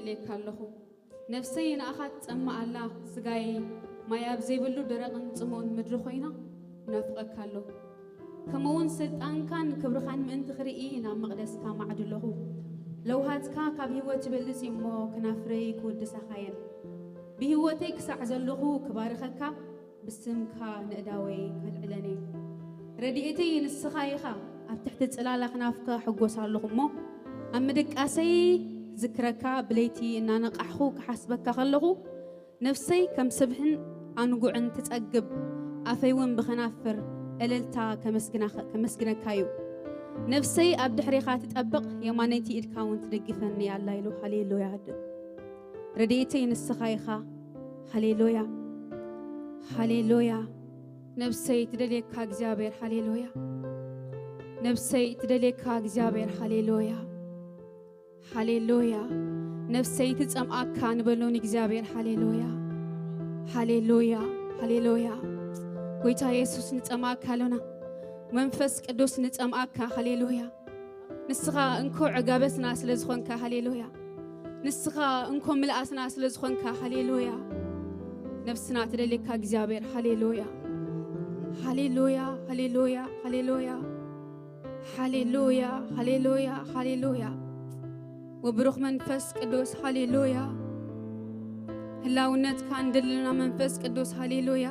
እልየካ ኣለኹ። ነፍሰይ ንኣኻ ትጸምእ ኣላ፣ ስጋይ ማይ ኣብ ዘይብሉ ደረቕን ጽሙእን ምድሪ ኮይና ይናፍቐካ ኣሎ። ከምኡውን ስልጣንካን ክብርኻን ምእንቲ ክርኢ ናብ መቕደስካ ማዕዱ ኣለኹ። ለውሃትካ ካብ ህይወት ይበልጽ እዩ እሞ፣ ክናፍረይ ክውድሳኻ እየን። ብህይወተይ ክሳዕ ዘለኹ ክባርኸካ፣ ብስምካ ንእዳወይ ከልዕለኒ። ረድኤተይ ንስኻ ኢኻ፣ ኣብ ትሕቲ ጽላላ ክናፍካ ሕጎስ ኣለኹ እሞ፣ ኣብ ምድቃሰይ ዝክረካ፣ ብለይቲ እናነቃሕኹ ክሓስበካ ከለኹ፣ ነፍሰይ ከም ስብሕን ኣንጉዕን ትጸግብ፣ ኣፈይ እውን ብኸናፍር እልልታ ከመስግናኸ-፣ ከመስግነካ እዩ። ነፍሰይ ኣብ ድሕሬኻ ትጠብቕ፣ የማነይቲ ኢድካ እውን ትደግፈኒ ኣላ ኢሉ። ሃሌሉያ። ረድኤተይ ንስኻ ኢኻ። ሃሌሉያ፣ ሃሌሉያ። ነብሰይ ትደልየካ እግዚኣብሔር። ሃሌሉያ። ነብሰይ ትደልየካ እግዚኣብሔር። ሃሌሉያ፣ ሃሌሉያ። ነብሰይ ትጸምኣካ ንበሎ ንእግዚኣብሔር። ሃሌሉያ፣ ሃሌሉያ፣ ሃሌሉያ። ጎይታ የሱስ ንጸምኣካ ኣሎና። መንፈስ ቅዱስ ንጸምኣካ። ሃሌሉያ። ንስኻ እንኮ ዕጋበትና ስለ ዝኾንካ። ሃሌሉያ። ንስኻ እንኮ ምልኣትና ስለ ዝኾንካ። ሃሌሉያ። ነብስና ትደልየካ እግዚኣብሔር። ሃሌሉያ፣ ሃሌሉያ፣ ሃሌሉያ፣ ሃሌሉያ። ሃሌሉያ፣ ሃሌሉያ፣ ሃሌሉያ። ወብሩኽ መንፈስ ቅዱስ። ሃሌሉያ። ህላውነትካ እንደልና መንፈስ ቅዱስ። ሃሌሉያ።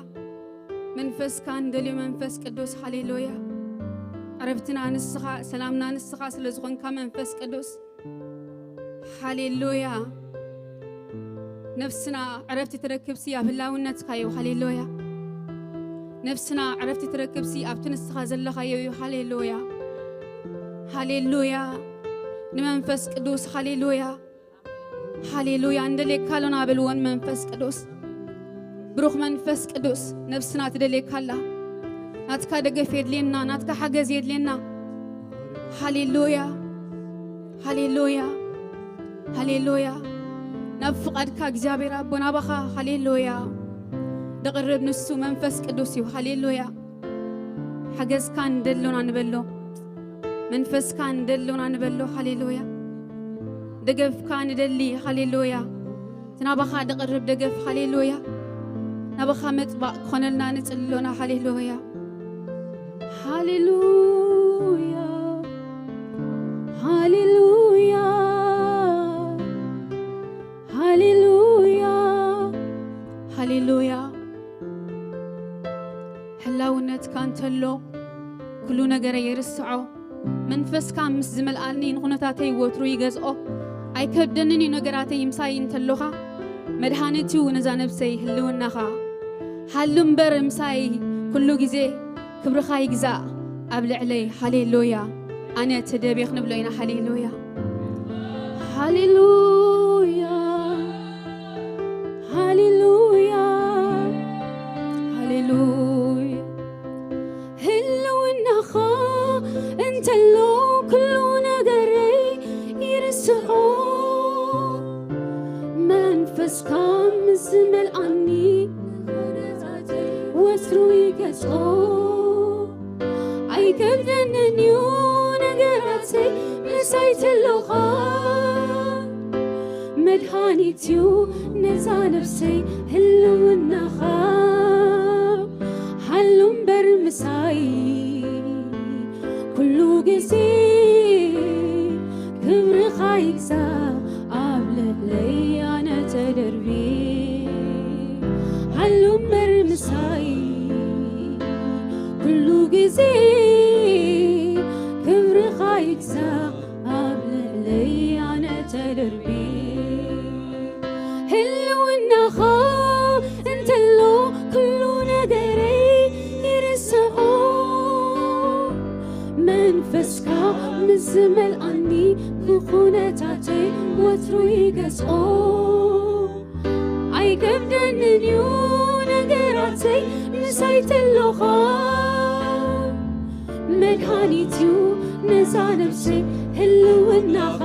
መንፈስካ እንደልዩ መንፈስ ቅዱስ። ሃሌሉያ። ዕረፍትና ንስኻ፣ ሰላምና ንስኻ ስለ ዝኾንካ መንፈስ ቅዱስ። ሃሌሉያ። ነፍስና ዕረፍቲ ትረክብሲ ኣብ ህላውነትካ እዩ። ሃሌሉያ። ነፍስና ዕረፍቲ ትረክብሲ ኣብቲ ንስኻ ዘለኻዮ እዩ። ሃሌሉያ፣ ሃሌሉያ። ንመንፈስ ቅዱስ። ሃሌሉያ፣ ሃሌሉያ። እንደልየካ ኣሎና በልዎ ንመንፈስ ቅዱስ። ብሩኽ መንፈስ ቅዱስ፣ ነፍስና ትደልየካ ኣላ። ናትካ ደገፍ የድልየና፣ ናትካ ሓገዝ የድልየና። ሃሌሉያ፣ ሃሌሉያ፣ ሃሌሉያ። ናብ ፍቓድካ እግዚኣብሔር ኣቦ ናባኻ። ሃሌሉያ። ደቕርብ ንሱ መንፈስ ቅዱስ እዩ። ሃሌሉያ። ሓገዝካ እንደሎና ንበሎ። መንፈስካ እንደሎና ንበሎ። ሃሌሉያ። ደገፍካ ንደሊ። ሃሌሉያ። እቲ ናባኻ ደቕርብ ደገፍ። ሃሌሉያ። ናባኻ መጥባቕ ክኾነልና ንጽሊ ኣሎና። ሃሌሉያ፣ ሃሌሉያ፣ ሃሌሉያ፣ ሃሌሉያ፣ ሃሌሉያ። ህላውነትካ እንተሎ ኩሉ ነገረይ ይርስዖ። መንፈስካ ምስ ዝመልኣኒ ንኹነታተይ ወትሩ ይገዝኦ። ኣይከብደንን እዩ ነገራተይ ምሳይ እንተሎኻ። መድሃኒት እዩ ነዛ ነብሰይ ህልውናኻ። ሃሉ እምበር ምሳይ ኩሉ ግዜ። ክብርኻ ይግዛእ ኣብ ልዕለይ። ሃሌሉያ። ኣነ ተደብየ ክንብሎ ኢና። ሃሌሉያ፣ ሃሌሉያ፣ ሃሌሉያ፣ ሃሌሉያ። ህልውናኻ እንተሎ ኩሉ ነገረይ ይርስዖ። መንፈስካ ምስ ዝመልኣኒ ወትሩ ይገዝኦ። ኣይከብደንን እዩ ነገራተይ ምሳይ ተሎኻ። መድሃኒት እዩ ነዛ ነፍሰይ ህልውናኻ። ሃሉ እምበር ምሳይ ኩሉ ግዜ። ክብርኻ ይግዛእ ኣብ ልዕለይ ኣነ ተደርቢ። ሃሉ እምበር ምሳይ ኩሉ ግዜ። ክብርኻ ይግዛእ ኣብ ልዕለይ ኣነ ተደርቢ። ህልውናኻ እንተሎ ኩሉ ነገረይ ይርስዖ። መንፈስካ ምስ ዝመልኣኒ ኩነታተይ ወትሩ ይገዝኦ። ኣይከብደንን እዩ ነገራተይ ምሳይ ተሎኻ። መድሃኒት እዩ ነዛ ነብሰይ ህልውናኻ።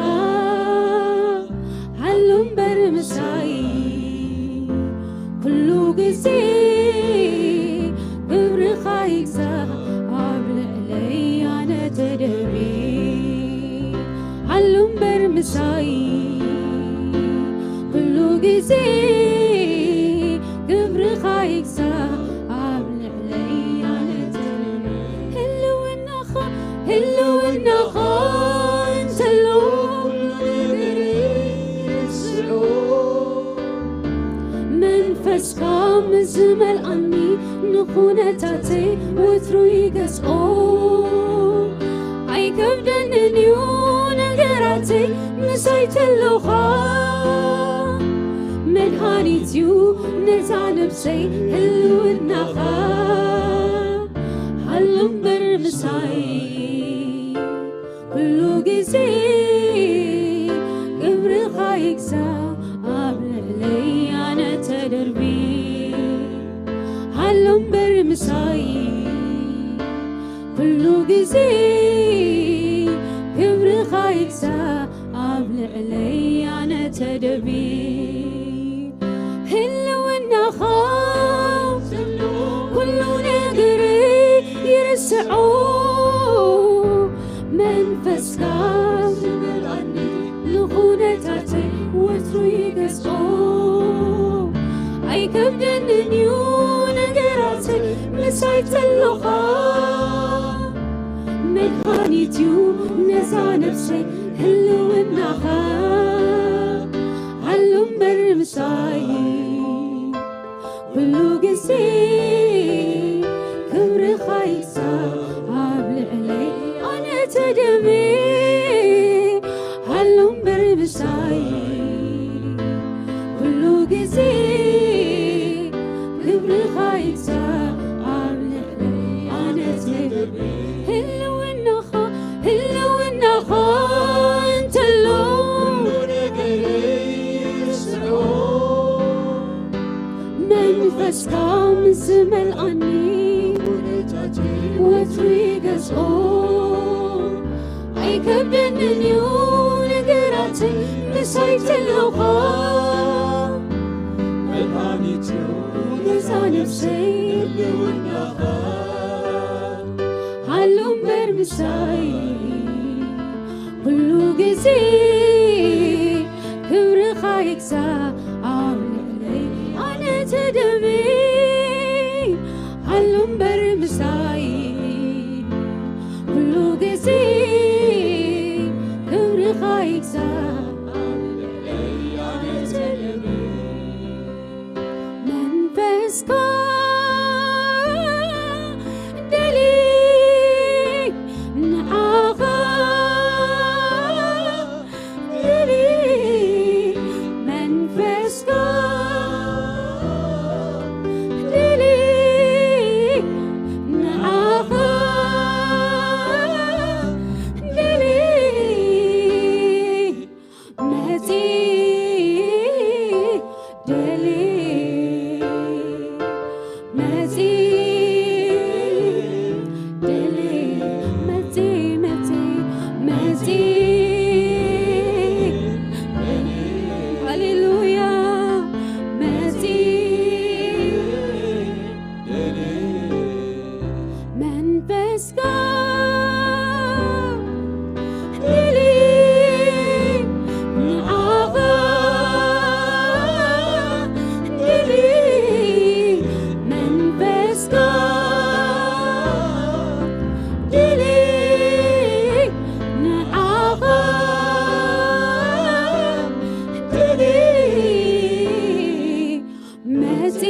ሃሉ እምበር ምሳይ ኩሉ ግዜ። ክብርኻ ይግዛእ ኣብ ልዕለይ ኣነ ተደርቢ። ሃሉ እምበር ምሳይ መንፈስካ ምስ ዝመልኣኒ ንኹነታተይ ወትሩ ይገዝኦ። ኣይከብደንን እዩ ነገራተይ ምሳይ ተሎኻ። መድሃኒት እዩ ነዛ ነብሰይ ህልውናኻ። ሃሎ እምበር ምሳይ ኩሉ ግዜ ክብርኻ ይግዛእ ኣብ ልዕለይ ኣነ ተደርቢ። ሃሎ እምበር ምሳይ ኩሉ ግዜ ክብርኻ ይግዛእ ኣብ ልዕለይ ኣነ ተደርቢ። ህልውናኻ ኩሉ ነገር ይርስዖ። መንፈስካ ዝመልኣኒ ንኹነታተይ ወትሩ ይገዝኦ። ኣይከብደንን እዩ ነገራተይ ምሳይ ተሎኻ። መድሃኒት እዩ ነዛ ነብሰይ ህልውናኻ። ሃሎ እምበር ምሳይ ኩሉ ግዜ ክብርኻ ይግዛእ ኣብ ልዕለይ ኣነ ተደቢ። ሃሎ እምበር ምሳይ ኩሉ ግዜ ክብርኻ ይግዛእ ኣብ ልዕለይ ኣነ ተደቢ። ህልውናኻ ህልውናኻ እንተሎ መንፈስካ ምስ ዝመልኣኒ ወትሩ ይገዝኦ። ኣይከብደንን እዩ ነገራተይ ምሳይ ተሎኻ። መድሃኒት እዩ ነዛ ነብሰይ ህልውናኻ። ሃሎ እምበር ምሳይ ኩሉ ግዜ ክብርኻ ይግዛእ ኣብ ልዕለይ ኣነ ተደቢ። ሃሎ እምበር ምሳይ ኩሉ ግዜ ክብርኻ ይግዛእ ኣብ ልዕለይ ኣነ ተደቢ። መንፈስካ ደሊ ንዓኻ ደሊ መንፈስካ ደሊ ንዓኻ ደሊ መጺ ደሊ መጺ ደሊ መጺ መጺ መጺ ሃሌሉያ መጺ መንፈስካ ደሊ ንዓኻ ደሊ መንፈስካ ደሊ ንዓኻ ደሊ መጺ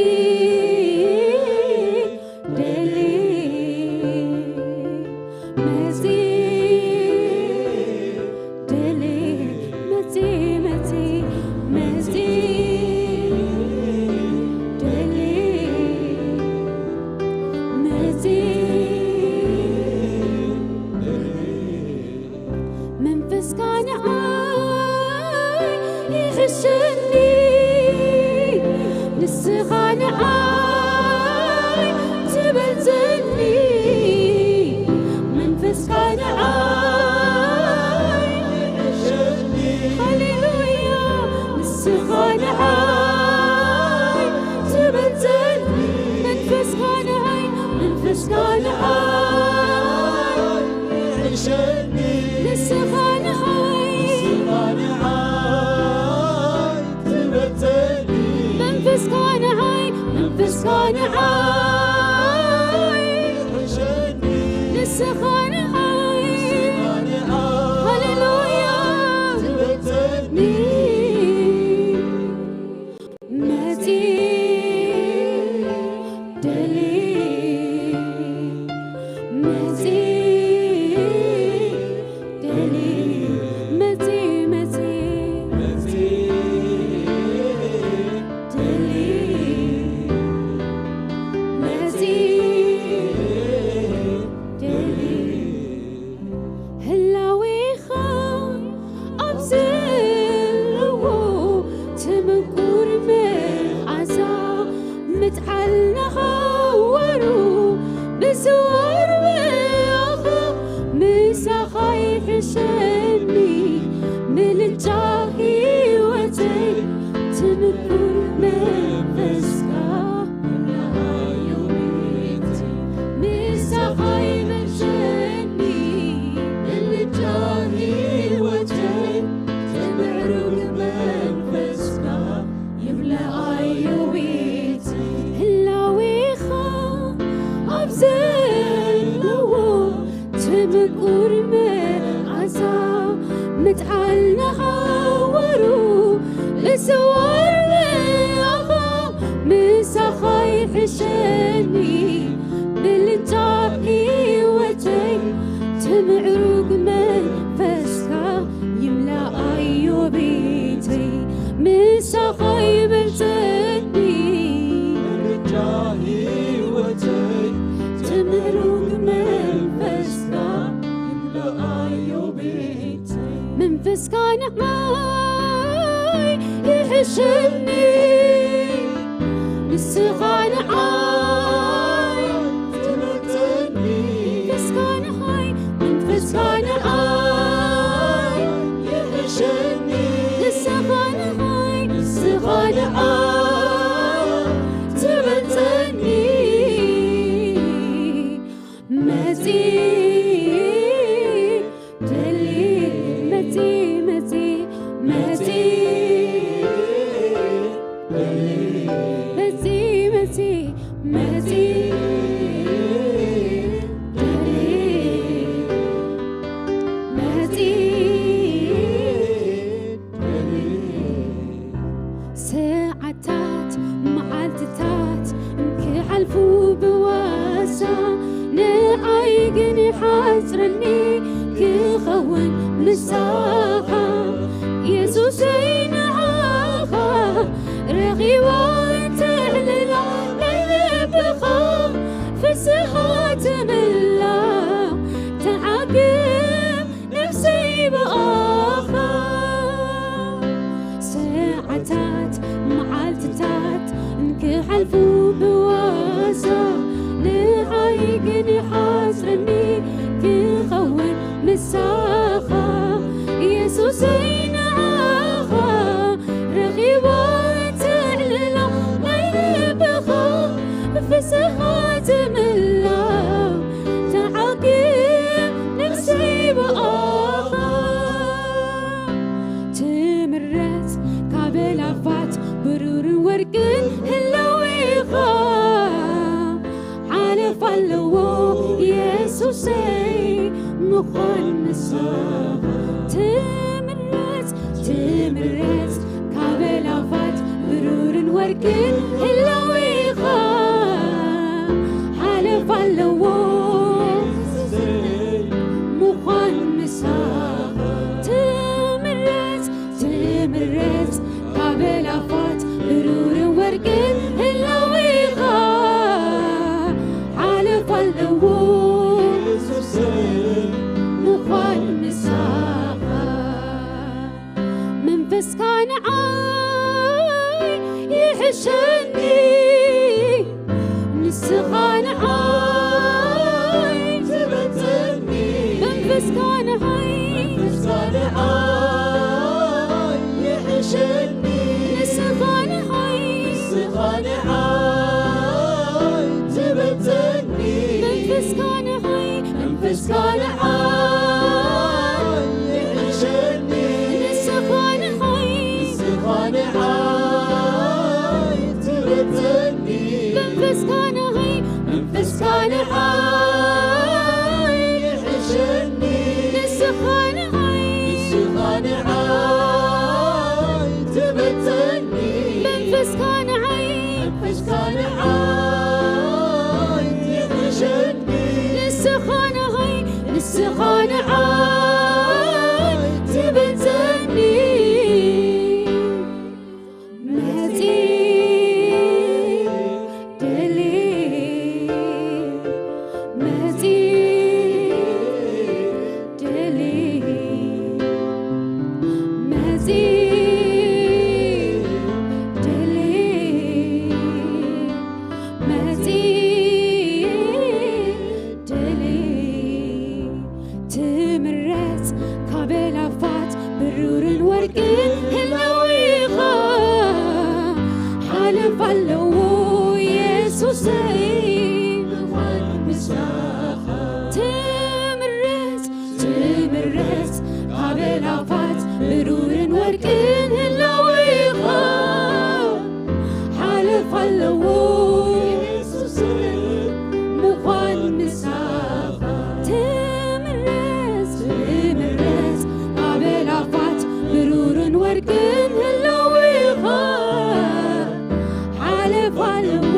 ደሊ መጺ ደሊ መጺ መጺ መጺ ደሊ መጺ መንፈስካ ንዓይ ይሕሸኒ፣ ንስኻ ንዓይ ትበልጸኒ። መንፈስካ ንዓይ ይሕሸኒ፣ ሃሌሉያ፣ ንስኻ ንዓይ ትበልጸኒ። መንፈስካ ንዓይ፣ መንፈስካ ንዓይ ይሕሸኒ። ንስኻ ንዓይ፣ ንስኻ ንዓይ ትበልጸኒ። መንፈስካ ንዓይ፣ መንፈስካ ንዓይ ይሕሸኒ። ንስኻ ንዓይ፣ ንስኻ ንዓይ ሃሌሉያ ትበልጸኒ። መጺ ትወርብኣኻ ምሳኻ ይሕሸኒ፣ ምልጃ ህይወተይ ትምኩር መንፈስካ። ምሳኻ ይመልሸኒ፣ ምልጃ ህይወተይ ትምዕሩግ መንፈስካ። ይምልኣዮ ቤት ህላዌኻ ኣብ ዘለዎ ትምቁር መዓዛ ምትዓል ንሃወሩ ብዝወር ብኣኻ ምሳኻ ይሕሸኒ ብልጫ ህይወተይ ትምዕሩግ መንፈስካ ይምልኣዮ ቤተይ ምሳኻ ይበልጸኒ። ምርጫ ህይወተይ ትምዕሩግ መንፈስካ ይምልኣዮ ቤተይ። መንፈስካ ንዓይ ይሕሸኒ ንስኻ ንዓይ ትበልጸኒ። መንፈስካ ንዓይ መንፈስካ ንዓይ ይሕሸኒ ንስኻ ንዓይ ንስኻ ንዓይ ትበልጸኒ። መጺ ደሊ መጺ መጺ መጺ መጺ መጺ መጺ ደሊ መጺ ደሊ ሰዓታት መዓልትታት ክሓልፉ ብዋዛ ንዓይ ግን ይሓጽረኒ ክኸውን ምሳኻ የሱሰይ ንዓኻ ረኺቦ ተዕልላ ናይ ልብኻ ፍስሃ ትምላእ ተዓግብ ነፍሰይ ብኣኻ ሰዓታት መዓልትታት እንክሓልፉ ብዋዛ ንዓይ ግን ይሓጽረኒ ክኸውን ምሳኻ የሱሰይ ንዓኻ ረኺቦ ትዕልላ ናይ ልብኻ ፍስሃ ትምላእ ተዓግብ ነፍሰይ ብኣኻ ትምረጽ ካብ ኣእላፋት ብሩርን ወርቅን ህላዌኻ ሓለፋ ኣለዎ የሱሰይ ምዃን ምሳኻ ትምረጽ ትምረጽ ካብ ኣእላፋት ብሩርን ወርቅን ህላዌኻ ሓለፋ ኣለዎ ምዃን ምሳኻ ትምረጽ ትምረጽ ካብ ኣእላፋት ብሩርን ወርቅን ህላዌኻ ሓለፋ ኣለዎ ምዃን ምሳኻ መንፈስካ ንዓይ ይሕሸኒ ንስኻ ንዓይ ትበልጸኒ መንፈስካ ንዓይ መንፈስካ ንዓይ ይሕሸኒ ንስኻ ንዓይ ንስኻ ንዓይ ትበልጸኒ መንፈስካ ንዓይ መንፈስካ ንዓይ ይሕሸኒ ንስኻ ንዓይ ንስኻ ንዓይ ትበልጸኒ መንፈስካ ንዓይ መንፈስካ ንዓይ ይሕሸኒ ንስኻ ንዓይ ንስኻ ንዓይ ትበልጸኒ መንፈስካ ንዓይ መንፈስካ ንዓይ ይሕሸኒ ንስኻ ንዓይ ንስኻ ንዓይ ትበልጸኒ መጺ ደሊ መጺ ደሊ መጺ ደሊ መጺ ኣለዎ ኢየሱሰይ ምዃን ምሳኻ። ትምረጽ፣ ትምረጽ ካብ ኣእላፋት ብሩርን ወርቅን ህላዌኻ። ሓለፋ ኣለዎ ኢየሱሰይ ምዃን ምሳኻ። ትምረጽ፣ ትምረጽ ካብ ኣእላፋት ብሩርን ወርቅን ህላዌኻ። ሓለፋ ኣለዎ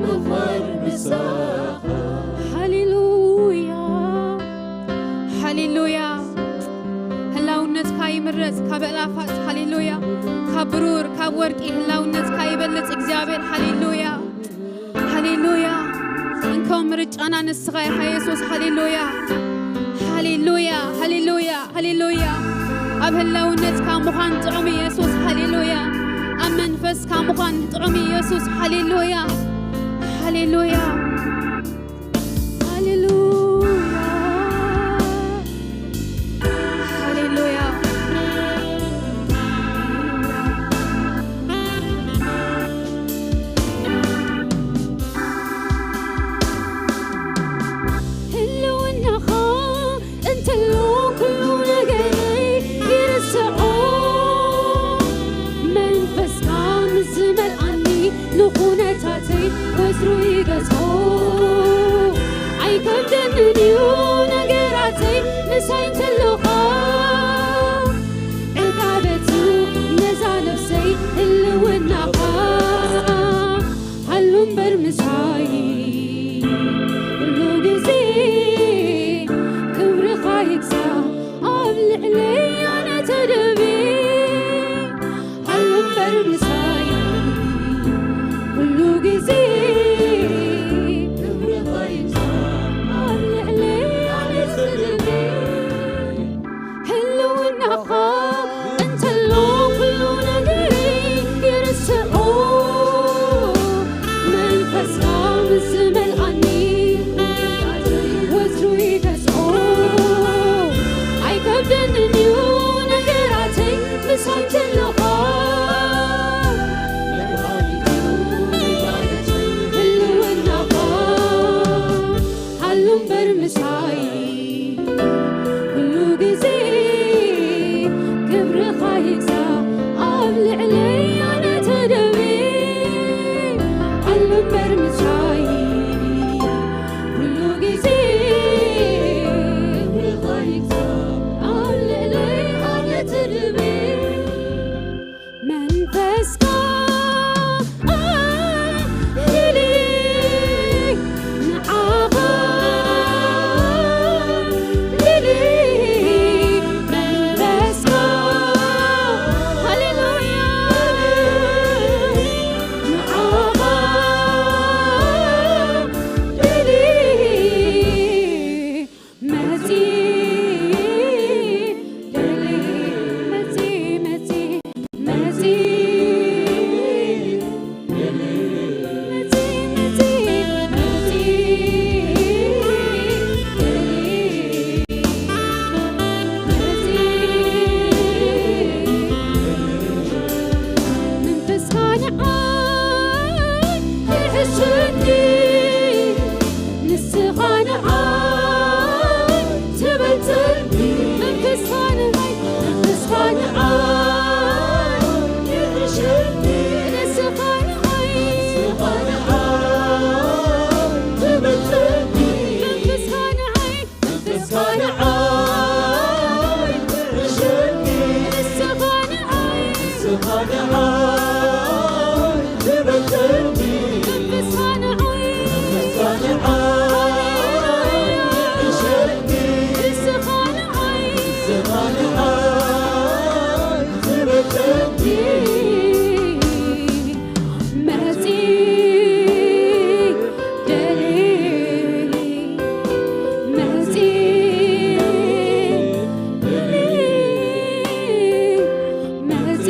ምዃን ምሳኻ። ሃሌሉያ፣ ሃሌሉያ። ህላውነትካ ይምረጽ ካብ ኣእላፋት። ሃሌሉያ። ካብ ብሩር ካብ ወርቂ ህላውነትካ ይበልጽ እግዚኣብሔር። ሃሌሉያ፣ ሃሌሉያ። እንኮ ምርጫና ንስኻ ኢኻ የሱስ። ሃሌሉያ፣ ሃሌሉያ፣ ሃሌሉያ፣ ሃሌሉያ። ኣብ ህላውነትካ ምዃን ጥዑም ኢየሱስ። ሃሌሉያ። ኣብ መንፈስካ ምዃን ጥዑም ኢየሱስ። ሃሌሉያ፣ ሃሌሉያ፣ ሃሌሉያ፣ ሃሌሉያ። ህልውናኻ እንተሎ ኩሉ ነገረይ ይርስዖ። መንፈስካ ምስ ዝመልኣኒ ንኹነታተይ ወትሩ ይገዝኦ። ኣይከብደንን እዩ ነገራተይ ምሳይ እንተሎኻ። ዕቃበቱ ነዛ ነፍሰይ ህልውናኻ። ሃሉ እምበር ምሳይ ኩሉ ግዜ ክብርኻ ይግዛእ ኣብ ልዕለይ ኣነ ተደብየ። ሃሉ እምበር ምሳይ ኩሉ ግዜ ክብርኻ ይግዛእ ኣብ ልዕለይ ኣነ ተደብየ። ህልውናኻ እንተሎ ኩሉ ነገረይ ይርስዖ። መንፈስካ ምስ ዝመልኣኒ ወትሩ ይገዝኦ። ኣይከብደንን እዩ ነገራተይ ምሳይ እንተሎኻ። ህልውናኻ ሃሉ እምበር ምሳይ ኩሉ ግዜ ክብርኻ ይግዛእ ኣብ ልዕለይ ኣነ ተደብየ። ሃሉ እምበር ምሳይ ኩሉ ግዜ ክብርኻ ይግዛእ ኣብ ልዕለይ ኣነ ተደብየ። መንፈስካ ልሊ ንዓኻ ልሊ መንፈስካ ሃሌሉያ ንዓኻ ልሊ መጺ ደሊ መጺ መጺ መጺ ደሊ መጺ መጺ መጺ ደሊ መጺ መንፈስካ ንዓይ ይሕሸኒ ንስኻ ንዓይ ትበልጸኒ መንፈስካ ንዓይ መንፈስካ ንዓይ ይሕሸኒ ንስኻ ንዓይ ንስኻ ንዓይ ትበልጸኒ መንፈስካ ንዓይ መንፈስካ ንዓይ ይሕሸኒ ንስኻ ንዓይ ንስኻ ንዓይ ትበልጸኒ መንፈስካ ንዓይ መንፈስካ ንዓይ ይሕሸኒ ንስኻ ንዓይ ንስኻ ንዓይ ትበልጸኒ መጺ ደሊ መጺ ደሊ መጺ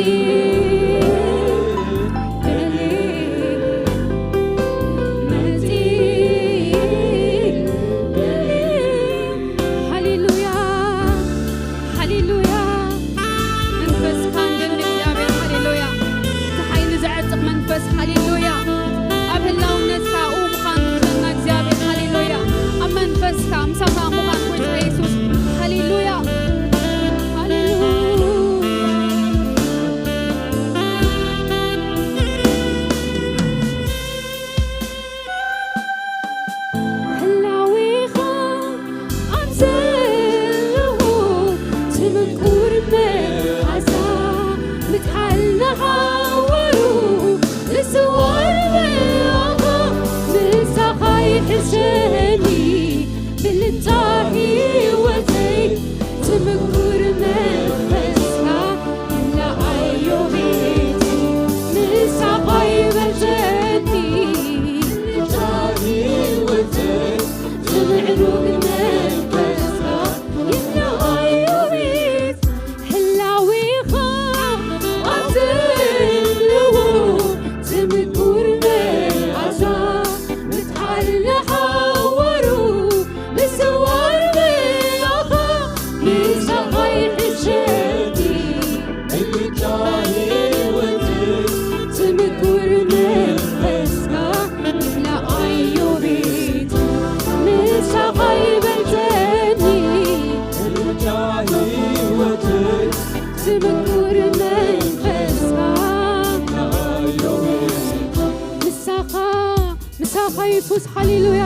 የሱስ፣ ሃሌሉያ።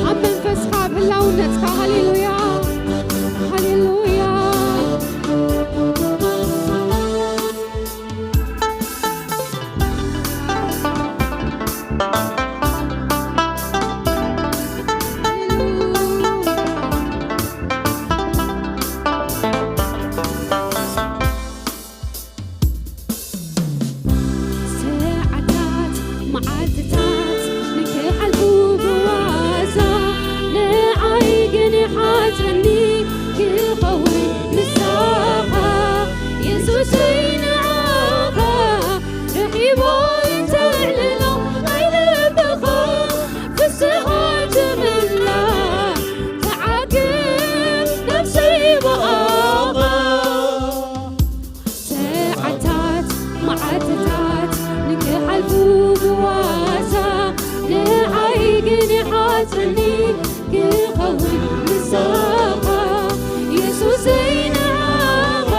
ኣብ መንፈስካ፣ ኣብ ህላውነትካ፣ ሃሌሉያ፣ ሃሌሉያ። ሰዓታት፣ መዓልትታት ንክሓልፉ ብዋዛ፣ ንዓይ ግን ይሓጽረኒ ክኸውን ምሳኻ። የሱሰይ፣ ንዓኻ ረኺቦ ይተዕልሎ ናይ ልብኻ ፍስሃ ትምላ፣ ተዓግብ ነፍሰይ ብኣኻ። ሰዓታት፣ መዓልትታት ንክሓልፉ ብዋዛ፣ ንዓይ ግን ይሓጽረኒ ክኸውን ምሳኻ። የሱሰይ፣ ንዓኻ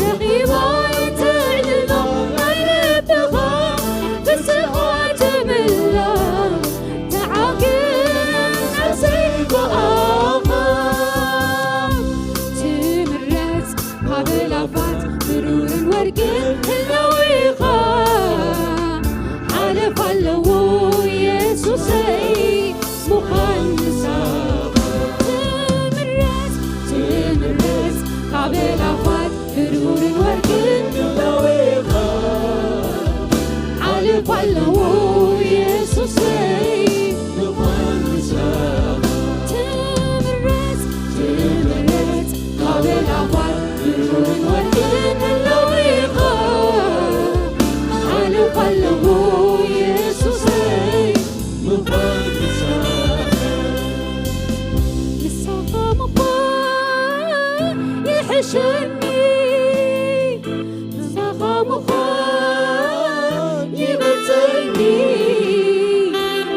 ረኺቦ ይተዕልሎ ናይ ልብኻ ፍስሃ ትምላ፣ ተዓግብ ነፍሰይ ብኣኻ። ትምረጽ ካብ ኣእላፋት ብሩርን ወርቅን ህላዌኻ። ሓለፋ ኣለዎ የሱሰይ ምዃን ምሳኻ። ትምረጽ፣ ትምረጽ ካብ ኣእላፋት ብሩርን ወርቅን ህላዌኻ። ሓለፋ ኣለዎ የሱሰይ ምዃን ምሳኻ። ትምረጽ፣ ትምረጽ ካብ ኣእላፋት ብሩርን ወርቅን ህላዌኻ። ሓለፋ ኣለዎ የሱሰይ ምዃን ምሳኻ። ምሳኻ ምዃን ይሕሸኒ፣ ምሳኻ ምዃን ይበልጸኒ።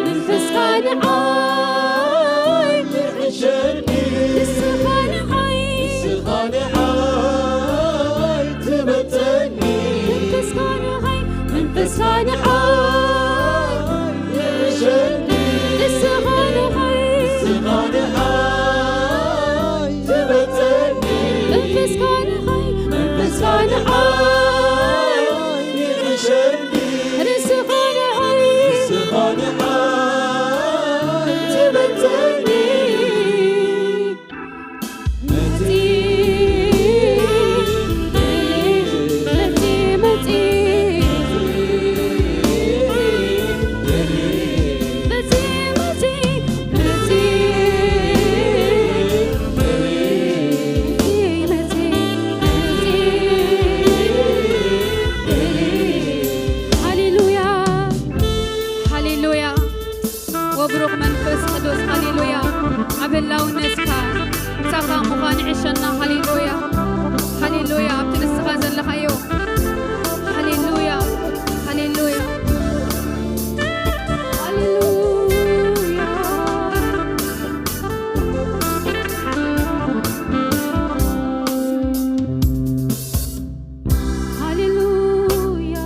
መንፈስካ ንዓይ ይሕሸኒ፣ ንስኻ ንዓይ፣ ንስኻ ንዓይ ትበልጸኒ። መንፈስካ ንዓይ፣ መንፈስካ ንዓይ ይሕሸኒ፣ ንስኻ ንዓይ፣ ንስኻ ንዓይ ትበልጸኒ። መንፈስካ ንዓይ፣ መንፈስካ ንዓይ ይሕሸኒ፣ ንስኻ ንዓይ፣ ንስኻ ንዓይ ትበልጸኒ። ሃሌሉያ፣ ሃሌሉያ። ወብሩኽ መንፈስ ቅዱስ፣ ሃሌሉያ። ኣብ ህላውነትካ ምሳኻ ምዃን ይዕሸና፣ ሃሌሉያ፣ ሃሌሉያ። ኣብቲ ንስኻ ዘለኻዮ፣ ሃሌሉያ፣ ሃሌሉያ፣ ሃሌሉያ። ሃሌሉያ፣ ሃሌሉያ።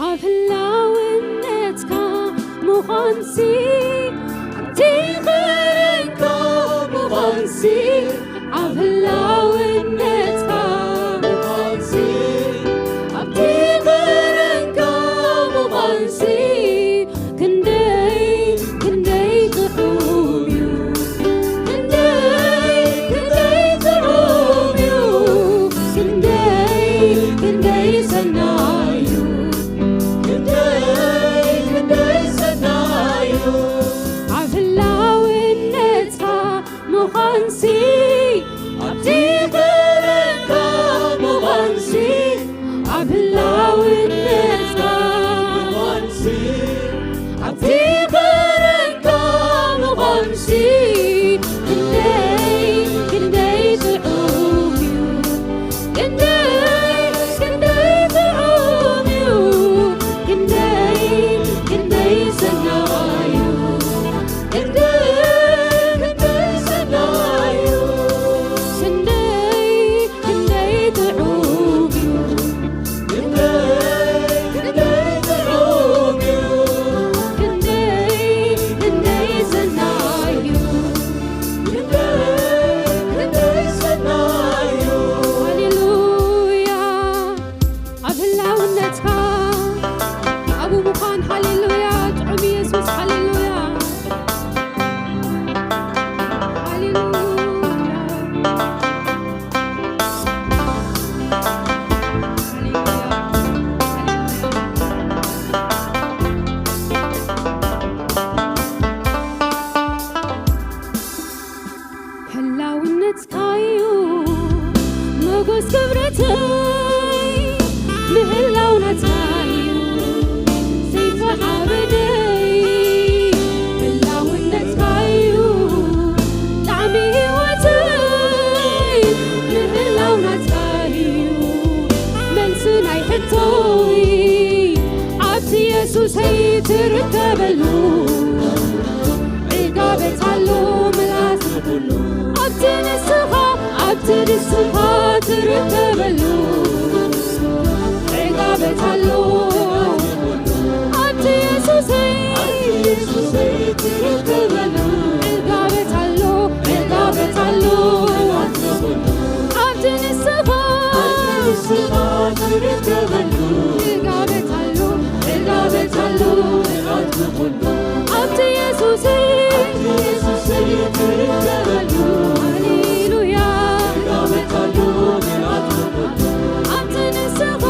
ኣብ ህላውነትካ ምዃንሲ፣ ኣብቲ ኽብርካ ምዃንሲ፣ ኣብ ህላውነትካ ምዃንሲ፣ ኣብቲ ኽብርካ ምዃንሲ፣ ክንደይ፣ ክንደይ ጥዑም እዩ፣ ክንደይ፣ ክንደይ ጥዑም እዩ፣ ክንደይ፣ ክንደይ ሰናይ እዩ፣ ክንደይ፣ ክንደይ ሰናይ እዩ። ኣብ ህላውነትካ ምዃንሲ፣ ኣብቲ ኽብርካ ህላውነትካዩ ሞጎስ ክብረተይ ምህላው ናትካዩ ሰይፈ ሓበነይ ህላውነትካዩ ጣዕሚ ህይወተይ ምህላው ናትካዩ መልሲ ናይ ሕቶይ ኣብቲ የሱሰይ ትርከበሉ ዕጋበት ኣሎ ምልኣት ኩሉ ኣብቲ ንስኻ ኣብቲ ንስኻ ትርከበሉ ዕጋበት ኣሎ ኣብቲ የሱሰይ ትርከበሉ ዕጋበት ኣሎ ዕጋበት ኣሎ ኣብቲ ንስኻ ትርከበሉ ዕጋበት ኣሎ ዕጋበት ኣሎ ኣብቲ የሱሰይ ትርከበሉ ሃሌሉያ ዕጋበት ኣሎ ኣብቲ ንስኻ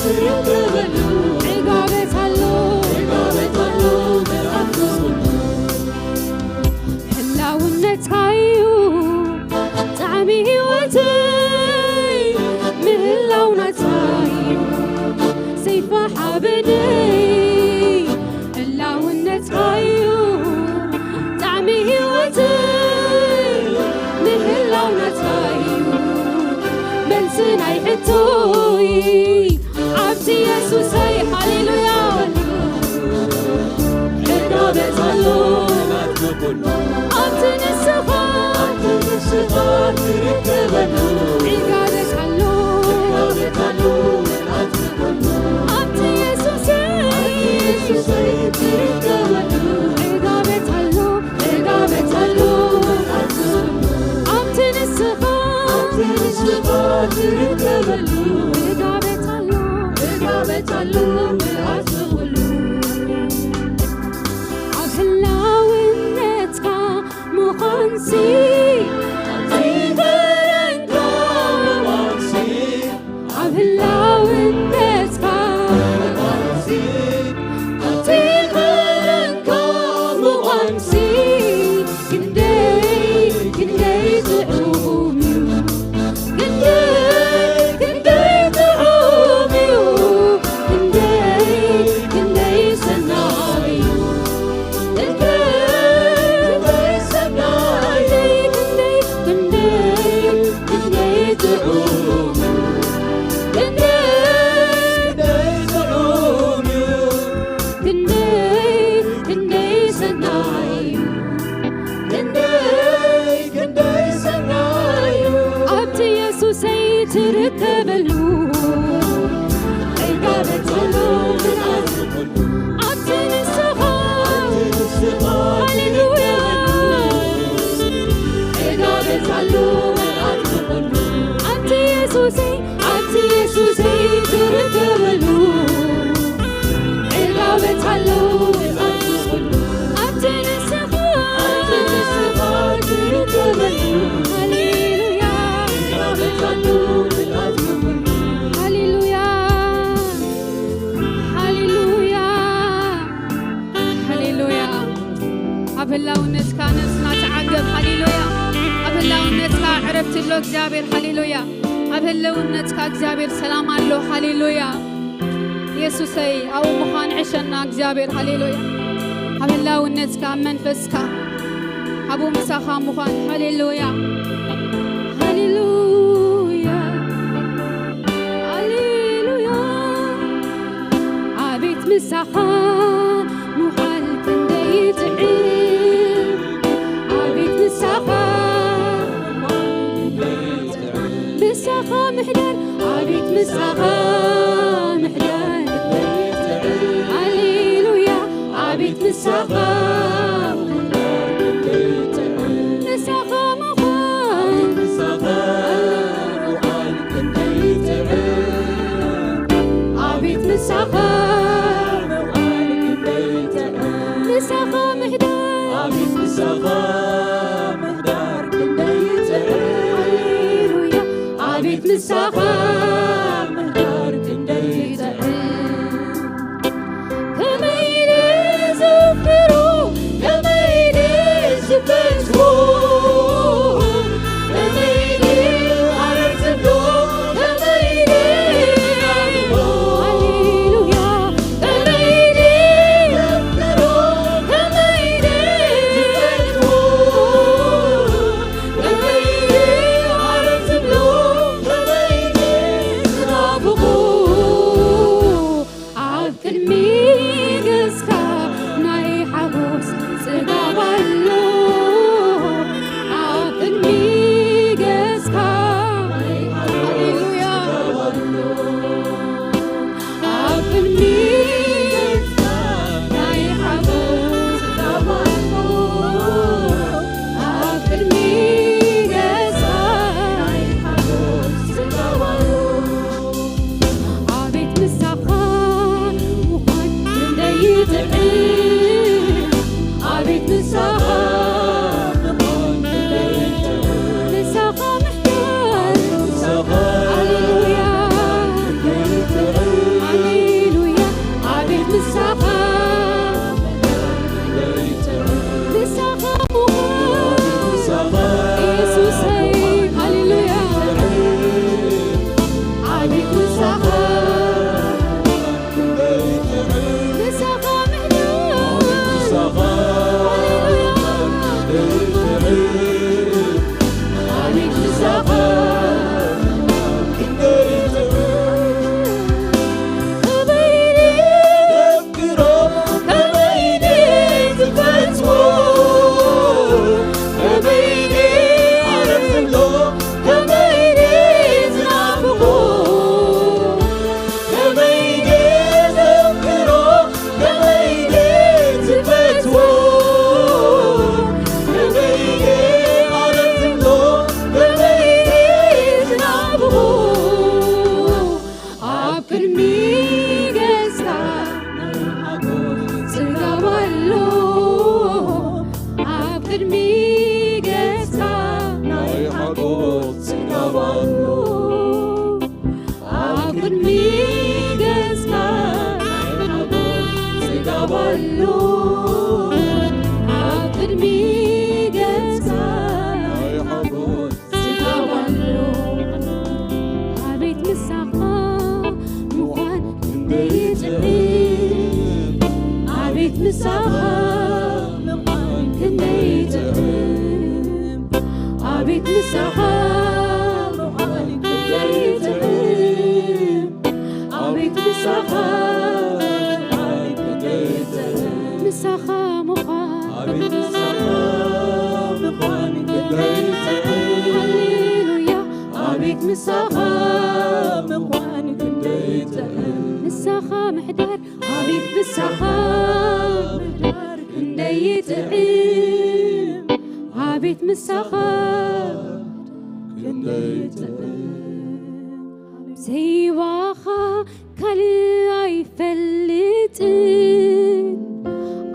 ትርከበሉ ዕጋበት ኣሎ ዕጋበት ኣሎ ህላውነትካዩ ጣዕሚ ህይወተይ ምህላው ናትካዩ ሰይፋ ሓበነይ ህላውነትካዩ ጣዕሚ ህይወተይ ምህላው ናትካዩ መልሲ ናይ ሕቶይ ኣብቲ የሱሰይ ሃሌሉያ ዕጋበት ኣሎ ኣብቲ ንስኻ ትርከበሉ ዕጋበት ኣሎ ኣብቲ የሱሰይ ትርከበሉ ዕጋበት ኣሎ ዕጋበት ኣሎ ኣብቲ ንስኻ ትርከበሉ ዕጋበት ኣሎ ዕጋበት ኣሎ ምልኣት ኩሉ ኣብ ህላውነትካ ምዃንሲ ዘይፈረንካ ምዃንሲ ኣብ ህላውነትካ ምዃንሲ ዘይፈረንካ ምዃንሲ ክንደይ ክንደይ ጥዑም እዩ ክንደይ ክንደይ ጥዑም እዩ ክንደይ ክንደይ ሰናይ እዩ ክንደይ ክንደይ ሰናይ ክንደይ ክንደይ ክንደይ ጥዑም እዩ ክንደይ ጥዑም እዩ ክንደይ ክንደይ ሰናይ እዩ ክንደይ ክንደይ ሰናይ እዩ ኣብቲ የሱሰይ ትርከበሉ ዕጋበት ዘሎ ምልኣት ኣብቲ ንስኻ ሃሌሉያ ዕጋበት ኣሎ ምልኣት ኩሉ ኣብቲ የሱሰይ ኣብቲ የሱሰይ ትርከበሉ ዕጋበት ኣሎ ምልኣት ኩሉ ኣብቲ ንስኻ ኣብቲ ንስኻ ትርከበሉ ሃሌሉያ ዕጋበት ኣሎ ምልኣት ኩሉ ሃሌሉያ ሃሌሉያ ሃሌሉያ ኣብ ህላውነትካ ነብስና ተዓገብ ሃሌሉያ ኣብ ህላውነትካ ዕረፍቲ ኣሎ እግዚኣብሔር ሃሌሉያ ኣብ ህላውነትካ እግዚኣብሔር ሰላም ኣሎ ሃሌሉያ የሱሰይ ኣብኡ ምዃን ዕሸና እግዚኣብሔር ሃሌሉያ ኣብ ህላውነትካ ኣብ መንፈስካ ኣብኡ ምሳኻ ምዃን ሃሌሉያ ሃሌሉያ ሃሌሉያ ኣቤት ምሳኻ ምዃን ክንደይ ጥዕም ኣቤት ምሳኻ ምሳኻ ምሕዳር ኣቤት ምሳኻ ምሕዳር ሃሌሉያ ኣቤት ምሳኻ ምሳኻ ምዃን ኣቤት ምሳኻ ምሳኻ ምሕዳር ኣቤት ምሳኻ ምሕዳር ክንደይ ጥዑም ሃሌሉያ ኣቤት ምሳኻ ምሕዳር ክንደይ ጥዑም ከመይ ኢለ ዘፍቅሮ ከመይ ኢለ ዝፈትዎ ምሳኻ ምዃን ክንደይ ጥዑም፣ ኣቤት ምሳኻ ምዃን ክንደይ ጥዑም፣ ኣቤት ምሳኻ ምዃን ክንደይ ጥዑም፣ ምሳኻ ምዃን፣ ኣቤት ምሳኻ ምዃን ክንደይ ጥዑም፣ ሃሌሉያ፣ ኣቤት ምሳኻ ምዃን ክንደይ ጥዑም፣ ምሳኻ ምሕዳር ኣቤት ምሳኻ ምሕዳር ክንደይ ይጥዕም፣ ኣቤት ምሳኻ ክንደይ ይጥዕም። ዘይባኻ ካልእ ኣይፈልጥን፣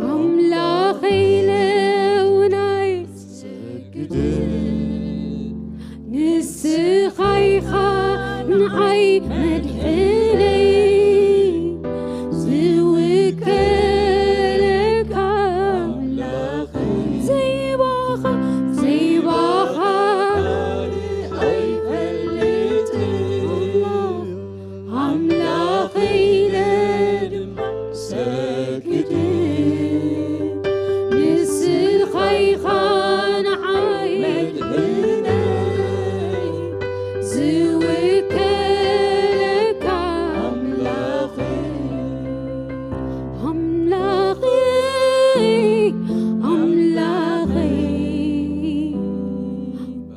ኣምላኸይ ኢለ እውን ኣይሰግድን። ንስኻ ኢኻ ንዓይ መድሕነይ፣ ዝውከለካ ኣምላኸይ። ዘይባኻ፣ ዘይባኻ ኣይፈልጥን፣ ኣምላኸይ ኢለ ድማ ሰግድ። ንስኻ ኢኻ ንዓይ መድሕነይ፣ ዝውከለካ ኣምላኸይ። ኣምላኸይ፣ ኣምላኸይ፣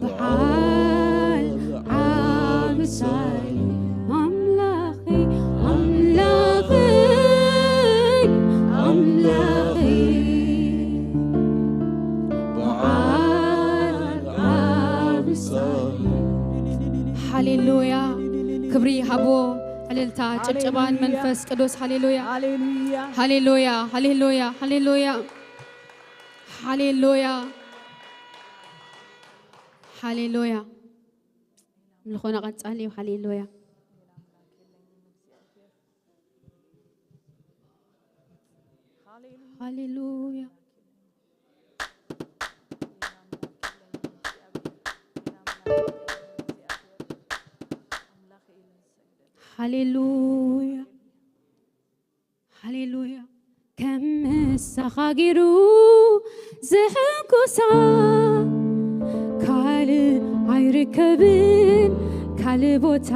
በዓል ዓቢ ሳሌ። ኣምላኸይ፣ ኣምላኸይ፣ ኣምላኸይ፣ በዓል ዓቢ ሳሌ። ሃሌሉያ። ክብሪ ይሃብዎ። ዕልልታ፣ ጭብጨባ ሃሌሉያ። ንመንፈስ ቅዱስ። ሃሌሉያ። ሃሌሉያ። ሃሌሉያ፣ ሃሌሉያ፣ ሃሌሉያ። ሃሌሉያ። ሃሌሉያ። ምልኾና ቀጻሊ እዩ። ሃሌሉያ። ሃሌሉያ። ሃሌሉያ። ሃሌሉያ። ከም ምሳኻ ገይሩ ዘሐጉሳ ካልእ ኣይርከብን ካልእ ቦታ።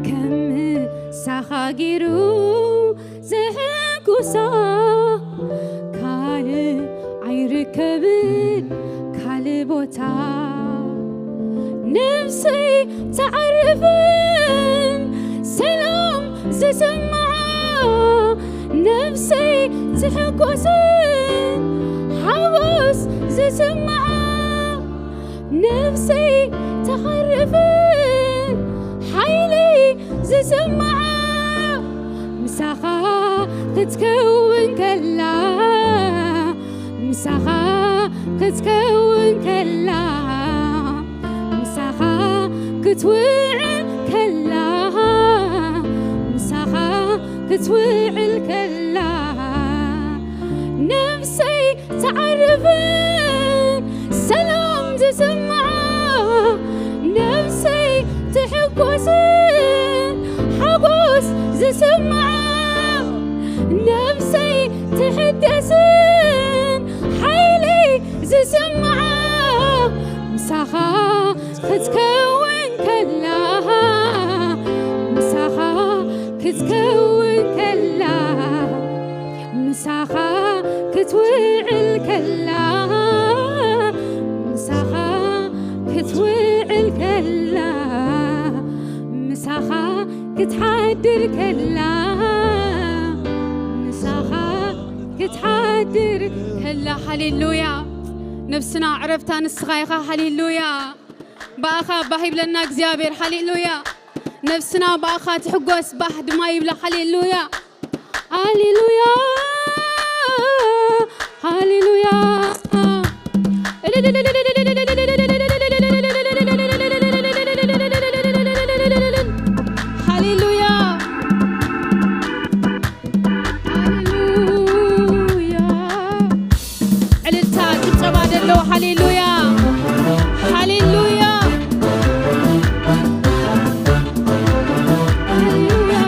ከም ምሳኻ ገይሩ ዘሐጉሳ ካልእ ኣይርከብን ካልእ ቦታ። ነፍሰይ ተዓርፍን ሰላም ዝስምዓ፣ ነፍሰይ ትሕጎስን ሓጎስ ዝስምዓ፣ ነፍሰይ ተኸርፍን ሓይለይ ዝስምዓ፣ ምሳኻ ክትከውን ከላ፣ ምሳኻ ክትከውን ከላ፣ ምሳኻ ክትውዕል ከላ፣ ምሳኻ ክትውዕል ከላ፣ ነፍሰይ ተዓርፍን ሰላም ዝስምዓ፣ ነፍሰይ ትሕጎስን ሓጎስ ዝስምዓ፣ ነፍሰይ ትሕደስን ሓይለይ ዝስምዓ፣ ምሳኻ ክትከውን ከላ፣ ምሳኻ ክትከውን ከላ፣ ምሳኻ ክትውዕል ከላ፣ ምሳኻ ክትውዕል ከላ፣ ምሳኻ ክትሓድር ከላ፣ ምሳኻ ክትሓድር ከላ። ሃሌሉያ። ነፍስና ዕረፍታ ንስኻ ኢኻ። ሃሌሉያ። ብኣኻ ባህ ይብለና እግዚኣብሔር። ሃሌሉያ። ነፍስና ብኣኻ ትሕጎስ፣ ባህ ድማ ይብላ። ሃሌሉያ። ሃሌሉያ። ሃሌሉያ። ሃሌሉያ። ሃሌሉያ። ዕልልታ፣ ጭብጨባ ደሎ። ሃሌሉያ። ሃሌሉያ። ሃሌሉያ።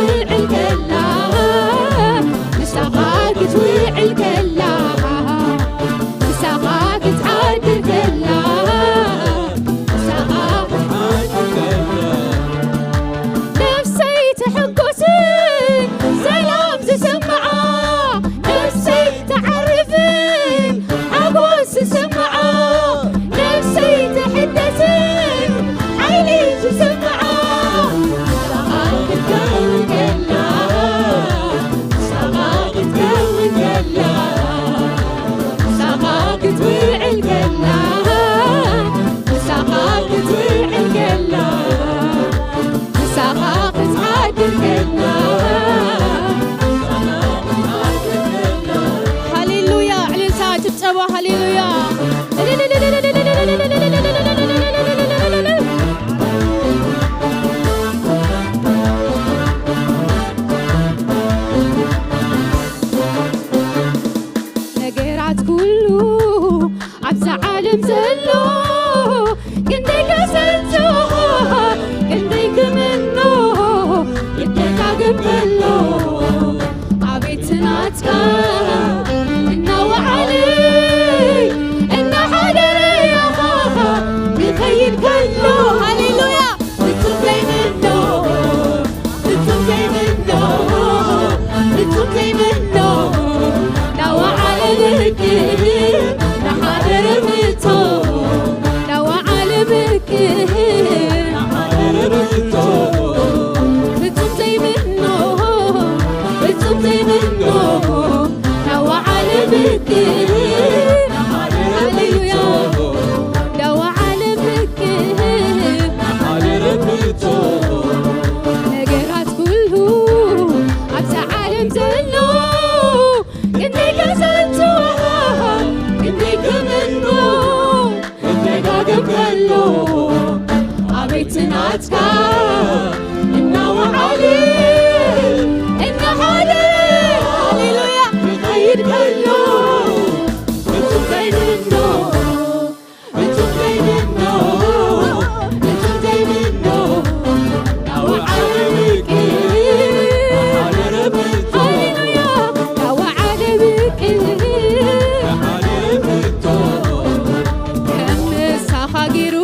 ክትውዕል ከላ፣ ምሳኻ ክትውዕል ከላ፣ ምሳኻ ክትሓድር ከላ፣ ምሳኻ ክትሓድር ከላ፣ ነፍሰይ ትሕጎስ፣ ሰላም ዝስምዓ፣ ነፍሰይ ትዓርፍ፣ ሓጎስ ዝስምዓ፣ ነፍሰይ ትሕደስ፣ ሓይሊ ዝስምዓ፣ ምሳኻ ክትከውን ከላ፣ ምሳኻ ክትከውን ከላ፣ ምሳኻ ክትውዕል ከላ፣ ምሳኻ ክትውዕል ከላ፣ ምሳኻ ክትሓድር ከላ። ሃሌሉያ! ዕልልታ፣ ጭብጨባ፣ ሃሌሉያ! ነገራት ኩሉ ኣብዛ ዓለም ዘሎ ክንደይ ከሰንቶ፣ ክንደይ ክምኖ፣ ይደጋገም ከሎ፣ ኣቤት ናትካ እናወዓለ እናሓደረ ያኻ ይኸይድ ከሎ። ሃሌሉያ! ፍጹም ዘይምኖ፣ ፍጹም ዘይምኖ፣ ፍጹም ዘይምኖ፣ ናወዓለ ብቅ፣ ናሓደረ ብቶ፣ ናወዓለ ብቅ፣ ናሓደረ ብቶ፣ ፍጹም ዘይምኖ፣ ፍጹም ዘይምኖ፣ ናወዓለ ብቅ፣ ሃሌሉያ፣ ናወዓለ ብቅ፣ ነገራት ኩሉ ኣብዛ ዓለም ዘሎ ክንደይ ከሰንቶ፣ ክንደይ ክምኖ፣ ክደጋገም ከሎ፣ ኣቤት ናትካ እናወዓለ እናሓደረ፣ ሃሌሉያ፣ ክኸይድ ከሎ፣ ፍጹም ዘይምኖ፣ ፍጹም ዘይምኖ፣ ፍጹም ዘይምኖ፣ ናወዓለ ብቅ፣ ናሓደረ ብቶ፣ ሃሌሉያ፣ ናወዓለ ብቅ፣ ናሓደረ ብቶ፣ ከም ንሳኻ ገይሩ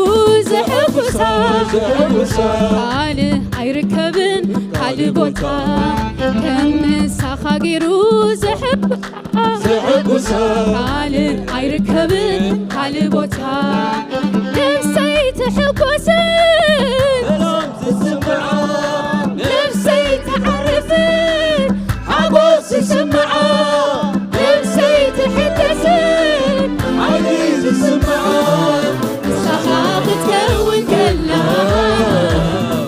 ዘሐጉሳ፣ ዘሐጉሳ፣ ካልእ ኣይርከብን ካልእ ቦታ፣ ከም ንሳኻ ገይሩ ዘሐጉሳ፣ ዘሐጉሳ፣ ካልእ ኣይርከብን ካልእ ቦታ፣ ነፍሰይ ትሕጎስ፣ ሰላም ዝስምዓ፣ ነፍሰይ ትዓርፍ፣ ሓጎስ ዝስምዓ፣ ነፍሰይ ትሕደስ፣ ሓይሊ ዝስምዓ፣ ንሳኻ ክትከውን ከላ፣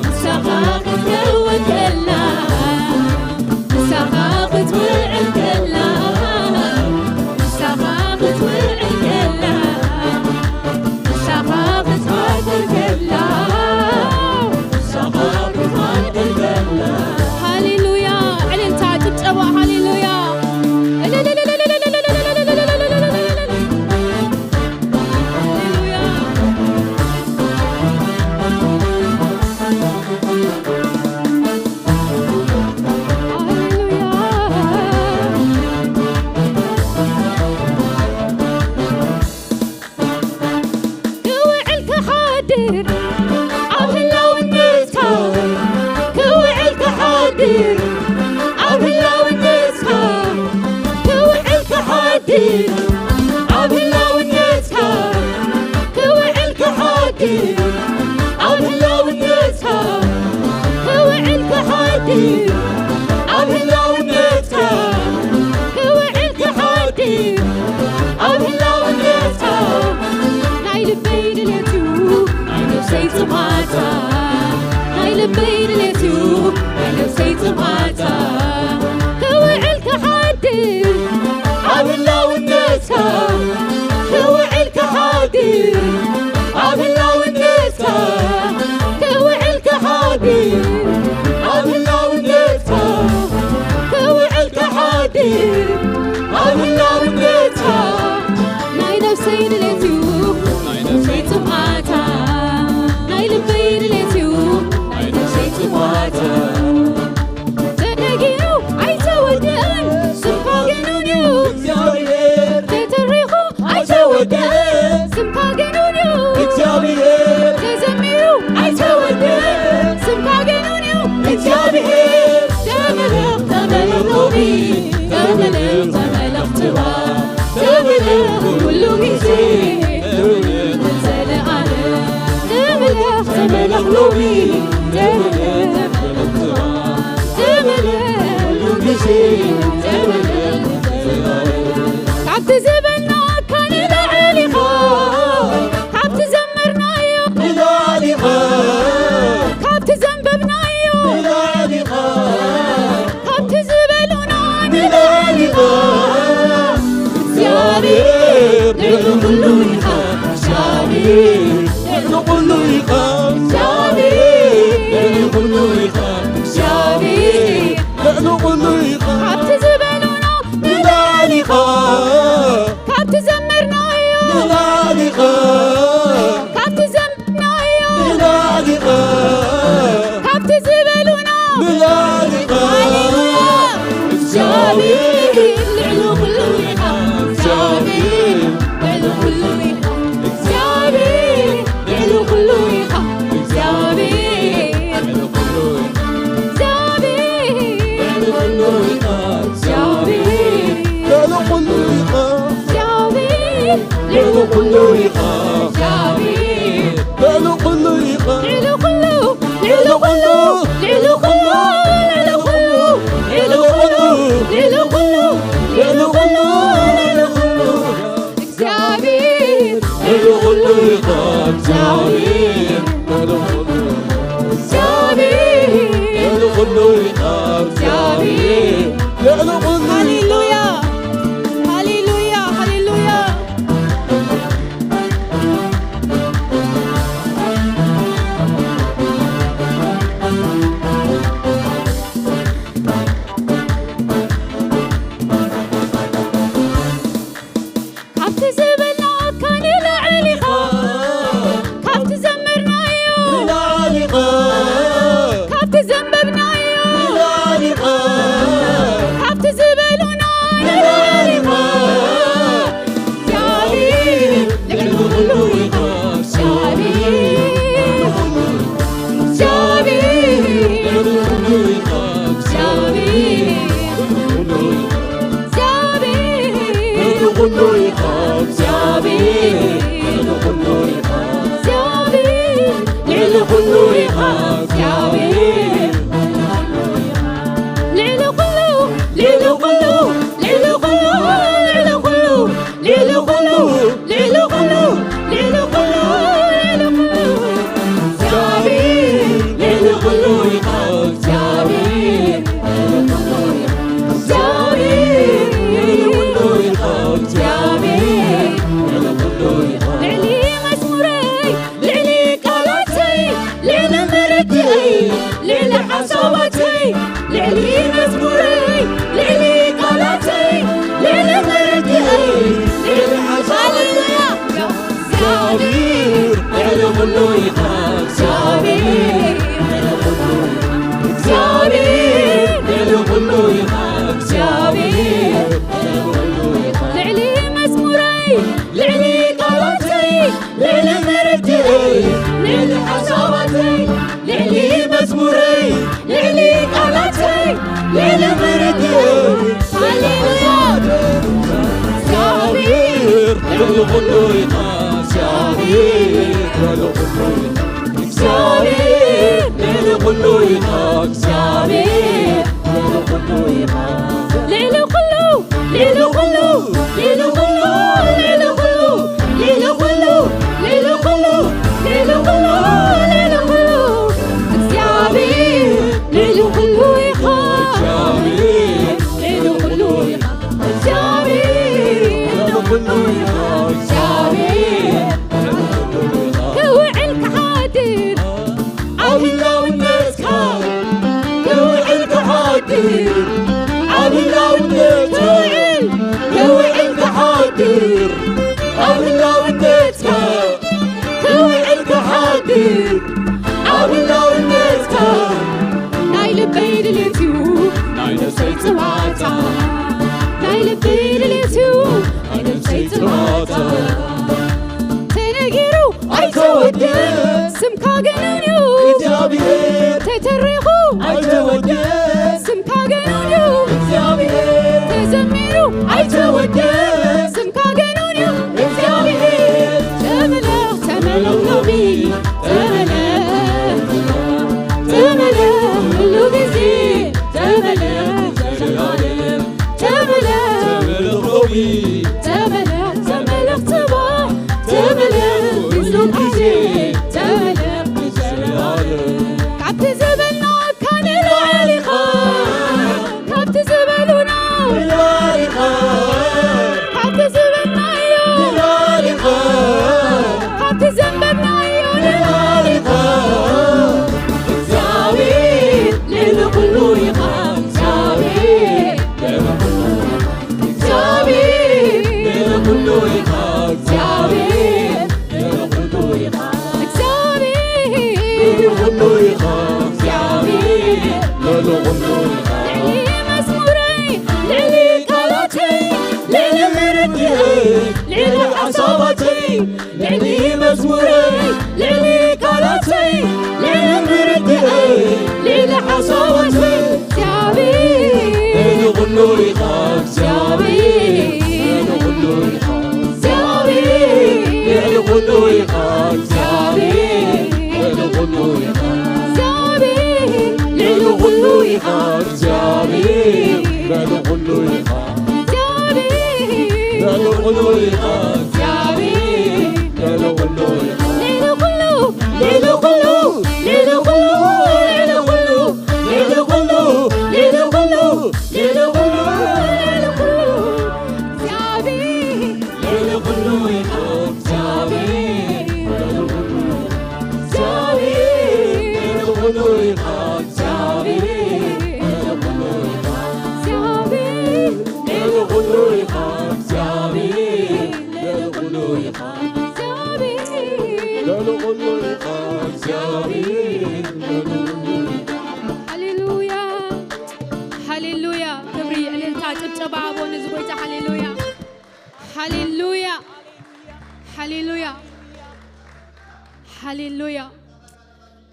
ንሳኻ ክትከውን ከላ፣ ንሳኻ ክትውዕል ከላ፣ ንሳኻ ክትውዕል ከላ፣ ንሳኻ ክትሓድር ከላ፣ ንሳኻ ክትሓድር ከላ። ሃሌሉያ! ዕልልታ፣ ጭብጨባ፣ ሃሌሉያ! ሃሌሉያ! ክውዕል ክሓድር ኣብ ህላውነትካ፣ ክውዕል ክሓድር ኣብ ህላውነትካ፣ ክውዕል ክሓድር ኣብ ህላውነትካ፣ ክውዕል ክሓድር ኣብ ህላውነትካ፣ ክውዕል ክሓድር ኣብ ህላውነትካ፣ ክውዕል ክሓድር ኣብ ህላውነትካ፣ ናይ ልበይ ድሌት እዩ ናይ ነፍሰይ ጥማታ፣ ናይ ልበይ ድሌት እዩ ናይ ነፍሰይ ጥማታ፣ ክውዕል ክሓድር ኣብ ህላውነትካ፣ ክውዕል ክሓድር ኣብ ህላውነትካ፣ ክውዕል ክሓድር ኣብ ህላውነትካ፣ ክውዕል ክሓድር ኣብ ህላውነትካ፣ ናይ ነፍሰይ ድሌት እዩ ናይ ነፍሰይ ጥማታ፣ ናይ ልበይ ድሌት እዩ ናይ ነፍሰይ ጥማታ። ተመለኽ ተመለኽ ትባ ተመለኽ ኩሉ ግዜ ተመለኽ ዘለኣለም ተመለኽ ተመለኽ ሎሚ ተመለኽ ተመለኽ ትባ ተመለኽ ኩሉ ግዜ ተመለኽ ዘለኣለም ካብቲ ዝበልናካ ንላዕሊ ኢኻ ካብቲ ዘመርናዮ ንላዕሊ ኢኻ ካብቲ ዘንበብናዮ ንላዕሊ ኢኻ ካብቲ ዝበሉና ንላዕሊ ኢኻ እግዚኣብሔር ልዕሊ ኩሉ ኢኻ እግዚኣብሔር ልዕሊ ኩሉ ኢኻ እግዚኣብሔር ልዕሊ ኩሉ ኢኻ እግዚኣብሔር ልዕሊ ኩሉ ኢኻ ካብቲ ዝበሉና ንላዕሊ ኢኻ ካብቲ ዘመርናዮ ንላዕሊ ኢኻ ካብቲ ዘመርናዮ ንላዕሊ ኢኻ ካብቲ ዝበሉና ንላዕሊ ኢኻ ሃሌሉያ እግዚኣብሔር ልዕሊ ኩሉ ኢኻ እግዚኣብሔር ልዕሊ ኩሉ ኢኻ እግዚኣብሔር ልዕሊ ኩሉ ኢኻ እግዚኣብሔር ልዕሊ ኩሉ ኢኻ እግዚኣብሔር ልዕሊ ኩሉ ኢኻ እግዚኣብሔር ልዕሊ ኩሉ ኢኻ እግዚኣብሔር ልዕሊ ኩሉ ኢኻ ልዕሊ ኩሉ ልዕሊ ኩሉ ልዕሊ ኩሉ ልዕሊ ኩሉ ልዕሊ ኩሉ ልዕሊ ኩሉ ልዕሊ ኩሉ እግዚኣብሔር ልዕሊ ኩሉ ኢኻ እግዚኣብሔር ልዕሊ ኩሉ እግዚኣብሔር ልዕሊ ኩሉ ኢኻ እግዚኣብሔር ልዕሊ ኩሉ ሃሌሉያ ሃሌሉያ ሃሌሉያ ካብቲ ዝበልናካ ንላዕሊ ኢኻ ካብቲ ዘመርናዮ ንላዕሊ ኢኻ ካብቲ ዘንበብናዮ ንላዕሊ ኢኻ ካብቲ ዝበሉና ንላዕሊ ኢኻ እግዚኣብሔር ልዕሊ ኩሉ ኢኻ እግዚኣብሔር እግዚኣብሔር ልዕሊ ኩሉ ኢኻ እግዚኣብሔር እግዚኣብሔር ልዕሊ ኩሉ ኢኻ እግዚኣብሔር ልዕሊ ኩሉ ኢኻ እግዚኣብሔር ልዕሊ ኩሉ ኢኻ እግዚኣብሔር ልዕሊ ኩሉ ልዕሊ ኩሉ ልዕሊ ኩሉ ልዕሊ ኩሉ ልዕሊ ኩሉ ልዕሊ ኩሉ ልዕሊ ኩሉ ልዕሊ ኩሉ እግዚኣብሔር ልዕሊ ኩሉ ኢኻ እግዚኣብሔር ልዕሊ መዝሙረይ ልዕሊ ቃላተይ ልዕሊ መረድእይ ልዕሊ ሓሳባተይ ልዕሊ መዝሙረይ ልዕሊ ቃላተይ ልዕሊ መረድእይ ልዕሊ ሓሳባተይ እግዚኣብሔር ልዕሊ ኩሉ ኢኻ እግዚኣብሔር ልዕሊ ኩሉ ኢኻ እግዚኣብሔር ልዕሊ ኩሉ ኢኻ እግዚኣብሔር ልዕሊ ኩሉ ኢኻ ልዕሊ መዝሙረይ ልዕሊ ቃላተይ ልዕሊ መረድእይ ልዕሊ ሓሳባተይ ልዕሊ መዝሙረይ ልዕሊ ቃላተይ ልዕሊ መረድእይ ሃሌሉያ እግዚኣብሔር ልዕሊ ኩሉ ኢኻ እግዚኣብሔር ልዕሊ ኩሉ ኢኻ እግዚኣብሔር ልዕሊ ኩሉ ኢኻ እግዚኣብሔር ልዕሊ ኩሉ ኢኻ ልዕሊ ኩሉ ልዕሊ ኩሉ ልዕሊ ኩሉ ልዕሊ ኩሉ ልዕሊ ኩሉ ልዕሊ ኩሉ ልዕሊ ኩሉ ልዕሊ ኩሉ እግዚኣብሔር ልዕሊ ኩሉ ኢኻ ልዕሊ ኩሉ ኢኻ እግዚኣብሔር ልዕሊ ኩሉ ኢኻ እግዚኣብሔር ክውዕል ክሓድር ኣብ ህላውነትካ ክውዕል ክሓድር ኣብ ህላውነት ክውዕል ክውዕል ክሓድር ኣብ ህላውነትካ ክውዕል ክሓድር ኣብ ህላውነትካ ናይ ልበይ ድሌት እዩ ናይ ነፍሰይ ጽባታ ናይ ልበይ ድሌት እዩ ናይ ነፍሰይ ጽባታ ተነጊሩ ኣይተወድእ ስምካ ገናን እዩ እግዚኣብሔር ተተሪኹ ኣይተወድእ ስምካ ገናን እዩ እግዚኣብሔር ተዘም ልዕሊ ሓሳባተይ፣ ልዕሊ መዝሙረይ፣ ልዕሊ ቃላተይ፣ ልዕሊ ምርድእይ፣ ልዕሊ ሓሳባተይ፣ እግዚኣብሔር። ልዕሊ ኩሉ ኢኻ እግዚኣብሔር፣ ልዕሊ ኩሉ ኢኻ እግዚኣብሔር፣ ልዕሊ ኩሉ ኢኻ እግዚኣብሔር፣ ልዕሊ ኩሉ ኢኻ እግዚኣብሔር፣ ልዕሊ ኩሉ ኢኻ እግዚኣብሔር፣ ልዕሊ ኩሉ ኢኻ። ልዕሊ ኩሉ ኢኻ እግዚኣብሔር፣ ልዕሊ ኩሉ ኢኻ። ልዕሊ ኩሉ፣ ልዕሊ ኩሉ፣ ልዕሊ ኩሉ፣ ልዕሊ ኩሉ፣ ልዕሊ ኩሉ፣ ልዕሊ ኩሉ፣ ልዕሊ ኩሉ፣ እግዚኣብሔር። ልዕሊ ኩሉ ኢኻ እግዚኣብሔር፣ ልዕሊ ኩሉ፣ እግዚኣብሔር። ልዕሊ ኩሉ ኢኻ እግዚኣብሔር፣ ልዕሊ ኩሉ ኢኻ። እግዚኣብሔር። ልዕሊ ኩሉ ኢኻ እግዚኣብሔር፣ ልዕሊ ኩሉ ኢኻ። እግዚኣብሔር። ልዕሊ ኩሉ ኢኻ እግዚኣብሔር፣ ልዕሊ ኩሉ ኢኻ። ሃሌሉያ፣ ሃሌሉያ። ክብሪ፣ ዕልልታ፣ ጭብጨባ ኣቦ ነዚ ጎይታ። ሃሌሉያ፣ ሃሌሉያ፣ ሃሌሉያ፣ ሃሌሉያ።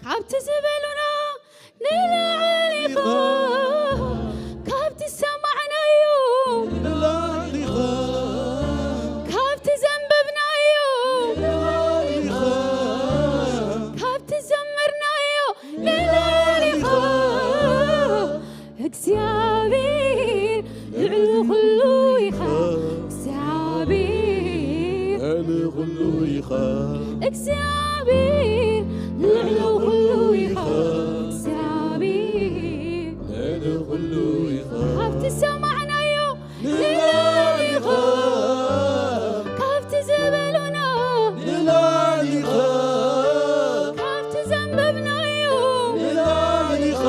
ካብቲ ዝበሉና ንላዕሊ ኢኻ፣ ካብቲ ዝሰማዕናዮ ንላዕሊ ኢኻ፣ ካብቲ ዘንበብናዮ ንላዕሊ ኢኻ፣ ካብቲ ዘመርናዮ ንላዕሊ ኢኻ። እግዚኣብሔር ልዕሊ ኩሉ ኢኻ፣ እግዚኣብሔር ልዕሊ ኩሉ ኢኻ። እግዚኣብሔር ልዕሊ ኩሉ ኢኻ፣ እግዚኣብሔር ልዕሊ ኩሉ ኢኻ። ካብቲ ሰማዕናዮ ንላዕሊ ኢኻ፣ ካብቲ ዝበሉና ንላዕሊ ኢኻ፣ ካብቲ ዘንበብናዮ ንላዕሊ ኢኻ፣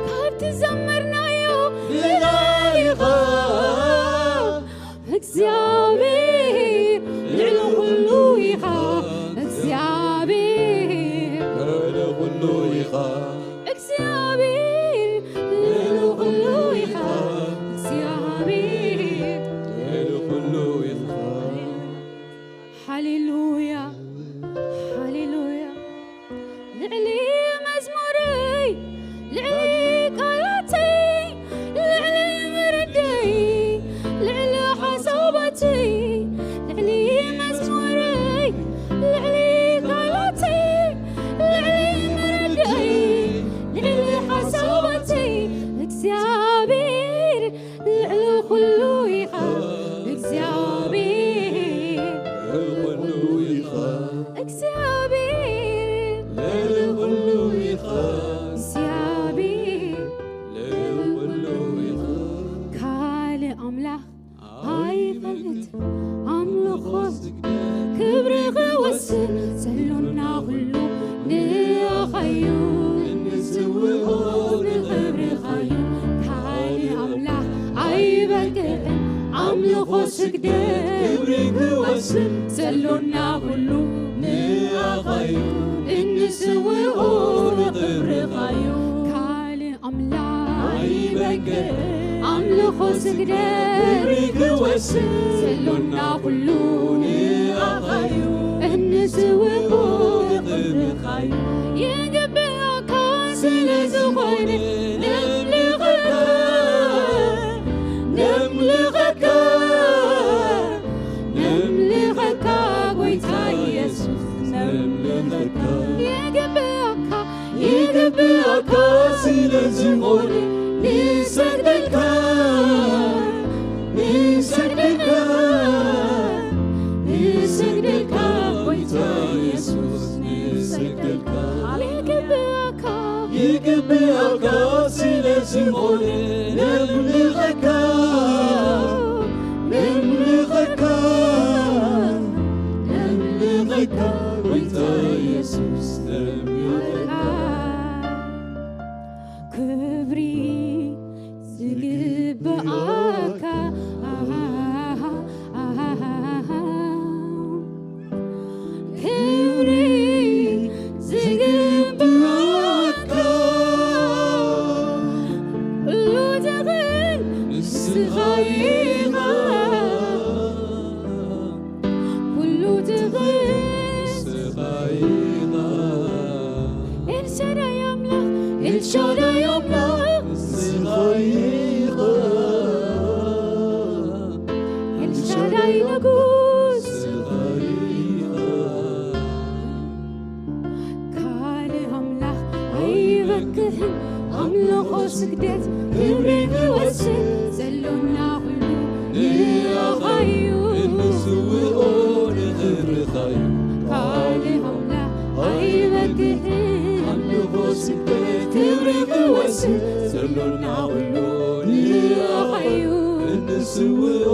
ካብቲ ዘመርናዮ ንላዕሊ ኢኻ። እግዚኣብሔር ልዕሊ ኩሉ ኢኻ፣ እግዚኣብሔር ልዕሊ ኩሉ ኢኻ። እግዚኣብሔር ልዕሊ ኩሉ ኢኻ፣ እግዚኣብሔር ልዕሊ ኩሉ ኢኻ። ሃሌሉያ፣ ሃሌሉያ። ልዕሊ መዝሙረይ፣ ልዕሊ ቃላተይ፣ ልዕሊ ምርደይ፣ ልዕሊ ሓሳባተይ፣ ልዕሊ መዝሙረይ፣ ልዕሊ ቃላተይ፣ ልዕሊ ምርደይ፣ ልዕሊ ሓሳባተይ፣ እግዚኣብሔር ልዕሊ ኩሉ ኢኻ፣ እግዚኣብሔር ልዕሊ ኩሉ ኢኻ፣ እግዚኣብሔር ልዕሊ ኩሉ ኢኻ፣ እግዚኣብሔር ልዕሊ ኩሉ ኢኻ። ካልእ ኣምላኽ ኣይፈልጥ ኣምልኾ ክብሪ ክወስድ ዘሎና ኩሉ ንኣኻዩ እንስውኦ ንኽብርኻዩ። ካልእ ኣምላኽ ኣይበቅዕን ኣምልኾ ስግደት ክብሪ ክወስድ ዘሎና ኩሉ ንኣኻዩ እንስውኦ ንኽብርኻዩ። ካልእ ኣምላኽ ኣይበቅዕ ኣምልኾ ስግደት ክብሪ ክወስድ ዘሎና ኩሉ ንኣኻዩ እንስውኦ ንኽብርኻዩ። ይግብኣካ ስለ ዝኾነ ነምልኸካ፣ ነምልኸካ፣ ነምልኸካ ጎይታ ኢየሱስ ነምልኸካ። ይግብኣካ ይግብኣካ ስለ ዝኾነ ንሰግደልካ፣ ንሰግደልካ፣ ንሰግደልካ ጎይታ ኢየሱስ ንሰግደልካ። ይግብኣካ ይግብኣካ ስለ ዝኾነ ነምልኸካ፣ ነምልኸካ፣ ነምልኸካ ጎይታ ኢየሱስ ነምልኸካ። ክብሪ ዝግብኣካ፣ ክብሪ ዝግብኣካ፣ ኩሉ ትኽእል ንስኻ ኢኻ። ክደት ክብሪ ክወስድ ዘሎና ኩሉ ንኣኻ እዩ። እንስውኦ ንኽብርኻ እዩ። ካልእ ኣምላኽ ኣይበቅዕን። ኣምልኾ ስግደት ክብሪ ክወስድ ዘሎና ኩሉ ንኣኻ እዩ። እንስውኦ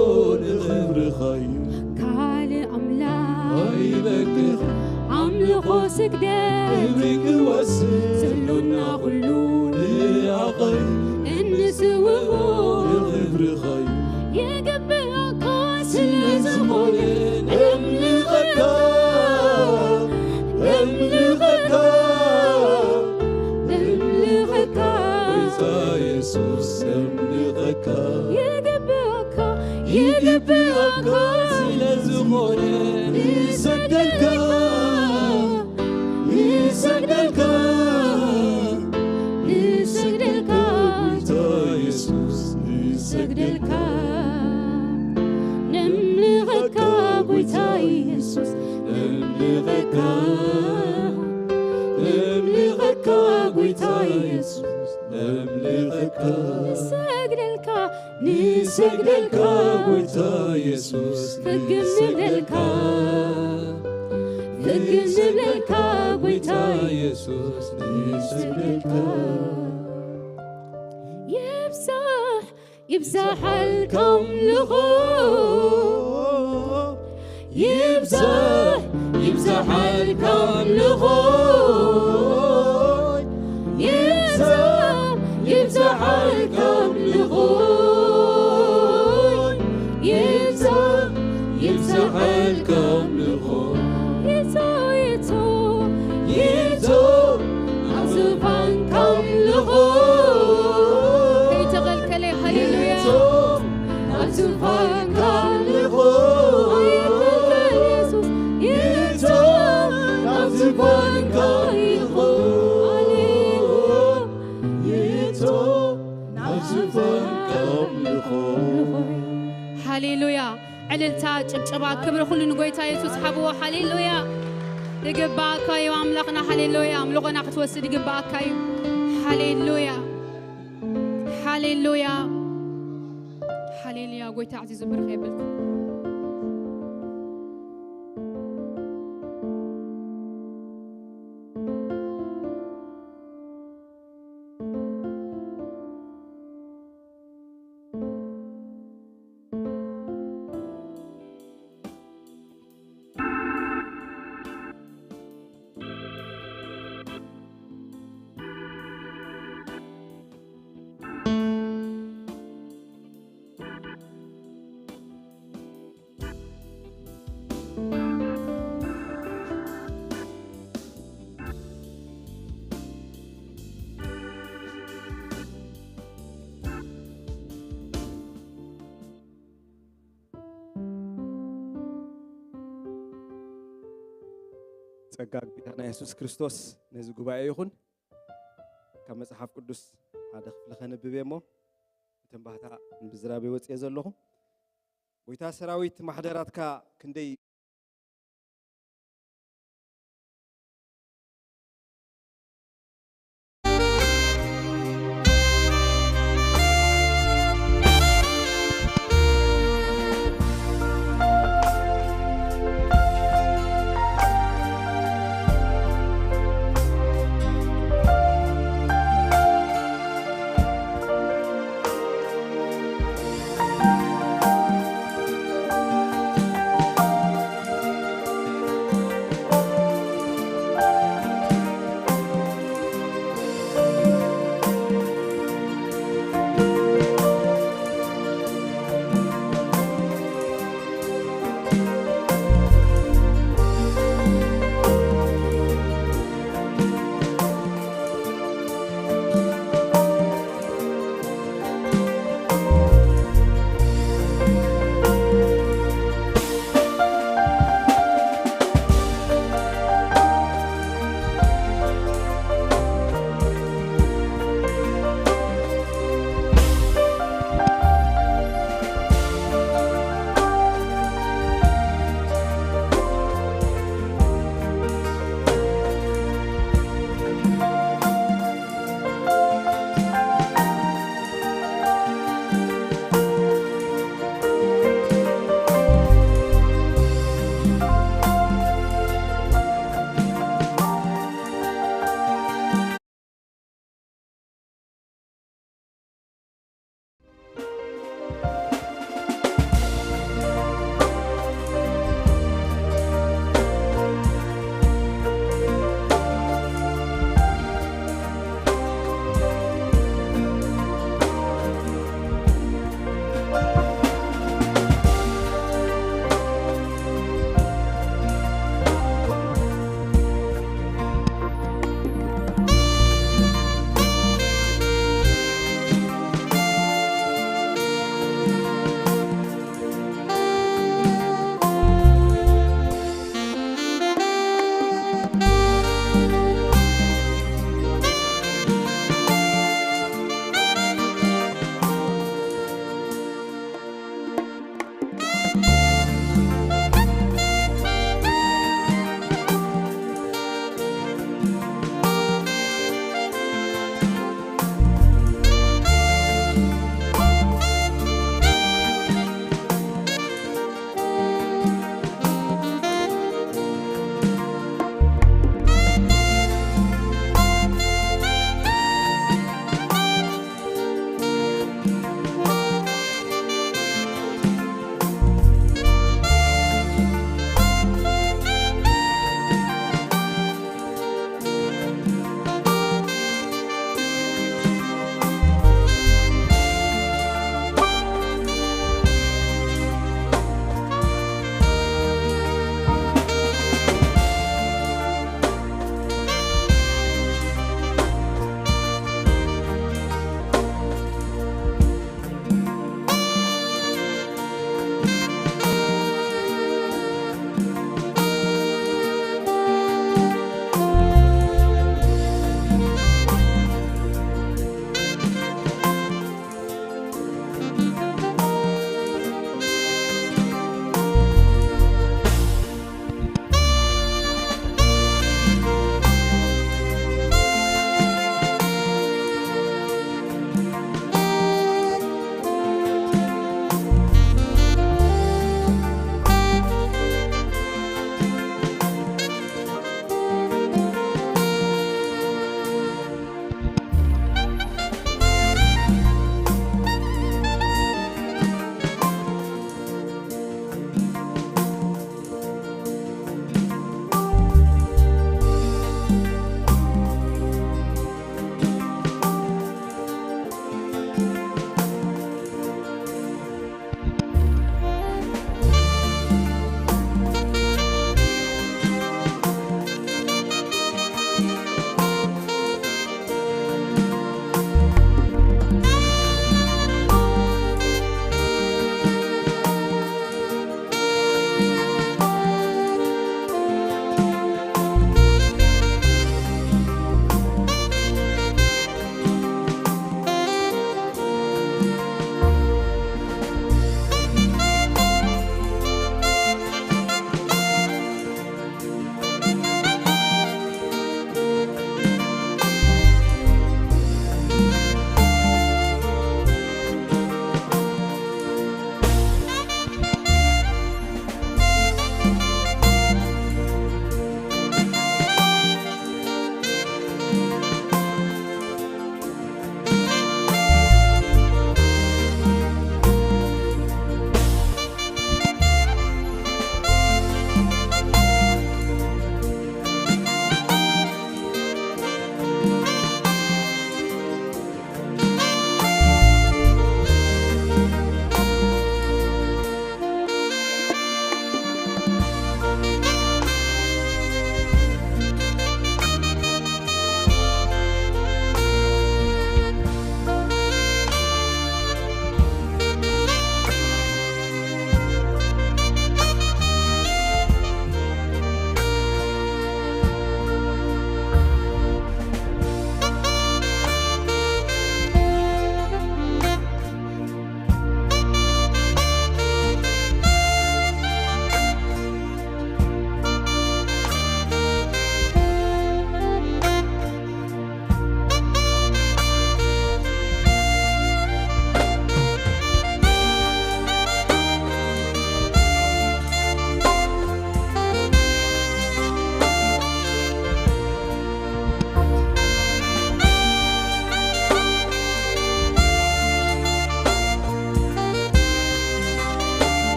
ንኽብርኻ እዩ። ካልእ ኣምላኽ ኣይበቅዕን። ኣምልኾ ስግደት ክብሪ ክወስድ ዘሎና ኩሉ ንኣኻ እዩ። እንስውኦ ንኽብርኻ እዩ። ይግብኣካ ስለ ዝኾነ ነምልኸካ፣ ነምልኸካ፣ ነምልኸካ። ጎይታ የሱስ ነምልኸካ። ይግብኣካ፣ ይግብኣካ ስለ ዝኾነ ንሰግደልካ፣ ንሰግደልካ፣ ንሰግደልካ። ጎይታ የሱስ ንሰግደልካ። ነምልኸካ ጎይታ የሱስ ነምልኸካ፣ ነምልኸካ ጎይታ የሱስ ነምልኸካ። ንሰግደልካ፣ ንሰግደልካ ጎይታ የሱስ ፍግም ንብለልካ፣ ፍግም ንብለልካ ጎይታ የሱስ ንሰግደልካ። ይብዛሕ ይብዛሓልካ ኣምልኾ፣ ይብዛሕ ይብዛሓልካ ኣምልኾ፣ ይብዛሕ ይብዛሓልካ ኣምልኾ፣ ይብዛሕ ይብዛሓልካ ኣምልኾ። ይቶ፣ ይቶ፣ ይቶ፣ ኣብ ዙፋንካ ኣምልኾ። ከይተኸልከለ፣ ሃሌሉያ። ይቶ፣ ኣብ ዙፋንካ ኣምልኾ። ኣይከልከል፣ የሱስ። ይቶ፣ ኣብ ዙፋንካ ኣምልኾ። ሃሌሉያ። ይቶ፣ ኣብ ዙፋንካ ኣምልኾ። ሃሌሉያ። ዕልልታ፣ ጭብጨባ፣ ክብሪ ኩሉ ንጎይታ የሱስ ሓብዎ። ሃሌሉያ። ይግባኣካ እዩ ኣምላኽና። ሃሌሉያ። ኣምልኾና ክትወስድ ይግባኣካ እዩ። ሃሌሉያ። ሃሌሉያ። ሃሌሉያ። ጎይታ ኣዕዚዙ ብርኽ የብልኩም። ጸጋ ጎይታና የሱስ ክርስቶስ ነዚ ጉባኤ ይኹን። ካብ መጽሓፍ ቅዱስ ሓደ ክፍሊ ከንብብ እየ እሞ፣ እተን ባህታ ንምዝራብ እየ ወጽየ ዘለኹ። ጎይታ ሰራዊት ማሕደራትካ ክንደይ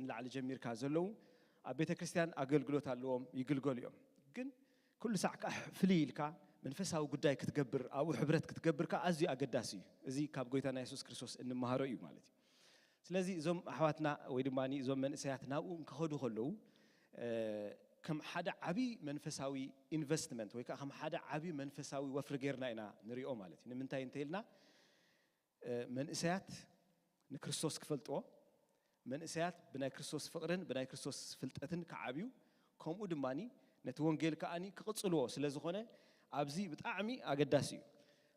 ንላዕሊ ጀሚርካ ዘለዉ ኣብ ቤተ ክርስቲያን ኣገልግሎት ኣለዎም፣ ይግልገሉ እዮም። ግን ኩሉ ሳዕ ከዓ ፍልይ ኢልካ መንፈሳዊ ጉዳይ ክትገብር፣ ኣብኡ ሕብረት ክትገብር ከዓ ኣዝዩ ኣገዳሲ እዩ። እዚ ካብ ጎይታና የሱስ ክርስቶስ እንመሃሮ እዩ ማለት እዩ። ስለዚ እዞም ኣሕዋትና ወይ ድማ እዞም መንእሰያት ናብኡ እንክኸዱ ከለዉ፣ እ፣ ከም ሓደ ዓቢ መንፈሳዊ ኢንቨስትመንት ወይ ከዓ ከም ሓደ ዓቢ መንፈሳዊ ወፍሪ ጌርና ኢና ንሪኦ ማለት እዩ። ንምንታይ እንተኢልና፣ እ፣ መንእሰያት ንክርስቶስ ክፈልጥዎ፣ መንእሰያት ብናይ ክርስቶስ ፍቕርን ብናይ ክርስቶስ ፍልጠትን ክዓብዩ፣ ከምኡ ድማ ነቲ ወንጌል ከኣኒ ክቕጽልዎ ስለ ዝኾነ፣ ኣብዚ ብጣዕሚ ኣገዳሲ እዩ።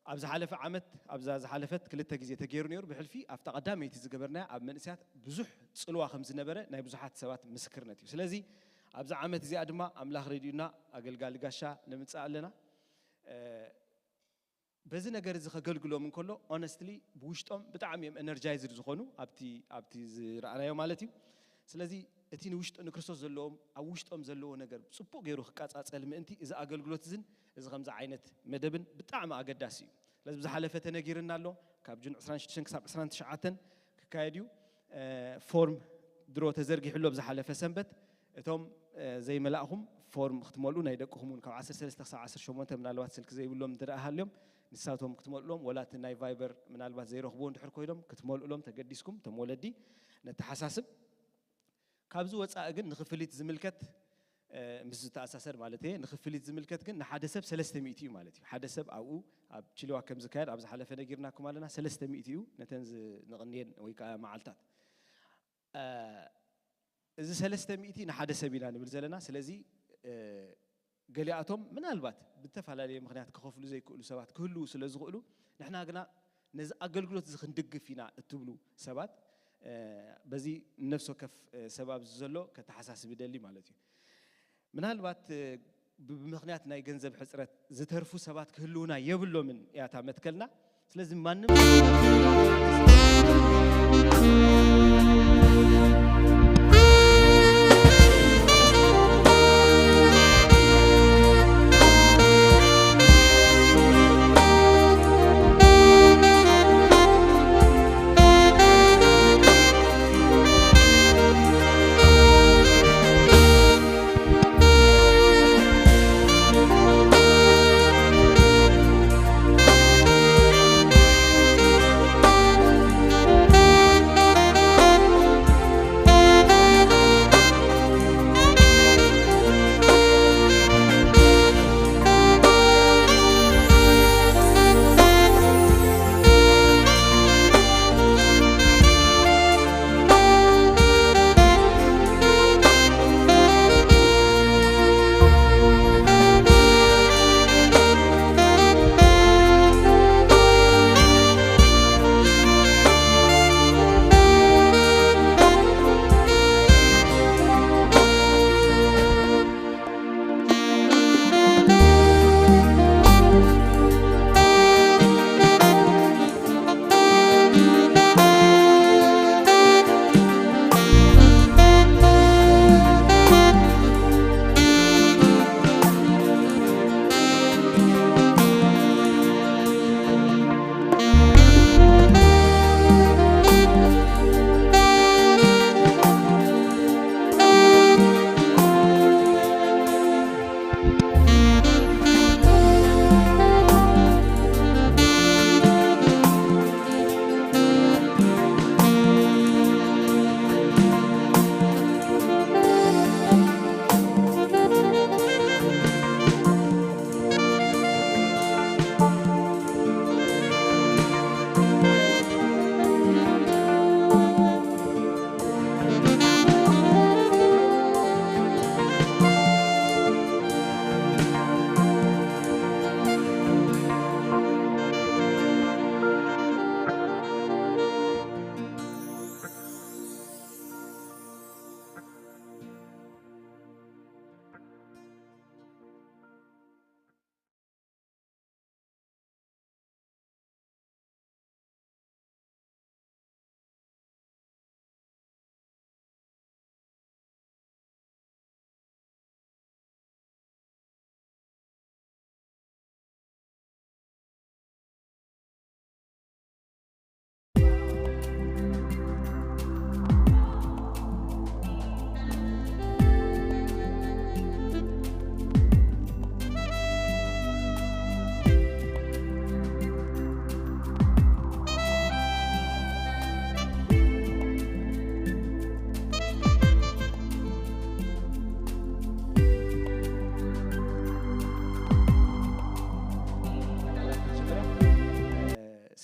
ኣብ ዝሓለፈ ዓመት፣ ኣብዛ ዝሓለፈት ክልተ ግዜ ተገይሩ ነይሩ። ብሕልፊ ኣብታ ቀዳመይቲ ዝገበርናያ ኣብ መንእሰያት ብዙሕ ጽልዋ ከም ዝነበረ ናይ ብዙሓት ሰባት ምስክርነት እዩ። ስለዚ ኣብዛ ዓመት እዚኣ ድማ ኣምላኽ ረድዩና ኣገልጋሊ ጋሻ ነምጽእ ኣለና። እ፣ በዚ ነገር እዚ ከገልግሎም እንከሎ፣ ኦነስትሊ ብውሽጦም ብጣዕሚ እዮም ኤነርጃይዝድ ዝኾኑ፣ ኣብቲ፣ ኣብቲ ዝረኣናዮ ማለት እዩ። ስለዚ እቲ ንውሽጦ-፣ ንክርስቶስ ዘለዎም፣ ኣብ ውሽጦም ዘለዎ ነገር ጽቡቕ ገይሩ ክቃጻጸል ምእንቲ፣ እዚ ኣገልግሎት እዝን እዚ ከምዚ ዓይነት መደብን ብጣዕሚ ኣገዳሲ እዩ። ስለዚ ብዝሓለፈ ተነጊርና ኣሎ፣ ካብ ጁን ዕስራን ሽዱሽተን ክሳብ ዕስራን ትሽዓተን ክካየድ እዩ። እ፣ ፎርም ድሮ ተዘርጊሑ ኣሎ ብዝሓለፈ ሰንበት። እቶም፣ እ፣ ዘይመላእኹም ፎርም ክትመልኡ፣ ናይ ደቅኹም እውን ካብ ዓሰርተ ሰለስተ ክሳብ ዓሰርተ ሸሞንተ ምናልባት ስልኪ ዘይብሎም እንተ ደኣ ሃልዮም፣ ንሳቶም ክትመልኡሎም፣ ወላ እቲ ናይ ቫይበር ምናልባት ዘይረኽብዎ እንድሕር ኮይኖም ክትመልኡሎም ተገዲስኩም፣ እቶም ወለዲ ነተሓሳስብ። ካብዚ ወጻኢ ግን ንክፍሊት ዝምልከት፣ እ፣ ምስ ዝተኣሳሰር ማለት እየ፣ ንክፍሊት ዝምልከት ግን ንሓደ ሰብ ሰለስተ ሚእቲ እዩ ማለት እዩ። ሓደ ሰብ ኣብኡ ኣብ ቺሊዋ ከም ዝካየድ ኣብ ዝሓለፈ ነጊርናኩም ኣለና፣ ሰለስተ ሚእቲ እዩ ነተን ዝ-፣ ንቕንየን ወይ ከዓ መዓልታት። እ፣ እዚ ሰለስተ ሚእቲ ንሓደ ሰብ ኢና ንብል ዘለና። ስለዚ፣ እ፣ ገሊኣቶም ምናልባት ብዝተፈላለየ ምኽንያት ክኸፍሉ ዘይክእሉ ሰባት ክህልዉ ስለ ዝኽእሉ፣ ንሕና ግና ነዚ ኣገልግሎት እዚ ክንድግፍ ኢና እትብሉ ሰባት፣ እ፣ በዚ ነፍሲ ወከፍ፣ እ፣ ሰብ ኣብዚ ዘሎ ከተሓሳስብ ይደሊ ማለት እዩ። ምናልባት፣ እ፣ ብ-፣ ብምኽንያት ናይ ገንዘብ ሕጽረት ዝተርፉ ሰባት ክህልዉና የብሎምን እያ እታ መትከልና። ስለዚ ማንም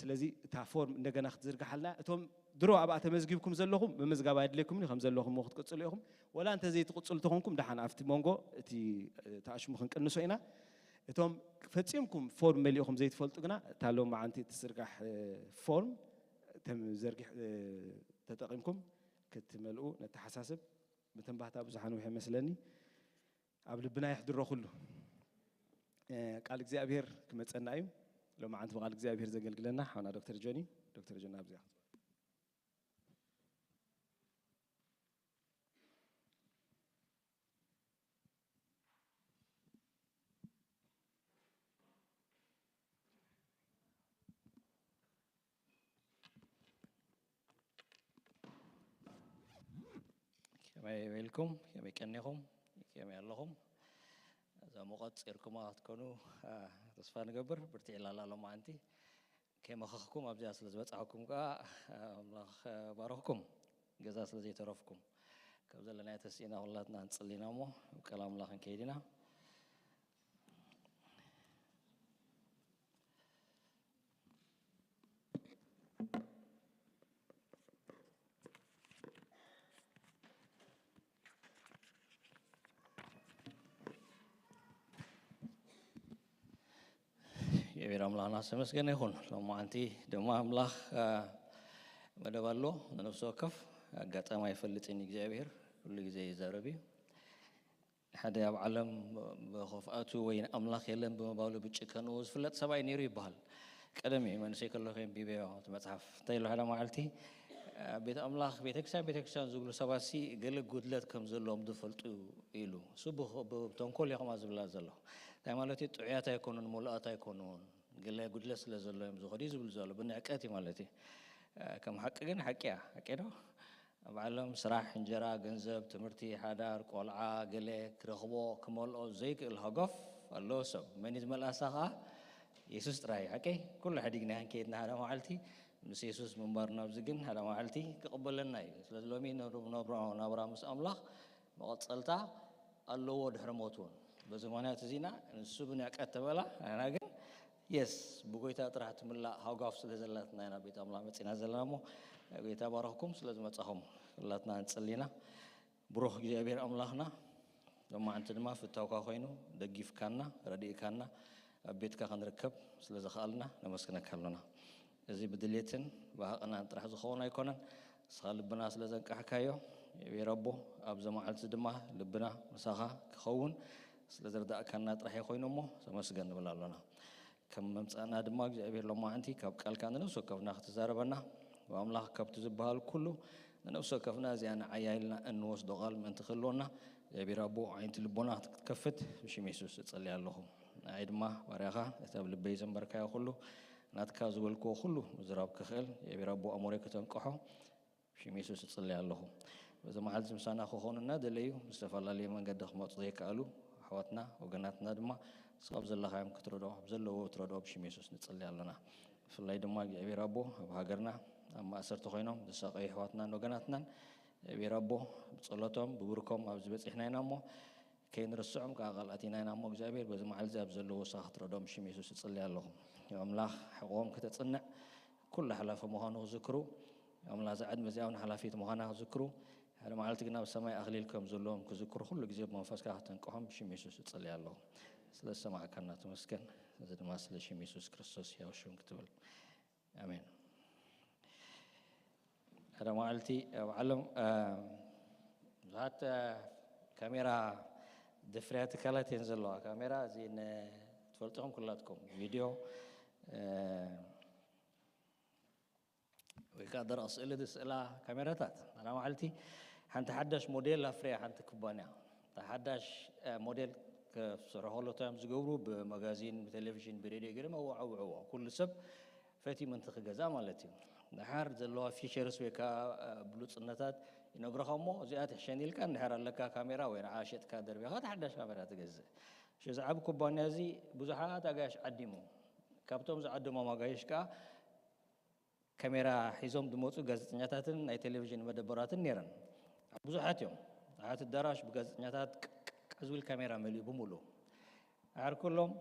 ስለዚ እታ ፎርም እንደገና ክትዝርግሓልና፣ እቶም ድሮ ኣብኣ ተመዝጊብኩም ዘለኹም ምምዝጋብ ኣየድልየኩምን እዩ፣ ከም ዘለኹም ክትቅጽሉ ኢኹም። ወላ እንተ ዘይትቕጽሉ ተኾንኩም ደሓን ኣብቲ መንጎ እቲ ተኣሽሙ ክንቅንሶ ኢና። እቶም ፈጺምኩም ፎርም መሊእኹም ዘይትፈልጡ ግና እታ ሎማዓንቲ እትዝርጋሕ ፎርም ተዘርጊሕ ተጠቒምኩም ክትመልኡ ነተሓሳስብ። ምትንባህታ ብዙሓን ውሕ መስለኒ ኣብ ልብና ይሕድሮ ኩሉ። ቃል እግዚኣብሔር ክመጸና እዩ። ሎማዓንቲ ብቃል እግዚኣብሔር ዘገልግለና ሓውና ዶክተር ጆኒ። ዶክተር ጆኒ ኣብዚኣ ከመይ ውዒልኩም? ከመይ ቀኒኹም? ከመይ ኣለኹም? እዛ ሙቐት ፂርኩማ ክትኮኑ ተስፋ ንገብር። ብርትዒ ላላ ሎማዓንቲ ከይመኸኽኩም ኣብዚኣ ስለ ዝበፃሕኩም ከዓ ኣምላኽ ባረኽኩም። ገዛ ስለ ዘይተረፍኩም ካብ ዘለናዮ ተስኢና ኩላትና ንፅሊ ኢና እሞ ቃል ኣምላኽ ንከይድ ኢና። የቤር ኣምላኽና ዝተመስገነ ይኹን። ሎማዓንቲ ድማ ኣምላኽ መደብ ኣሎ ንነፍሲ ወከፍ። ኣጋጣሚ ኣይፈልጥን እግዚኣብሔር ኩሉ ግዜ ይዛረብ እዩ። ሓደ ኣብ ዓለም ብኸፍኣቱ ወይ ኣምላኽ የለን ብምባሉ ብጭከንኡ ዝፍለጥ ሰብኣይ ነይሩ ይበሃል። ቀደም እዩ መንእሰይ ከለኹ የንቢበዮ እቲ መጽሓፍ። እንታይ ኢሉ ሓደ መዓልቲ ኣብ ቤት ኣምላኽ ቤተክርስትያን ቤተክርስትያን ዝብሉ ሰባት ሲ ገለ ጉድለት ከም ዘለዎም ዝፈልጡ ኢሉ። እሱ ብተንኮል እዩ ከምኣ ዝብላ ዘሎ። እንታይ ማለት እዩ? ጥዑያት ኣይኮኑን፣ ምሉኣት ኣይኮኑን፣ ገለ ጉድለት ስለ ዘሎ እዮም ዝኸዱ ዝብል ዘሎ ብንዕቀት እዩ ማለት እዩ። ከም ሓቂ ግን ሓቂ እያ። ሓቂ ዶ? ኣብ ዓለም ስራሕ፣ እንጀራ፣ ገንዘብ፣ ትምህርቲ፣ ሓዳር፣ ቆልዓ፣ ገለ ክረኽቦ ክመልኦ ዘይክእል ሃጓፍ ኣለዎ ሰብ። መን እዩ ዝመልኣሳ ከዓ? የሱስ ጥራይ እዩ። ሓቀይ? ኩሉ ሓዲግና ክንከይድና ሓደ መዓልቲ ምስ የሱስ ምንባር ናብዚ ግን ሓደ መዓልቲ ክቕበለና እዩ። ስለዚ ሎሚ ነብሮ ናብራ ምስ ኣምላኽ መቐጸልታ ኣለዎ ድሕሪ ሞት እውን። በዚ ምኽንያት እዚና ንሱ ብንዕቀት ተበላ፣ ንሕና ግን የስ ብጎይታ ጥራሕ ትምላእ ሃጓፍ ስለ ዘላትና ኢና ቤት ኣምላኽ መጺና ዘለና እሞ ጎይታ ባረኽኩም ስለ ዝመጻኹም። ኩላትና ንጽሊ ኢና። ብሩኽ እግዚኣብሔር ኣምላኽና ሎማዓንቲ ድማ ፍታውካ ኮይኑ ደጊፍካና ረዲእካና ኣብ ቤትካ ክንርከብ ስለ ዝኸኣልና ነመስግነካ ኣሎና። እዚ ብድሌትን ብሃቕናን ጥራሕ ዝኸውን ኣይኮነን። ንስኻ ልብና ስለ ዘንቃሕካዮ የቤረቦ ኣብዚ መዓልቲ ድማ ልብና ምሳኻ ክኸውን ስለ ዝረዳእካና ጥራሕ ኮይኑ እሞ ተመስገን ንብል ኣሎና። ከም መምጻእና ድማ እግዚኣብሔር ሎማዓንቲ ካብ ቃልካ ንነፍሲ ወከፍና ክትዛረበና ብኣምላኽ ካብቲ ዝበሃል ኩሉ ንነፍሲ ወከፍና እዚኣ ንዓያ ኢልና እንወስዶ ቃል ምእንቲ ክህልወና እግዚኣብሔር ኣቦ ዓይንቲ ልቦና ክትከፍት ብሽም የሱስ እጸልይ ኣለኹ። ንዓይ ድማ ባርያኻ እቲ ኣብ ልበይ ዘንበርካዮ ኩሉ ናትካ ዝበልክዎ ኩሉ ምዝራብ ክኽእል እግዚኣብሔር ኣቦ ኣእምሮይ ከተንቅሖ ብሽም የሱስ እጽልይ ኣለኹ። በዚ መዓልቲ ምሳና ክኾኑ እናደለዩ ብዝተፈላለየ መንገዲ ክመፁ ዘይከኣሉ ኣሕዋትና ወገናትና ድማ ንስኻ ኣብ ዘለኻዮም ክትረድኦ ኣብ ዘለዎ ትረድኦ ብሽም የሱስ ንጽልይ ኣለና። ብፍላይ ድማ እግዚኣብሔር ኣቦ ኣብ ሃገርና ኣብ ማእሰርቲ ኮይኖም ዝሳቀዩ ኣሕዋትናን ወገናትናን እግዚኣብሔር ኣቦ ብጸሎቶም ብብርኮም ኣብዚ በጺሕና ኢና እሞ ከይንርስዖም ከዓ ቃል ኣቲና ኢና እሞ እግዚኣብሔር በዚ መዓልቲ ኣብ ዘለዎ ንስኻ ክትረድኦም ብሽም የሱስ እጽልይ ኣለኹ። ኣምላኽ ሕቆም ከተጽንዕ ኩሉ ሓላፊ ምዃኑ ክዝክሩ ኣምላኽ እዛ ዕድመ እዚኣ እውን ሓላፊት ምዃና ክዝክሩ ሓደ መዓልቲ ግን ኣብ ሰማይ ኣኽሊል ከም ዘለዎም ክዝክሩ ኩሉ ግዜ ብመንፈስካ ከተንቅሖም ብሽም የሱስ እጽልይ ኣለኹ። ስለ ዝሰማዕካና ተመስገን። እዚ ድማ ስለ ሽም የሱስ ክርስቶስ ሕያው ሽም ክትብል ኣሜን። ሓደ መዓልቲ ኣብ ዓለም ብዙሓት ካሜራ ዘፍርያ ትካላት እየን ዘለዋ። ካሜራ እዚ ትፈልጥኹም ኩላትኩም ቪድዮ ወይ ከዓ ደረቕ ስእሊ ዝስእላ ካሜራታት ናዳ መዓልቲ ሓንቲ ሓዳሽ ሞዴል ኣፍርያ ሓንቲ ኩባንያ ሓዳሽ ሞዴል ክስርሑ ከሎ እዮም ዝገብሩ ብመጋዚን ብቴሌቪዥን ብሬድዮ ገይሮም ኣወዓውዕዎ ኩሉ ሰብ ፈትዩ ምንቲ ክገዛ ማለት እዩ። ድሓር ዘለዋ ፊቸርስ ወይ ከዓ ብሉፅነታት ይነግረኻ እሞ እዚኣ ትሕሸኒ ኢልካ እንድሕር ኣለካ ካሜራ ወይ ንዓ ሸጥካ ደርቢኻ ሓዳሽ ካሜራ ትገዝእ። እዚ ዓብ ኩባንያ እዚ ብዙሓት ኣጋይሽ ዓዲሙ ካብቶም ዝዓደሞም ኣጋይሽ ከዓ ካሜራ ሒዞም ዝመፁ ጋዜጠኛታትን ናይ ቴሌቪዥን መደበራትን ነይረን። ብዙሓት እዮም። ሓቲ ኣዳራሽ ብጋዜጠኛታት ቀዝብል ካሜራ መሊኡ ብምሉ ኣሕር ኩሎም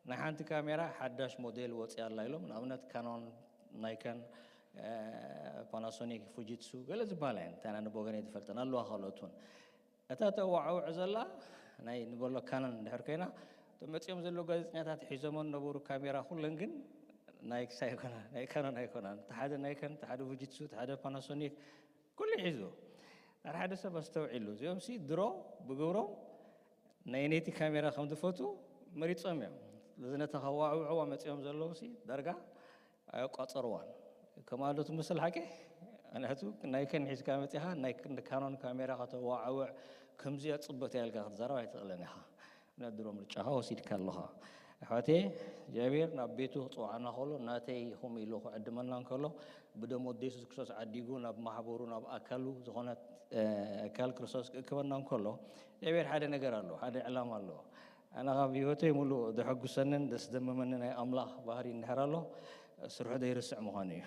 ናይ ሓንቲ ካሜራ ሓዳሽ ሞዴል ወፂኣ ኣላ ኢሎም ንኣብነት ካኖን ናይከን፣ እ፣ ፓናሶኒክ፣ ፉጂትሱ፣ ገለ ዝበሃላ እየን። እንታይ ኢና ንቦገነ ትፈልጠን ኣለዋ ካልኦት እውን። እታ ተዋዕውዕ ዘላ ናይ ንበሎ ካኖን እንድሕር ኮይና፣ እቶም መጺኦም ዘለዉ ጋዜጠኛታት ሒዞመን ነበሩ ካሜራ፣ ኩለን ግን ናይ ክሳይ ኣይኮና፣ ናይ ካኖን ኣይኮናን። እቲ ሓደ ናይከን፣ እቲ ሓደ ፉጂትሱ፣ እቲ ሓደ ፓናሶኒክ፣ ኩሉ ሒዙ። ሓደ ሓደ ሰብ ኣስተውዒሉ። እዚኦም ሲ ድሮ ብግብሮም ናይ ነይቲ ካሜራ ከም ዝፈቱ መሪጾም እዮም። ስለዚ ነታ ከዋዕውዕዋ መጺኦም ዘለዉ ሲ ዳርጋ ኣየቋጸርዋን። ከምኣ ዶ ትመስል ሓቂ? ምኽንያቱ ናይ ከን ሒዝካ መጺኻ ናይ ክንዲ ካኖን ካሜራ ከተዋዕውዕ ከምዚኣ ጽብቕቲ እያ ኢልካ ክትዛረብ ኣይትኽእልን ኢኻ። ምኽንያቱ ድሮ ምርጫኻ ወሲድካ ኣለኻ። ኣሕዋተየ፣ እግዚኣብሔር ናብ ቤቱ ክጽውዓና ከሎ ናተይ ኢኹም ኢሉ ክዕድመና እንከሎ ብደሙ ወዲ የሱስ ክርስቶስ ዓዲጉ ናብ ማሕበሩ ናብ ኣካሉ ዝኾነት፣ እ፣ ኣካል ክርስቶስ ክእክበና እንከሎ እግዚኣብሔር ሓደ ነገር ኣለዎ፣ ሓደ ዕላማ ኣለዎ። ኣነ ካብ ህይወተይ ሙሉእ ዘሐጉሰንን ዘስደምመንን ናይ ኣምላኽ ባህሪ እንድሕር ኣሎ፣ ስርሑ ዘይርስዕ ምዃኑ እዩ።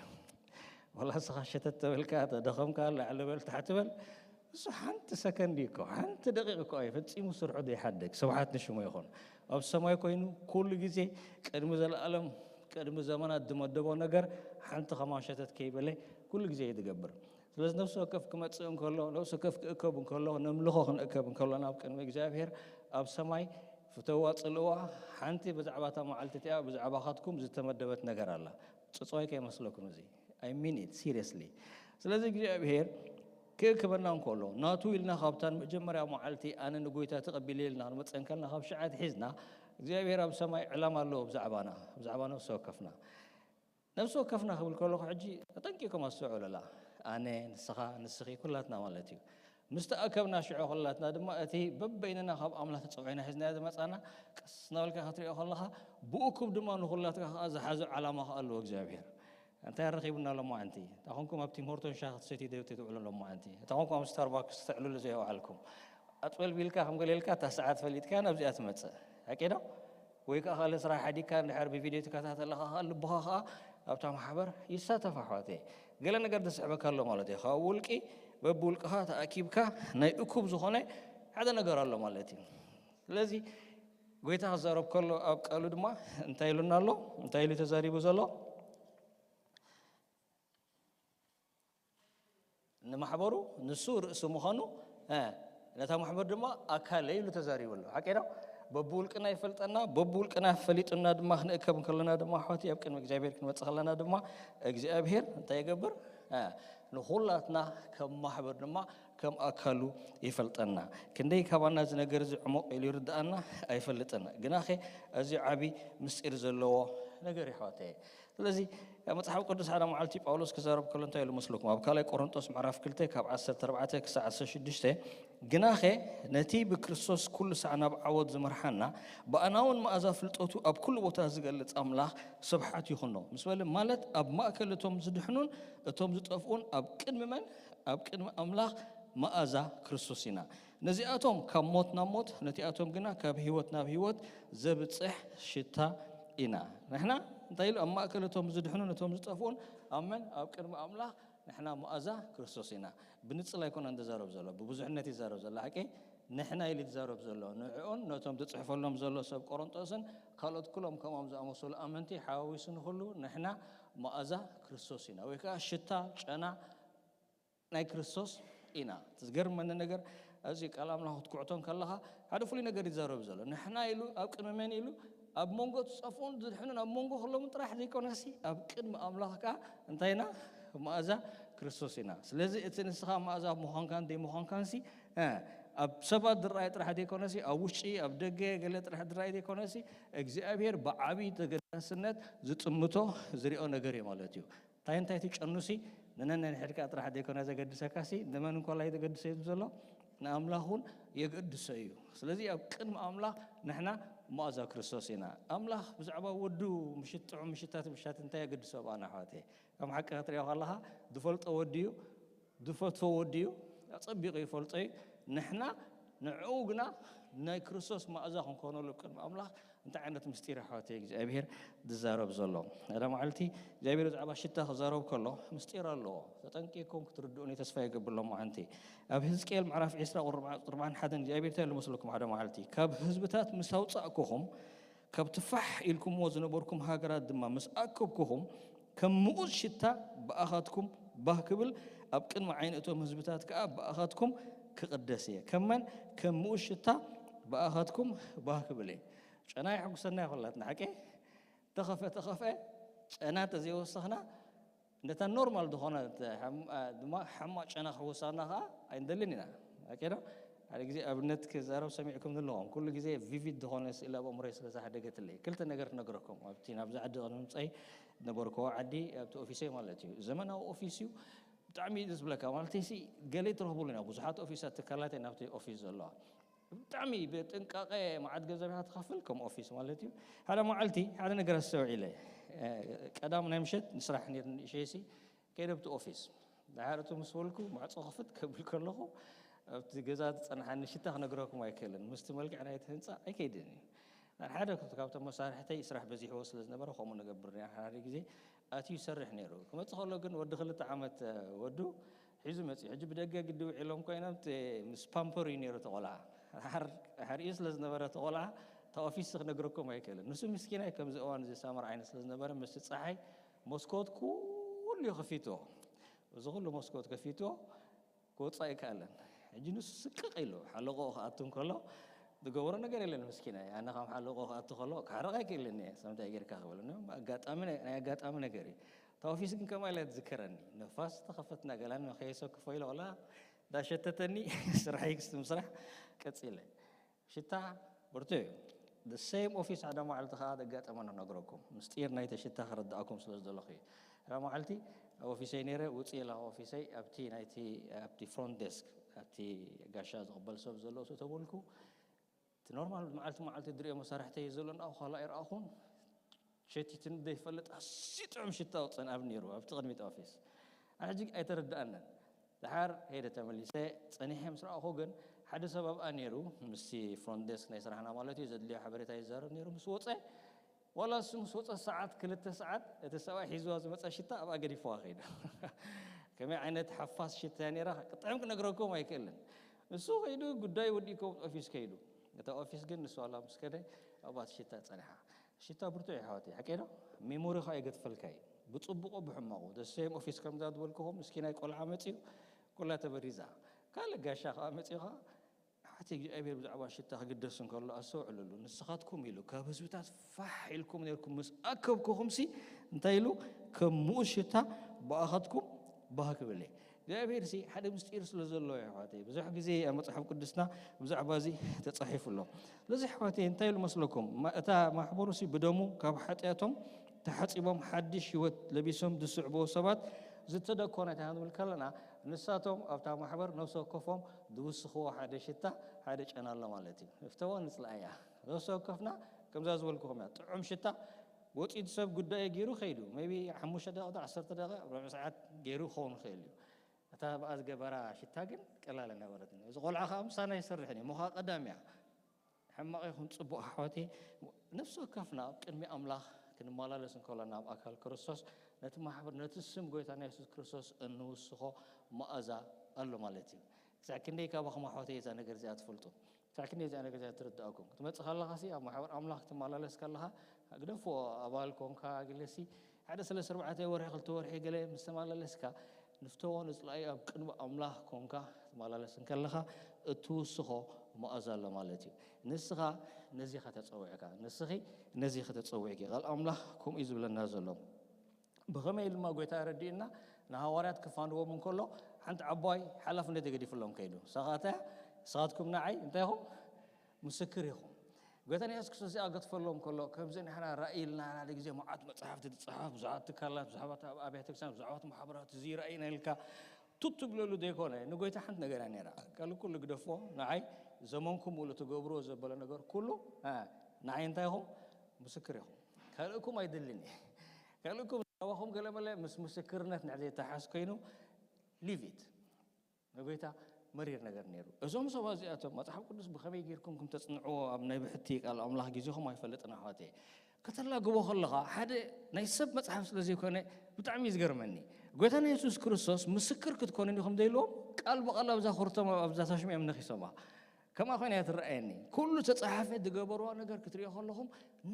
ወላ ንስኻ ሸተት ተበልካ፣ ተደኸምካ፣ ላዕሊ በል ታሕቲ በል፣ እሱ ሓንቲ ሰከንድ እዩ እኮ፣ ሓንቲ ደቂቕ እኮ እዩ ፈጺሙ ስርሑ ዘይሓድግ። ስብሓት ንሽሙ ይኹን። ኣብ ሰማይ ኮይኑ ኩሉ ግዜ ቅድሚ ዘለኣለም፣ ቅድሚ ዘመናት ዝመደቦ ነገር ሓንቲ ከማን ሸተት ከይበለ ኩሉ ግዜ እዩ ዝገብር። ስለዚ ነፍሲ ወከፍ ክመጽእ እንከሎ፣ ነፍሲ ወከፍ ክእከብ እንከሎ፣ ነምልኾ ክንእከብ እንከሎ ናብ ቅድሚ እግዚኣብሔር ኣብ ሰማይ ፍተዋ ጽልእዋ ሓንቲ ብዛዕባ እታ መዓልቲ እቲኣ ብዛዕባኻትኩም ዝተመደበት ነገር ኣላ። ጽጽዋይ ከይመስለኩም እዚ። I mean it seriously። ስለዚ እግዚኣብሔር ክእክበና እንከሎ ናቱ ኢልና ካብታ መጀመርያ መዓልቲ ኣነ ንጎይታ ተቐቢለ ኢልና ክንመጽእ እንከልና ካብ ሽዓት ሒዝና እግዚኣብሔር ኣብ ሰማይ ዕላማ ኣለዎ ብዛዕባና፣ ብዛዕባ ነፍሲ ወከፍና። ነፍሲ ወከፍና ክብል ከለኹ ሕጂ ተጠንቂቆም ኣስተውዕሉላ። ኣነ፣ ንስኻ፣ ንስኺ፣ ኩላትና ማለት እዩ። ምስ ተኣከብና ሽዑ ኩላትና ድማ እቲ በበይንና ካብ ኣምላኽ ተጸዊዕና ሒዝናዮ ዝመጻና ቀስ እናበልካ ክትሪኦ ከለኻ ብእኩብ ድማ ንኹላትካ ከኣ ዝሓዞ ዓላማ ከኣ ኣለዎ እግዚኣብሔር። እንታይ ኣረኺቡና ሎማዓንቲ? እታ ኾንኩም ኣብ ቲም ሆርቶን ሻሂ ክትሰትዩ ዶ ትውዕሉ ሎማዓንቲ? እታ ኾንኩም ኣብ ስታርባክስ ተዕልሉ ዘይውዓልኩም? ኣጥበልቢልካ ከም ገለ ኢልካ እታ ሰዓት ፈሊጥካ ናብዚኣ ትመጽእ። ሓቂ ዶ? ወይ ከኣ ካልእ ስራሕ ሓዲግካ እንድሕር ብቪድዮ ትከታተል ኣለኻ ከኣ ልብኻ ከኣ ኣብታ ማሕበር ይሳተፍ ኣሕዋተይ። ገለ ነገር ዘስሕበካ ኣሎ ማለት እዩ። ካብ ውልቂ በብውልቅኻ ተኣኪብካ ናይ እኩብ ዝኾነ ሓደ ነገር ኣሎ ማለት እዩ። ስለዚ ጎይታ ክዛረብ ከሎ ኣብ ቃሉ ድማ እንታይ ኢሉና ኣሎ? እንታይ ኢሉ ተዛሪቡ ዘሎ? ንማሕበሩ ንሱ ርእሲ ምዃኑ፣ እ፣ ነታ ማሕበር ድማ ኣካለይ ኢሉ ተዛሪቡ ኣሎ። ሓቂ ዶ? በብውልቅና ይፈልጠና፣ በብውልቅና ፈሊጡና ድማ ክንእከብ እንከለና ድማ ኣሕዋተይ ኣብ ቅድሚ እግዚኣብሔር ክንመጽእ ከለና ድማ እግዚኣብሔር እንታይ ይገብር? እ፣ ንኹላትና ከም ማሕበር ድማ ከም ኣካሉ ይፈልጠና። ክንደይ ካባና እዚ ነገር እዚ ዕሙቕ ኢሉ ይርድኣና ኣይፈልጥን። ግናኸ ኣዝዩ ዓቢ ምስጢር ዘለዎ ነገር እዩ ኣሕዋተይ። ስለዚ መጽሓፍ ቅዱስ ሓደ መዓልቲ ጳውሎስ ክዛረብ ከሎ እንታይ ኢሉ መስለኩም? ኣብ ካልኣይ ቆሮንጦስ ምዕራፍ ክልተ ካብ ዓሰርተ ኣርባዕተ ክሳዕ ዓሰርተ ሽዱሽተ፣ "ግናኸ ነቲ ብክርስቶስ ኩሉ ሳዕ ናብ ዓወት ዝመርሓና ብኣናውን መኣዛ ፍልጠቱ ኣብ ኩሉ ቦታ ዝገልጽ ኣምላኽ ስብሓት ይኹኖ" ምስ በለ፣ ማለት ኣብ ማእከል እቶም ዝድሕኑን እቶም ዝጠፍኡን ኣብ ቅድሚ መን? ኣብ ቅድሚ ኣምላኽ መኣዛ ክርስቶስ ኢና። ነዚኣቶም ካብ ሞት ናብ ሞት፣ ነቲኣቶም ግና ካብ ህይወት ናብ ህይወት ዘብጽሕ ሽታ ኢና። ንሕና እንታይ ኢሉ? ኣብ ማእከል እቶም ዝድሕኑን እቶም ዝጠፍኡን ኣብ መን? ኣብ ቅድሚ ኣምላኽ ንሕና መኣዛ ክርስቶስ ኢና። ብንጽል ኣይኮነን ዝዛረብ ዘሎ፣ ብብዙሕነት ይዛረብ ዘሎ። ሓቂ ንሕና ኢሉ ዝዛረብ ዘሎ ንዕኡን ነቶም ዝጽሕፈሎም ዘሎ ሰብ ቆሮንጦስን ካልኦት ኩሎም ከምኦም ዝኣመሰሉ ኣመንቲ ሓዋዊሱ ንኹሉ ንሕና መኣዛ ክርስቶስ ኢና፣ ወይ ከኣ ሽታ፣ ጨና ናይ ክርስቶስ ኢና። እቲ ዝገርመኒ ነገር፣ ኣብዚ ቃል ኣምላኽ ክትኩዕቶ እንከለኻ ሓደ ፍሉይ ነገር ይዛረብ ዘሎ። ንሕና ኢሉ ኣብ ቅድሚ መን ኢሉ? ኣብ መንጎ ዝጠፍኡን ዝድሕኑን ኣብ መንጎ ኩሎምን ጥራሕ ዘይኮነሲ፣ ኣብ ቅድሚ ኣምላኽ ከኣ እንታይ ኢና? መኣዛ ክርስቶስ ኢና። ስለዚ እቲ ንስኻ መኣዛ ምዃንካን ዘይምዃንካንሲ፣ እ፣ ኣብ ሰባት ዝረኣይ ጥራሕ ዘይኮነሲ፣ ኣብ ውሽጢ፣ ኣብ ደገ ገለ ጥራሕ ዝረኣይ ዘይኮነሲ፣ እግዚኣብሔር ብዓብዪ ተገዳስነት ዝጥምቶ ዝሪኦ ነገር እዩ ማለት እዩ። እንታይ እንታይ ትጨኑሲ ንነንሕድካ ጥራሕ ዘይኮነ ዘገድሰካሲ፣ ንመን እንኮላይ ዘገድሶ እዩ ዘሎ? ንኣምላኽ እውን የገድሶ እዩ። ስለዚ ኣብ ቅድሚ ኣምላኽ ንሕና መኣዛ ክርስቶስ ኢና። ኣምላኽ ብዛዕባ ወዱ ምሽት፣ ጥዑም ምሽታት ምሽታት እንታይ የገድሶ ብኣና ኣሕዋተይ? ከም ሓቂ ክትሪኦ ከለኻ ዝፈልጦ ወዲ እዩ፣ ዝፈትዎ ወዲ እዩ፣ ኣጸቢቑ ይፈልጦ እዩ። ንሕና ንዕኡ ግና ናይ ክርስቶስ መኣዛ ክንኮነሉ ኣብ ቅድሚ ኣምላኽ እንታይ ዓይነት ምስጢር ኣሕዋተይ እግዚኣብሔር ዝዛረብ ዘሎ? ሓደ መዓልቲ እግዚኣብሔር ብዛዕባ ሽታ ክዛረብ ከሎ ምስጢር ኣለዎ። ተጠንቂቕኩም ክትርድኡኒ ተስፋ ይገብር። ሎማዓንቲ ኣብ ህዝቅኤል ምዕራፍ ዕስራ ቁጥሪ ኣርባዓን ሓደን እግዚኣብሔር እንታይ ኢሉ መስለኩም? ሓደ መዓልቲ ካብ ህዝብታት ምስ ኣውጻእኩኹም፣ ካብቲ ፋሕ ኢልኩምዎ ዝነበርኩም ሃገራት ድማ ምስ ኣከብኩኹም፣ ከም ምኡዝ ሽታ ብኣኻትኩም ባህ ክብል፣ ኣብ ቅድሚ ዓይኒ እቶም ህዝብታት ከኣ ብኣኻትኩም ክቕደስ እየ። ከም መን? ከም ምኡዝ ሽታ ብኣኻትኩም ባህ ክብል እየ። ጨና የሐጉሰና ይኾላትና ሓቂ? ተኸፈ ተኸፈ ጨና ተዘይወሰኽና፣ ነታ ኖርማል ዝኾነ፣ ተ-፣ ሓም-፣ ኣ፣ ድማ ሓማቕ ጨና ክወሳና ኸዓ ኣይንደልን ኢና። ኣኬዶ? ሓደ ግዜ ኣብነት ክዛረብ ሰሚዕኩም ዘለኹም፣ ኩሉ ግዜ ቪቪድ ዝኾነ ስእሊ ኣብ ኣእምሮይ ስለ ዝሓደገትለይ፣ ክልተ ነገር ክነግረኩም። ኣብቲ ናብዚ ዓዲ ቅድሚ ምምጻይ ዝነበርኩዎ ዓዲ፣ ኣብቲ ኦፊሰይ ማለት እዩ። ዘመናዊ ኦፊስ እዩ። ብጣዕሚ እዩ ደስ ዝብለካ። ማለት ሲ ገለ ትረኽብሉ ኢና። ብዙሓት ኦፊሳት ትካላት እየን ኣብቲ ኦፊስ ዘለዋ። ብጣዕሚ ብጥንቃቐ መዓት ገንዘብ ኢኻ ትኸፍል፣ ከም ኦፊስ ማለት እዩ። ሓደ መዓልቲ ሓደ ነገር ኣስተውዒለ። እ፣ ቀዳም ናይ ምሸት ንስራሕ ነይርኒ ንእሸይሲ፣ ከይደ ኣብቲ ኦፊስ። ድሓር እቲ ምስ በልኩ ማዕጾ ክፍት ከብል ከለኹ፣ ኣብቲ ገዛ ዝጸንሓኒ ሽታ ክነግረኩም ኣይክእልን። ምስቲ መልክዕ ናይቲ ህንጻ ኣይከይድን እዩ። ሓደ ካብቶም መሳርሕተይ ስራሕ በዚሕዎ ስለ ዝነበረ ከምኡ ንገብር ኢና። ሓደ ግዜ ኣትዩ ይሰርሕ ነይሩ። ክመጽእ ከሎ ግን ወዲ ክልተ ዓመት፣ እ፣ ወዱ ሒዙ መጺኡ። ሕጂ ብደገ ግዲ ውዒሎም ኮይኖም፣ እቲ ምስ ፓምፐር እዩ ነይሩ እቲ ቆልዓ። ሓር-፣ ሓርእዩ ስለ ዝነበረ እቲ ቆልዓ፣ እታ ኦፊስ ክነግረኩም ኣይክእልን። ንሱ ምስኪናይ ከምዚ እዋን እዚ ሳመር ዓይነት ስለ ዝነበረ፣ ምስቲ ጸሓይ መስኮት ኩሉ እዩ ከፊትዎ። እዚ ኩሉ መስኮት ከፊትዎ ክወጽእ ኣይከኣለን። ሕጂ ንሱ ስቅቕ ኢሉ ሓለቆ ክኣቱ እንከሎ ዝገበሮ ነገር የለን ምስኪናይ። ኣነ ከም ሓለቆ ክኣቱ ከሎ ክሓርቕ ኣይክእልን እየ። ሰምታይ ጌርካ ክብል፣ ኖ፣ ኣጋጣሚ ናይ፣ ናይ ኣጋጣሚ ነገር እዩ። እታ ኦፊስ ግን ከምኣ ኢላ ትዝከረኒ። ነፋስ ተኸፈትና ገላን ከየሰክፎ ኢለ ቆላ እንዳሸተተኒ ስራሐይ ክስቲ ምስራሕ ቀጺለ። ሽታ ብርቱዕ እዩ። The same ኦፊስ ሓደ መዓልቲ ከኣ ዘጋጠመ ንነግረኩም። ምስጢር ናይቲ ሽታ ክርድኣኩም ስለ ዝደለኹ እዩ። ሓደ መዓልቲ ኣብ ኦፊሰይ ነይረ፣ ውጽእ ኢለ ካብ ኦፊሰይ ኣብቲ ናይቲ፣ ኣብቲ ፍሮንት ዴስክ፣ ኣብቲ ጋሻ ዝቕበል ሰብ ዘሎ እሱ ተበልኩ። እቲ ኖርማል መዓልቲ መዓልቲ ድሪኦ መሳርሕተይ ዘሎ እንዳ ኳላ ኣይረኣኹን። ሸቲትኒ ዘይፈልጥ ኣዝዩ ጥዑም ሽታ ኣውጽእን ኣብ ነይሩ፣ ኣብቲ ቅድሚት ኦፊስ። ኣነ ሕጂ ኣይተረድኣንን። ድሓር ሄደ ተመሊሰ፣ ጸኒሐ ምስ ረኣኹ ግን ሓደ ሰብ ኣብኣ ነይሩ፣ ምስቲ ፍሮንት ዴስክ ናይ ስራሕና ማለት እዩ፣ ዘድልዮ ሓበሬታ ይዛረብ ነይሩ። ምስ ወጸ፣ ዋላ እሱ ምስ ወጸ ሰዓት፣ ክልተ ሰዓት፣ እቲ ሰብኣይ ሒዝዋ ዝመጸ ሽታ ኣብኣ ገዲፍዋ ከይዱ። ከመይ ዓይነት ሓፋስ ሽታ እያ ነይራ፣ ክጥዕም ክነግረኩም ኣይክእልን። ንሱ ከይዱ፣ ጉዳይ ወዲእኩም ኦፊስ ከይዱ። እታ ኦፊስ ግን ንሱ ዋላ ምስ ከደ፣ ኣብኣ እቲ ሽታ ጸኒሓ። ሽታ ብርቱዕ እዩ፣ ኣሕዋተይ፣ ሓቀይ ዶ? ሜሞሪኻ ይገድፈልካ እዩ። ብጽቡቑ ብሕማቑ። The same ኦፊስ ከምዛ ዝበልኩኹም፣ ምስኪናይ ቆልዓ መጺኡ፣ ኩላ ተበሪዛ። ካልእ ጋሻ ከኣ መጺኡ ከኣ፣ ሓቲ እግዚኣብሔር ብዛዕባ ሽታ ክግደስ እንከሎ ኣስተውዕልሉ። ንስኻትኩም ኢሉ፣ ካብ ህዝብታት ፋሕ ኢልኩም ነርኩም ምስ ኣከብኩኹምሲ፣ እንታይ ኢሉ? ከም ምኡዝ ሽታ ብኣኻትኩም ባህ ክብል እየ። እግዚኣብሔር ሲ ሓደ ምስጢር ስለ ዘሎ እዩ፣ ኣሕዋተይ። ብዙሕ ግዜ ኣብ መጽሓፍ ቅዱስና ብዛዕባ እዚ ተጻሒፉ ኣሎ። ስለዚ ኣሕዋተይ፣ እንታይ ኢሉ መስለኩም? ማ-፣ እታ ማሕበሩ ሲ ብደሙ ካብ ሓጢኣቶም ተሓጺቦም ሓድሽ ህይወት ለቢሶም ዝስዕብዎ ሰባት ዝተደኮነ እንታይ ንብል ከለና፣ ንሳቶም ኣብታ ማሕበር ነፍሲ ወከፎም ዝውስኽዎ ሓደ ሽታ፣ ሓደ ጨና ኣሎ ማለት እዩ። ንፍተዎ ንጽላእያ። ነፍሲ ወከፍና ከምዛ ዝበልኩኹም እያ። ጥዑም ሽታ ወጺኡ ሰብ ጉዳዩ ገይሩ ከይዱ። ሜቢ ሓሙሽተ ደቂቕ፣ ዓሰርተ ደቂቕ፣ ርብዒ ሰዓት ገይሩ ክኸውን ይኽእል እዩ። እታ ብኣ ዝገበራ ሽታ ግን ቀላል ኣይነበረትን። እዚ ቆልዓ ከኣ ምሳና ይሰርሕን እዩ። እሞ ከኣ ቀዳም እያ። ሕማቕ ይኹን ጽቡቕ ኣሕዋተይ፣ ነፍሲ ወከፍና ኣብ ቅድሚ ኣምላኽ ክንመላለስ እንከሎና ኣብ ኣካል ክርስቶስ፣ ነቲ ማሕበር፣ ነቲ ስም ጎይታና የሱስ ክርስቶስ እንውስኾ መኣዛ ኣሎ ማለት እዩ። ክሳዕ ክንደይ ካባኹም ኣሕዋተይ እዛ ነገር እዚኣ ትፈልጡ? ክሳዕ ክንደይ እዚኣ ነገር እዚኣ ትርድኣኩም? ክትመጽእ ከለኻሲ፣ ኣብ ማሕበር ኣምላኽ ክትመላለስ ከለኻ፣ ግደፎ፣ ኣባል ኮንካ፣ ግለሲ፣ ሓደ ሰለስተ ኣርባዕተ ወርሒ፣ ክልተ ወርሒ ገለ ምስ ተመላለስካ፣ ንፍተዎ ንጽላኢ ኣብ ቅድሚ ኣምላኽ ኮንካ ትመላለስ እንከለኻ፣ እትውስኾ መኣዛ ኣሎ ማለት እዩ። ንስኻ ነዚ ኢኻ ተጸዊዕካ፣ ንስኺ ነዚ ኢኺ ተጸዊዕኪ። ቃል ኣምላኽ ከምኡ እዩ ዝብለና ዘሎ። ብኸመይ ድማ ጎይታ ኣረዲእና፣ ንሃዋርያት ክፋንዎም እንከሎ፣ ሓንቲ ዓባይ ሓላፍነት የገዲፍሎም ከይዱ። ንሳ ኸኣ እንታይ እያ? ንስኻትኩም ንዓይ እንታይ ኢኹም? ምስክር ኢኹም። ጎይታ ንየሱስ ክርስቶስ እዚኣ ገድፈሎም ከሎ፣ ከምዚ ንሕና ራእይ ኢልና ሓደ ግዜ መዓት መጽሓፍቲ ትጽሓፍ፣ ብዙሓት ትካላት፣ ብዙሓት ኣብ ኣብያተ ክርስቲያን፣ ብዙሓት ማሕበራት፣ እዚ ራእይና ኢልካ ቱት ትብለሉ ዘይኮነ፣ ንጎይታ ሓንቲ ነገር እያ ነይራ። ካልእ ኩሉ ግደፎ፣ ንዓይ ዘመንኩም ሙሉ ትገብርዎ ዘበለ ነገር ኩሉ፣ አ፣ ንዓይ እንታይ ኢኹም? ምስክር ኢኹም። ካልእኩም ኣይደልን እየ። ካልእኩም ናባኹም ገለመለ ምስ ምስክርነት ንድሕር ዘይተሓዝ ኮይኑ፣ ሊቭ ኢት። ንጎይታ መሪር ነገር ነይሩ። እዞም ሰባት እዚኣቶም መጽሓፍ ቅዱስ ብኸመይ ጌርኩም ከም ተጽንዕዎ ኣብ ናይ ብሕቲ ቃል ኣምላኽ ግዜኹም ኣይፈልጥን ኣሕዋተይ። ከተላግቦ ከለኻ ሓደ ናይ ሰብ መጽሓፍ ስለ ዘይኮነ ብጣዕሚ እዩ ዝገርመኒ። ጎይታና የሱስ ክርስቶስ ምስክር ክትኮኑ ኢኹም ዘይልዎም ቃል ብቓል ኣብዛ ኮርቶም ኣብዛ ታሽም እዮም ነኺሶማ። ከምኣ ኮይና እያ ትረኣየኒ። ኩሉ ተጻሓፈ ዝገበርዋ ነገር ክትሪኦ ከለኹም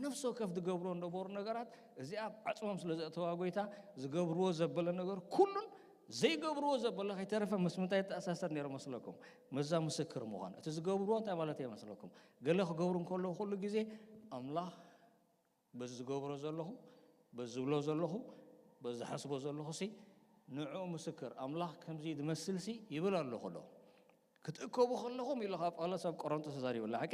ነፍሲ ወከፍ ዝገብርዎ ነበሩ ነገራት እዚኣ ኣብ ዓጽሞም ስለ ዘእተዋ ጎይታ ዝገብርዎ ዘበለ ነገር ኩሉን ዘይገብርዎ ዘበለ ከይተረፈ ምስ ምንታይ ይተኣሳሰር ነይሩ መስለኩም? መዛ ምስክር ምዃን። እቲ ዝገብርዎ እንታይ ማለት እዩ መስለኩም? ገለ ክገብሩ እንከለዉ ኩሉ ግዜ ኣምላኽ በዚ ዝገብሮ ዘለኹ፣ በዚ ዝብሎ ዘለኹ፣ በዚ ዝሓስቦ ዘለኹ ሲ ንዕኡ ምስክር ኣምላኽ ከምዚ ዝመስል ሲ ይብል ኣለኹ ዶ? ክትእከቡ ከለኹም ኢሉ ካብ ጳውሎስ ኣብ ቆሮንቶስ ተዛሪቡ ኣሎ። ሓቂ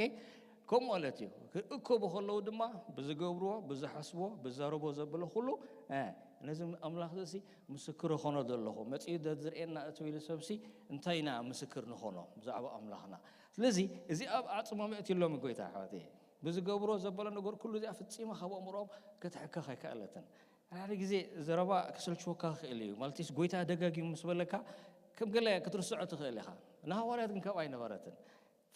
ከምኡ ማለት እዩ። ክእከቡ ከለዉ ድማ ብዝገብርዎ፣ ብዝሓስብዎ፣ ብዛረቦ ዘብሎ ኩሉ እ፣ ነዚ ኣምላኽ እዚ ምስክር ኾኖ ዘለኹ መጺኡ ዘዝርእየና እትው ኢሉ ሰብሲ እንታይ ኢና ምስክር ንኾኖ ብዛዕባ ኣምላኽና? ስለዚ እዚ ኣብ ኣጽሞም የእትዩሎም ጎይታ ኣሕዋተይ። ብዝገብሮ ዘበሎ ነገር ኩሉ እዚኣ ፍጺማ ካብ ኣእምሮኦም ክትሕከኽ ኣይከኣለትን። ሓደ ግዜ ዘረባ ክሰልችወካ ክእል እዩ። ማለትስ ጎይታ ደጋጊሙ ምስ በለካ ከም ገለ ክትርስዖ ትኽእል ኢኻ። ንሃዋርያት ግን ከምኣ ኣይነበረትን።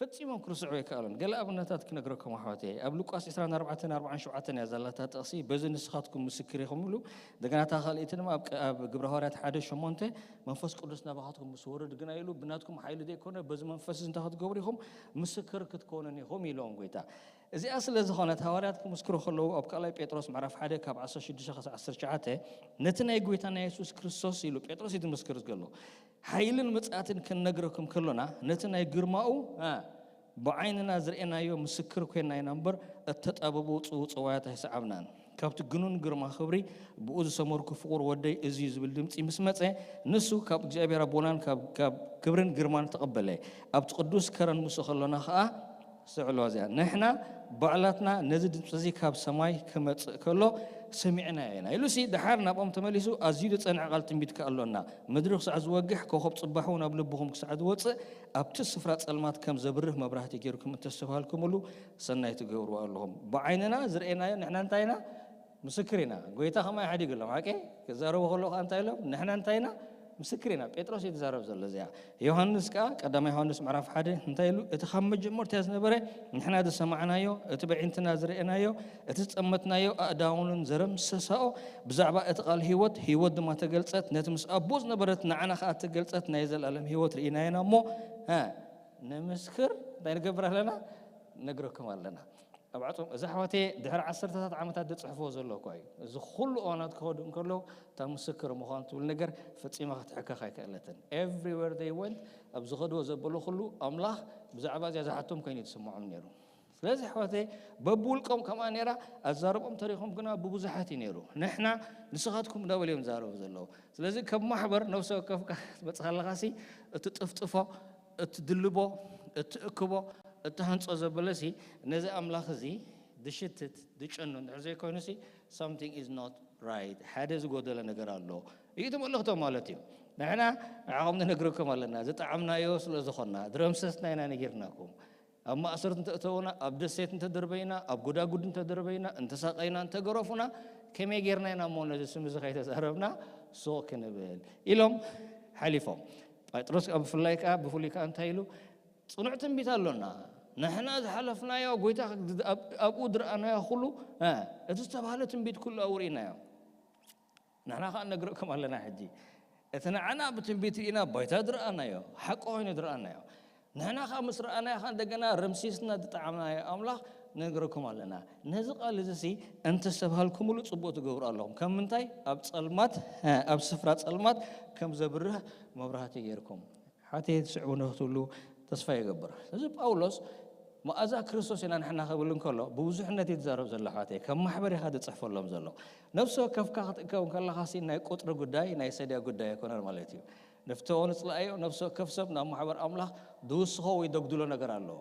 ፈጺሞም ክርስዑ ኣይከኣሉን። ገለ ኣብነታት ክነግረኩም ኣሕዋተይ። ኣብ ሉቃስ ዕስራን ኣርባዕተን ኣርባዓን ሸውዓተን እያ ዘላታ ጥቕሲ። በዚ ንስኻትኩም ምስክር ኢኹም ኢሉ። እንደገና እታ ካልኣይቲ ድማ ኣብ ቅ-፣ ኣብ ግብረ ሃዋርያት ሓደ ሸሞንተ መንፈስ ቅዱስ ናባኻትኩም ምስ ወርድ ግና ኢሉ ብናትኩም ሓይሊ ዘይኮነ በዚ መንፈስ እዚ እንታይ ክትገብሩ ኢኹም? ምስክር ክትኮኑን ኢኹም ኢሎም ጎይታ። እዚኣ ስለ ዝኾነት ሃዋርያት ክምስክሩ ከለዉ ኣብ ካልኣይ ጴጥሮስ ምዕራፍ ሓደ ካብ ዓሰርተ ሽዱሽተ ክሳብ ዓሰርተ ትሽዓተ ነቲ ናይ ጎይታና የሱስ ክርስቶስ ኢሉ ጴጥሮስ እዩ ዝምስክር ዘሎ። ሓይልን ምጽኣትን ክንነግረኩም ከሎና ነቲ ናይ ግርማኡ፣ እ፣ ብዓይንና ዝርእናዮ ምስክር ኮይና ኢና እምበር እተጣበቡ ጽውጽዋያት ኣይሰዓብናን። ካብቲ ግኑን ግርማ ክብሪ ብኡ ዝሰመርኩ ፍቑር ወደይ እዚ እዩ ዝብል ድምጺ ምስ መጸ ንሱ ካብ እግዚኣብሔር ኣቦናን ካብ፣ ካብ ክብርን ግርማን ተቐበለ። ኣብቲ ቅዱስ ከረን ምስኡ ከሎና ኸኣ ስዕሎ እዚኣ ንሕና ባዕላትና ነዚ ድምፂ እዚ ካብ ሰማይ ክመፅእ ከሎ ሰሚዕናዮ ኢና ኢሉሲ ድሓር ናብኦም ተመሊሱ ኣዝዩ ዝፀንዐ ቃል ትንቢት ከኣ ኣሎና። ምድሪ ክሳዕ ዝወግሕ ኮኸብ ፅባሕ እውን ኣብ ልብኹም ክሳዕ ዝወፅእ ኣብቲ ስፍራ ፀልማት ከም ዘብርህ መብራህቲ ገይርኩም እንተስተብሃልኩምሉ ሰናይ ትገብሩ ኣለኹም። ብዓይንና ዝርእናዮ ንሕና እንታይ ኢና? ምስክር ኢና። ጎይታ ከማይ ሓዲጉ ኣሎም ሓቂ ክዛረቡ ከለዉ ከዓ እንታይ ኢሎም ንሕና እንታይ ኢና? ምስክር ኢና። ጴጥሮስ እዩ ዝዛረብ ዘሎ እዚኣ። ዮሃንስ ከዓ ቀዳማይ ዮሃንስ ምዕራፍ ሓደ እንታይ ኢሉ እቲ ካብ መጀመርታ ዝነበረ ንሕና ዝሰማዕናዮ እቲ በዒንትና ዝርእናዮ እቲ ዝጠመትናዮ ኣእዳውንን ዘረምሰሳኦ ብዛዕባ እቲ ቃል ህይወት ህይወት ድማ ተገልጸት ነቲ ምስ ኣቦ ዝነበረት ንዓና ከዓ ተገልጸት ናይ ዘለኣለም ህይወት ርኢናዮና እሞ እ፣ ንምስክር እንታይ ንገብር ኣለና? ነግረኩም ኣለና። ኣብ ዓጾም እዛ ኣሕዋተየ ድሕሪ ዓሰርተታት ዓመታት ዝጽሕፍዎ ዘሎ እኳ እዩ። እዚ ኩሉ እዋናት ክኸዱ እንከሎ እታ ምስክር ምዃን ትብል ነገር ፈጺማ ክትሕከኽ ኣይከኣለትን። Everywhere they went ኣብ ዝኸድዎ ዘበሉ ኩሉ ኣምላኽ ብዛዕባ እዚኣ ዝሓቶም ኮይኑ እዩ ዝስምዖም ነይሩ። ስለዚ ኣሕዋተየ በብውልቆም ከምኣ ነይራ ኣዛረቦም ተሪኾም ግና ብብዙሓት እዩ ነይሩ። ንሕና ንስኻትኩም እንዳበሉ እዮም ዝዛረቡ ዘለዉ። ስለዚ ከም ማሕበር ነብሲ ወከፍካ ትመጽእ ከለኻሲ እትጥፍጥፎ እትድልቦ እትእክቦ እትሃንጾ ዘበለሲ ነዚ ኣምላኽ እዚ ድሽትት ድጨኑ እንድሕር ዘይኮይኑሲ something is not right ሓደ ዝጎደለ ነገር ኣሎ እዩ እቲ መልእኽቶ ማለት እዩ። ንሕና ንዓኹም ንነግረኩም ኣለና ዝጠዓምናዮ ስለ ዝኾንና ድረምሰስና ኢና ነጊርናኩም። ኣብ ማእሰርቲ እንተእተውና ኣብ ደሴት እንተደርበይና ኣብ ጎዳጉድ እንተደርበይና እንተሳቀይና እንተገረፉና ከመይ ጌርና ኢና እሞ ነዚ ስም እዚ ከይተዛረብና ሱቕ ክንብል ኢሎም ሓሊፎም። ጴጥሮስ ኣብ ብፍላይ ከዓ ብፍሉይ ከዓ እንታይ ኢሉ ጽኑዕ ትንቢት ኣሎና። ንሕና ዝሓለፍናዮ ጎይታ ኣብኡ ዝረኣናዮ ኩሉ እቲ ዝተባህለ ትንቢት ኩሉ ኣብኡ ርኢናዮ። ንሕና ከዓ ነግረኩም ኣለና ሕጂ እቲ ንዓና ብትንቢት ርኢና ባይታ ዝረኣናዮ ሓቂ ኮይኑ ዝረኣናዮ ንሕና ከዓ ምስ ረኣናዮ ከዓ እንደገና ረምሲስና ዝጠዓምናዮ ኣምላኽ ነግረኩም ኣለና። ነዚ ቃል እዚ ሲ እንተስተብሃልኩምሉ ጽቡቅ ትገብሩ ኣለኹም። ከም ምንታይ ኣብ ጸልማት ኣብ ስፍራ ጸልማት ከም ዘብርህ መብራህቲ ጌርኩም ሓቴ ትስዕቡ ንክትብሉ ተስፋ ይገብር። እዚ ጳውሎስ መኣዛ ክርስቶስ ኢና ንሕና ክብል እንከሎ ብብዙሕነት እዩ ዝዛረብ ዘሎ ሓቴ ከም ማሕበር ኢኻ ዝፅሕፈሎም ዘሎ። ነፍሲ ወከፍካ ክትእከብ እንከለኻ ሲ ናይ ቁጥሪ ጉዳይ ናይ ሰድያ ጉዳይ ኣይኮነን ማለት እዩ። ንፍተዎ ንፅላእዮ ነፍሲ ወከፍ ሰብ ናብ ማሕበር ኣምላኽ ዝውስኾ ወይ ዘጉድሎ ነገር ኣለዎ።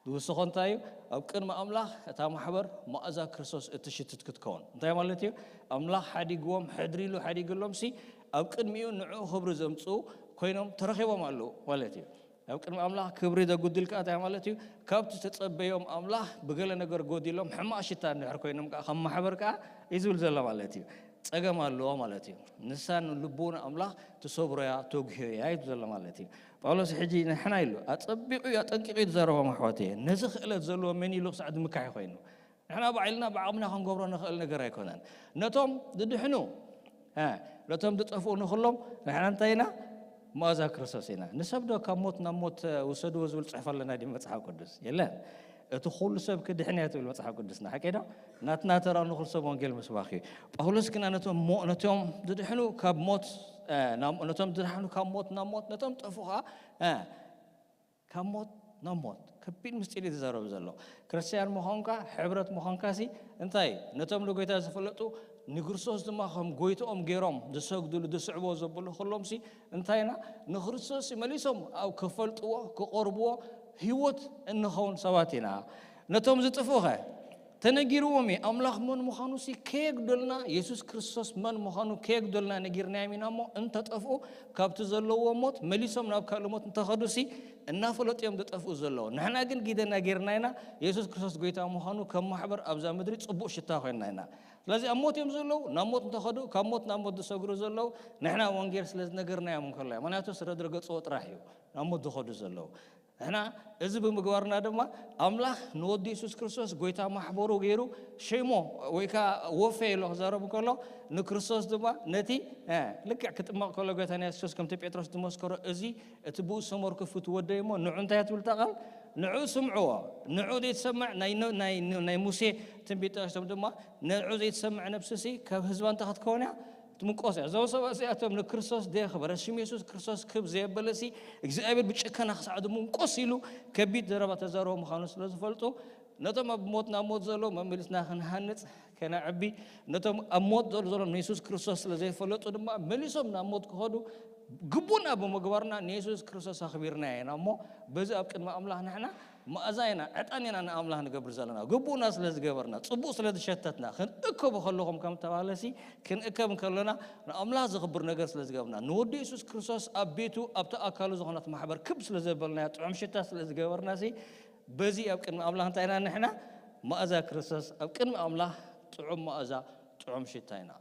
ዝውስኾ እንታይ እዩ? ኣብ ቅድሚ ኣምላኽ እታ ማሕበር መኣዛ ክርስቶስ እትሽትት ክትከውን እንታይ ማለት እዩ? ኣምላኽ ሓዲግዎም ሕድሪ ኢሉ ሓዲግሎም ሲ ኣብ ቅድሚኡ ንዕኡ ክብሪ ዘምፅኡ ኮይኖም ተረኺቦም ኣለዉ ማለት እዩ። ኣብ ቅድሚ ኣምላኽ ክብሪ ዘጉድል ከዓ እንታይ ማለት እዩ? ካብቲ ዝተጸበዮም ኣምላኽ ብገለ ነገር ጎዲሎም ሕማቕ ሽታ እንድሕር ኮይኖም ከዓ ከም ማሕበር ከዓ እዩ ዝብል ዘሎ ማለት እዩ። ጸገም ኣለዎ ማለት እዩ። ንሳ ንልቦና ኣምላኽ ትሰብሮያ ተጉህዮያ እዩ ዘሎ ማለት እዩ። ጳውሎስ ሕጂ ንሕና ኢሉ ኣጸቢቑ እዩ ኣጠንቂቑ እዩ ዝዛረቦም ኣሕዋት እየ። ነዚ ክእለት ዘለዎ መን ኢሉ ክሳዕ ዝምካሕ ኮይኑ ንሕና ባዕልና ብዓቕምና ክንገብሮ ንኽእል ነገር ኣይኮነን። ነቶም ዝድሕኑ እ፣ ነቶም ዝጠፍኡ ንኹሎም ንሕና እንታይ ኢና? መኣዛ ክርስቶስ ኢና። ንሰብ ዶ ካብ ሞት ናብ ሞት ውሰድዎ ዝብል ጽሑፍ ኣለና ድዩ መጽሓፍ ቅዱስ? የለን። እቲ ኩሉ ሰብ ክድሕን እያ ትብል መጽሓፍ ቅዱስና፣ ሓቂ ዶ? ናትና ተራ ንኹሉ ሰብ ወንጌል ምስባኽ እዩ። ጳውሎስ ግና ነቶም ሞ-፣ ነቶም ዝድሕኑ ካብ ሞት፣ እ፣ ናብ፣ ነቶም ዝድሓኑ ካብ ሞት ናብ ሞት፣ ነቶም ጠፉ ኸዓ፣ እ፣ ካብ ሞት ናብ ሞት። ከቢድ ምስጢር እዩ ዝዛረብ ዘሎ። ክርስትያን ምዃንካ፣ ሕብረት ምዃንካ ሲ እንታይ? ነቶም ንጎይታ ዝፈለጡ፣ ንክርስቶስ ድማ ከም ጎይትኦም ገይሮም ዝሰግድሉ፣ ዝስዕቦ ዘብሉ ኩሎም ሲ እንታይ ኢና? ንክርስቶስ ሲ መሊሶም ኣብ ክፈልጥዎ፣ ክቐርብዎ ህይወት እንኸውን ሰባት ኢና። ነቶም ዝጥፍኡ ኸ? ተነጊርዎም እዩ። ኣምላኽ መን ምዃኑ ሲ ከየግደልና፣ የሱስ ክርስቶስ መን ምዃኑ ከየግደልና ነጊርናዮም ኢና እሞ፣ እንተጠፍኡ ካብቲ ዘለዎ ሞት መሊሶም ናብ ካልእ ሞት እንተኸዱ ሲ እናፈለጡ እዮም ዝጠፍኡ ዘለዉ። ንሕና ግን ግደ ነጊርና ኢና፣ የሱስ ክርስቶስ ጎይታ ምዃኑ ከም ማሕበር ኣብዛ ምድሪ ጽቡቕ ሽታ ኮይንና ኢና። ስለዚ ኣብ ሞት እዮም ዘለዉ፣ ናብ ሞት እንተኸዱ፣ ካብ ሞት ናብ ሞት ዝሰግሩ ዘለዉ፣ ንሕና ወንጌል ስለ ዝነገርናዮም እንከሎ እዮም። ምኽንያቱ ስለ ዝረገጽዎ ጥራሕ እዩ ናብ ሞት ዝኸዱ ዘለዉ። ንሕና እዚ ብምግባርና ድማ ኣምላኽ ንወዱ የሱስ ክርስቶስ ጎይታ ማሕበሩ ገይሩ ሸይሞ ወይ ከዓ ወፈ ኢሎ ክዛረብ እንከሎ፣ ንክርስቶስ ድማ ነቲ፣ እ፣ ልክዕ ክጥመቕ ከሎ ጎይታና የሱስ ከምቲ ጴጥሮስ ዝመስከሮ፣ እዚ እቲ ብኡ ዝሰመርኩ ፍቱ ወደይ እሞ ንዑ እንታይ እያ ትብል እታ ቃል? ንዑ ስምዕዎ። ንዑ ዘይትሰምዕ ናይ ኖ-፣ ናይ፣ ናይ ሙሴ ትንቢት ጠቒሶም ድማ፣ ንዑ ዘይትሰምዕ ነብስሲ ካብ ህዝባ እንታይ ክትከውን እያ? ትምንቆስ እያ። እዞም ሰባት እዚኣቶም ንክርስቶስ ዘየኽበረ፣ ሽም የሱስ ክርስቶስ ክብ ዘየበለሲ፣ እግዚኣብሔር ብጭከና ክሳዕ ዝምንቆስ ኢሉ ከቢድ ዘረባ ተዛረቦ ምዃኑ ስለ ዝፈልጡ፣ ነቶም ኣብ ሞት ናብ ሞት ዘለዉ መመሊስና ክንሃንጽ፣ ከነዕቢ፣ ነቶም ኣብ ሞት ዘሎ፣ ዘለዉ ንየሱስ ክርስቶስ ስለ ዘይፈለጡ ድማ መሊሶም ናብ ሞት ክኸዱ ግቡና ብምግባርና ንየሱስ ክርስቶስ ኣኽቢርናዮ ኢና እሞ፣ በዚ ኣብ ቅድሚ ኣምላኽ ንሕና መኣዛ ኢና፣ ዕጣን ኢና ንኣምላኽ ንገብር ዘለና። ግቡና ስለ ዝገበርና፣ ጽቡቕ ስለ ዝሸተትና፣ ክንእከቡ ከለኹም ከም ተባህለሲ፣ ክንእከብ እንከለና ንኣምላኽ ዘኽብር ነገር ስለ ዝገብርና፣ ንወዱ የሱስ ክርስቶስ ኣብ ቤቱ፣ ኣብቲ ኣካሉ ዝኾነት ማሕበር ክብ ስለ ዘበልናዮ፣ ጥዑም ሽታ ስለ ዝገበርናሲ፣ በዚ ኣብ ቅድሚ ኣምላኽ እንታይ ኢና ንሕና? መኣዛ ክርስቶስ፣ ኣብ ቅድሚ ኣምላኽ ጥዑም መኣዛ፣ ጥዑም ሽታ ኢና።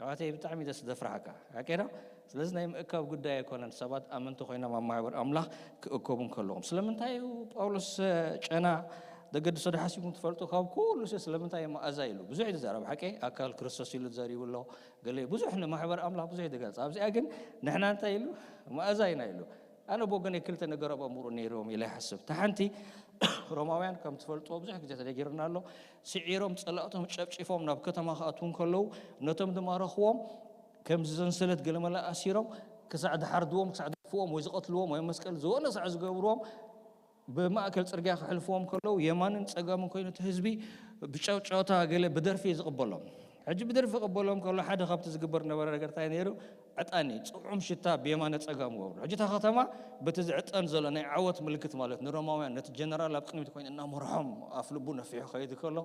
ኣሕዋተይ፣ ብጣዕሚ ደስ ዘፍርሓካ፣ ሓቂ ዶ? ስለዚ ናይ ምእካብ ጉዳይ ኣይኮነን። ሰባት ኣመንቲ ኮይኖም ኣብ ማሕበር ኣምላኽ ክእከቡ እንከለኹም። ስለምንታይ እዩ ጳውሎስ፣ እ፣ ጨና ዘገድሶ ዶ ሓሲብኩም ትፈልጡ? ካብ ኩሉ ሲ ስለምንታይ እዩ መኣዛ ኢሉ? ብዙሕ እዩ ዝዛረብ፣ ሓቂ? ኣካል ክርስቶስ ኢሉ ዘሪቡ ኣሎ። ገለ ብዙሕ ንማሕበር ኣምላኽ ብዙሕ እዩ ዝገልጽ። ኣብዚኣ ግን ንሕና እንታይ ኢሉ? መኣዛ ኢና ኢሉ። ኣነ ብወገነይ ክልተ ነገር ኣብ ኣእምሮ ነይርዎም ኢለ ይሓስብ። እታ ሓንቲ፣ ሮማውያን ከም ትፈልጥዎ ብዙሕ ግዜ ተነጊርና ኣሎ። ስዒሮም፣ ጸላእቶም ጨፍጪፎም ናብ ከተማ ክኣትዉ እንከለዉ፣ ነቶም ዝማረኽዎም ከምዚ ሰንሰለት ገለመለ ኣሲሮም ክሳዕ ዝሓርድዎም፣ ክሳዕ ዝደፍዎም ወይ ዝቐትልዎም ወይ መስቀል ዝኾነ ክሳዕ ዝገብርዎም፣ ብማእከል ጽርግያ ክሕልፍዎም ከለዉ የማንን ጸጋምን ኮይኑ እቲ ህዝቢ ብጨውጨውታ ገለ ብደርፊ እዩ ዝቕበሎም። ሕጂ ብደርፊ ክቕበሎም ከሎ ሓደ ካብቲ ዝግበር ነበረ ነገር እንታይ ነይሩ? ዕጣን እዩ። ጽዑም ሽታ ብየማነ ጸጋም ገብሩ። ሕጂ እታ ከተማ በቲ ዝዕጠን ዘሎ ናይ ዓወት ምልክት ማለት ንሮማውያን ነቲ ጀነራል ኣብ ቅድሚት ኮይኑ እናመርሖም ኣፍ ልቡ ነፊሑ ከይዱ ከሎ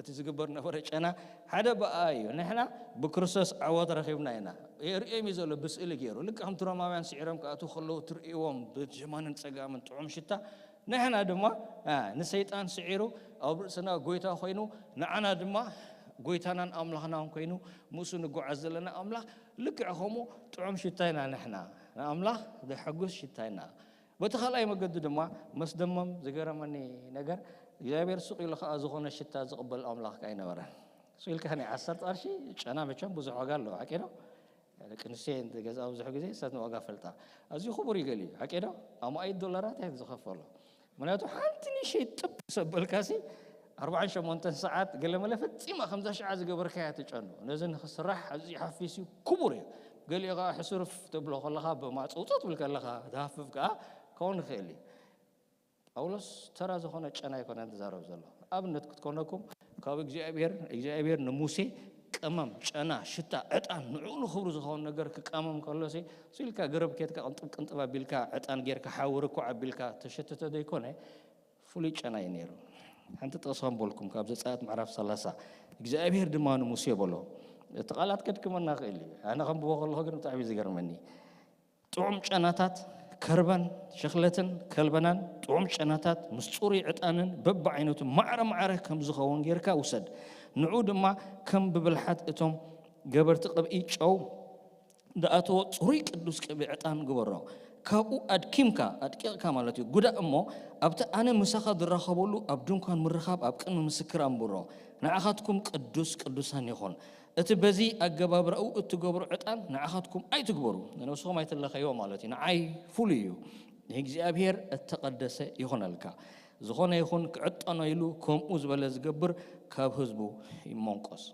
እቲ ዝግበር ነበረ ጨና ሓደ ብኣ እዩ። ንሕና ብክርስቶስ ዓወት ረኺብና ኢና። የርእዮም እዩ ዘሎ ብስእሊ ገይሩ። ልክዕ ከምቲ ሮማውያን ስዒሮም ክኣትዉ ከለዉ ትርእይዎም ብየማንን ጸጋምን ጥዑም ሽታ፣ ንሕና ድማ፣ አ፣ ንሰይጣን ስዒሩ ኣብ ርእስና ጎይታ ኮይኑ፣ ንዓና ድማ ጎይታናን ኣምላኽናን ኮይኑ ምስኡ ንጓዓዝ ዘለና ኣምላኽ ልክዕ ከምኡ ጥዑም ሽታ ኢና ንሕና። ንኣምላኽ ዘሐጉስ ሽታ ኢና። በቲ ካልኣይ መገዲ ድማ መስደመም ዝገረመኒ ነገር፣ እግዚኣብሔር ስቕ ኢሉ ከኣ ዝኾነ ሽታ ዝቕበል ኣምላኽ ከኣ ኣይነበረን። ስቕ ኢልካ ናይ ዓሰርተ ቅርሺ ጨና መቸም ብዙሕ ዋጋ ኣለዎ፣ ሓቂ ዶ? ደቂ ኣንስትዮ እየን ዝገዝኣ ብዙሕ ግዜ፣ ንሳተን ዋጋ ፈልጣ። ኣዝዩ ክቡር እዩ ገሊኡ፣ ሓቂ ዶ? ኣማኢት ዶላራት እየን ዝኸፈሎ። ምክንያቱ ሓንቲ ንእሽተይ ጥብ ሰበልካሲ ኣርባዓን ሸሞንተን ሰዓት ገለ መለ ፈጺማ ከምዛ ሽዓ ዝገበርካያ ትጨኑ። ነዚ ንክስራሕ ኣዝዩ ሓፊስ እዩ፣ ክቡር እዩ። ገሊኡ ከኣ ሕሱርፍ ተብሎ ከለኻ ብማዕጾ ውጽእ ትብል ከለኻ ትሃፍፍ ከኣ ክኸውን ይኽእል እዩ። ጳውሎስ ተራ ዝኾነ ጨና ኣይኮነን ዝዛረብ ዘሎ። ኣብነት ክትኮነኩም፣ ካብ እግዚኣብሔር፣ እግዚኣብሔር ንሙሴ ቀመም፣ ጨና፣ ሽታ፣ ዕጣን፣ ንዕኡ ንኽብሩ ዝኸውን ነገር ክቃመም ከሎሲ፣ እሱ ኢልካ ገረብ ኬድካ ቅንጥብ ቅንጥብ ኣቢልካ፣ ዕጣን ጌርካ፣ ሓዊ ርኩዕ ኣቢልካ ተሸተተ ዘይኮነ፣ ፍሉይ ጨና እዩ ነይሩ። ሓንቲ ጥቕሲ ከንበልኩም ካብ ዘጸኣት ምዕራፍ ሰላሳ። እግዚኣብሔር ድማ ንሙሴ በሎ፣ እቲ ቃላት ከድክመና ይኽእል እዩ። ኣነ ከንብቦ ከለኹ ግን ብጣዕሚ እዩ ዝገርመኒ። ጥዑም ጨናታት ከርበን ሸኽለትን ከልበናን፣ ጥዑም ጨናታት ምስ ጽሩይ ዕጣንን በብዓይነቱ ማዕረ ማዕረ ከም ዝኸውን ጌርካ ውሰድ። ንዑ ድማ ከም ብብልሓት እቶም ገበርቲ ቅብኢ ጨው ዝኣተዎ ጽሩይ ቅዱስ ቅብኢ ዕጣን ግበሮ። ካብኡ ኣድኪምካ፣ ኣድቂቕካ ማለት እዩ፣ ጉዳእ እሞ ኣብቲ ኣነ ምሳኻ ዝራኸበሉ ኣብ ድንኳን ምርኻብ ኣብ ቅድሚ ምስክር ኣንብሮ። ንዓኻትኩም ቅዱስ ቅዱሳን ይኹን። እቲ በዚ ኣገባብራኡ እትገብሩ ዕጣን ንዓኻትኩም ኣይትግበሩ፣ ንነብስኹም ኣይትለኸይዎ ማለት እዩ። ንዓይ ፍሉይ እዩ፣ ንእግዚኣብሔር እተቐደሰ ይኹነልካ። ዝኾነ ይኹን ክዕጠኖ ኢሉ ከምኡ ዝበለ ዝገብር ካብ ህዝቡ ይመንቆስ።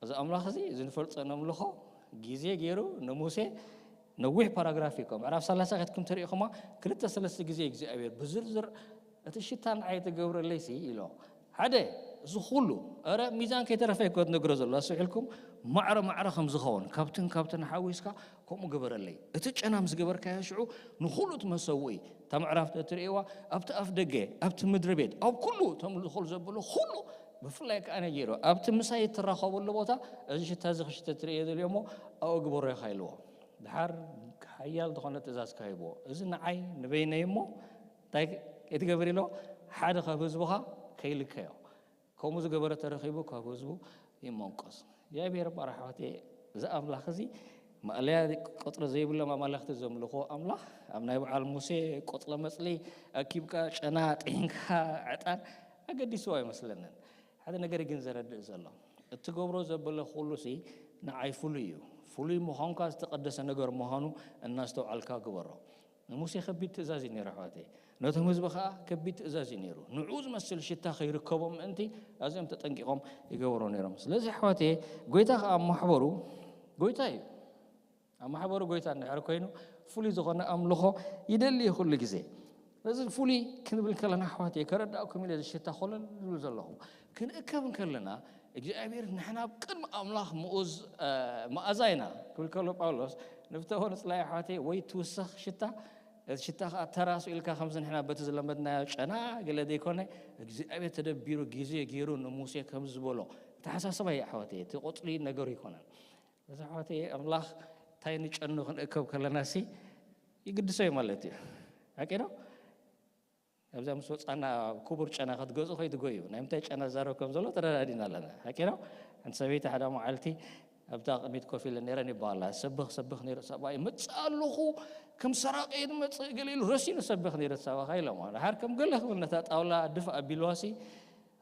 እዚ ኣምላኽ እዚ፣ እዚ ንፈልጦ ነምልኾ፣ ግዜ ገይሩ ንሙሴ ነዊሕ ፓራግራፍ እዩ። ምዕራፍ ሰላሳ ከትኩም ትሪኢኹማ፣ ክልተ ሰለስተ ግዜ እግዚኣብሔር ብዝርዝር፣ "እቲ ሽታ ንዓይ ትገብረለይ ሲ?" ኢሎ። ሓደ፣ እዚ ኩሉ፣ ኧረ ሚዛን ከይተረፈ እኮ ትነግሮ ዘሎ፣ ኣስውዒልኩም፣ ማዕረ ማዕረ ከም ዝኸውን፣ ካብትን ካብትን ሓዊስካ ከምኡ ግበረለይ። እቲ ጨና ምስ ገበርካዮ ሽዑ ንኹሉ እቲ መሰውኢ፣ እታ ምዕራፍ ተትርእይዋ፣ ኣብቲ ኣፍ ደገ፣ ኣብቲ ምድሪ ቤት፣ ኣብ ኩሉ እቶም ዝኹል ዘበሎ ኩሉ፣ ብፍላይ ከኣ ነጊሩ፣ ኣብቲ ምሳይ እትራኸበሉ ቦታ፣ እዚ ሽታ እዚ ክሽተ ትርእዮ ደልዮ እሞ ኣብኡ ግበሮ ኢኻ ኢልዎ። ድሓር ሓያል ዝኾነ ትእዛዝ ከሂብዎ፣ እዚ ንዓይ ንበይነይ እሞ እንታይ ከይትገብር ኢሎ፣ ሓደ ካብ ህዝብኻ ከይልከዮ። ከምኡ ዝገበረ ተረኺቡ ካብ ህዝቡ ይመንቆስ። እግዚኣብሔር እምበኣር ኣሕዋተየ፣ እዚ ኣምላኽ እዚ ማእለያ ቁጽሪ ዘይብሎም ኣማልኽቲ ዘምልኽዎ ኣምላኽ፣ ኣብ ናይ በዓል ሙሴ ቆጽለ መጽሊ ኣኪብካ፣ ጨና ጥሒንካ፣ ዕጣን ኣገዲስዎ ኣይመስለንን። ሓደ ነገር ግን ዘረድእ ዘሎ፣ እትገብሮ ዘበለ ኩሉሲ ንዓይ ፍሉይ እዩ። ፍሉይ ምዃንካ ዝተቐደሰ ነገር ምዃኑ እናስተውዓልካ ግበሮ። ንሙሴ ከቢድ ትእዛዝ እዩ ነይሩ፣ ኣሕዋተይ። ነቶም ህዝቢ ኸኣ ከቢድ ትእዛዝ እዩ ነይሩ። ንዕኡ ዝመስል ሽታ ከይርከቦም ምእንቲ ኣዝዮም ተጠንቂቖም ይገብሩ ነይሮም። ስለዚ ኣሕዋተይ፣ ጎይታ ኸኣ ኣብ ማሕበሩ ጎይታ እዩ። ኣብ ማሕበሩ ጎይታ እንድሕር ኮይኑ፣ ፍሉይ ዝኾነ ኣምልኾ ይደሊ እዩ ኩሉ ግዜ። ስለዚ ፍሉይ ክንብል ከለና፣ ኣሕዋተይ፣ ከረዳእኩም ኢለ እዚ ሽታ ኮለል ዝብል ዘለኹ። ክንእከብ እንከለና፣ እግዚኣብሔር ንሕና ኣብ ቅድሚ ኣምላኽ ምኡዝ፣ እ፣ መኣዛ ኢና ክብል ከሎ ጳውሎስ፣ ንፍተሆ ንጽላኢ ኣሕዋተይ፣ ወይ ትውሰኽ ሽታ፣ እቲ ሽታ ኸኣ ተራሱ ኢልካ ከምዚ ንሕና በቲ ዝለመድናዮ ጨና ገለ ዘይኮነ፣ እግዚኣብሔር ተደቢሩ ግዜ ገይሩ ንሙሴ ከም ዝበሎ፣ ተሓሳስባ እዩ ኣሕዋተይ፣ እቲ ቁጽሪ ነገሩ ኣይኮነን። እዚ ኣሕዋተይ፣ ኣምላኽ እንታይ ንጨኑ ክንእከብ ከለናሲ ይግድሶ እዩ ማለት እዩ። ሓቂ ዶ? ኣብዛ ምስ ወጻና ክቡር ጨና ክትገዝኡ ከይትጎዩ። ናይ ምንታይ ጨና ዝዛረብ ከም ዘሎ ተረዳዲና ኣለና። ሓቂ ዶ? ሓንቲ ሰበይቲ ሓደ መዓልቲ ኣብታ ቅድሚት ኮፍ ኢለን ነይረን ይበሃላ። ሰብኽ ሰብኽ ነይሩ፣ ሰብኣይ፣ "እመጽእ ኣለኹ፣ ከም ሰራቂ እየ ዝመጽእ" ገለ ኢሉ ረሲኑ ሰብኽ ነይሩ፣ "ሰባኻ" ኢሎማ። ድሓር ከም ገለ ክብል ነታ ጣውላ ድፍ ኣቢልዋሲ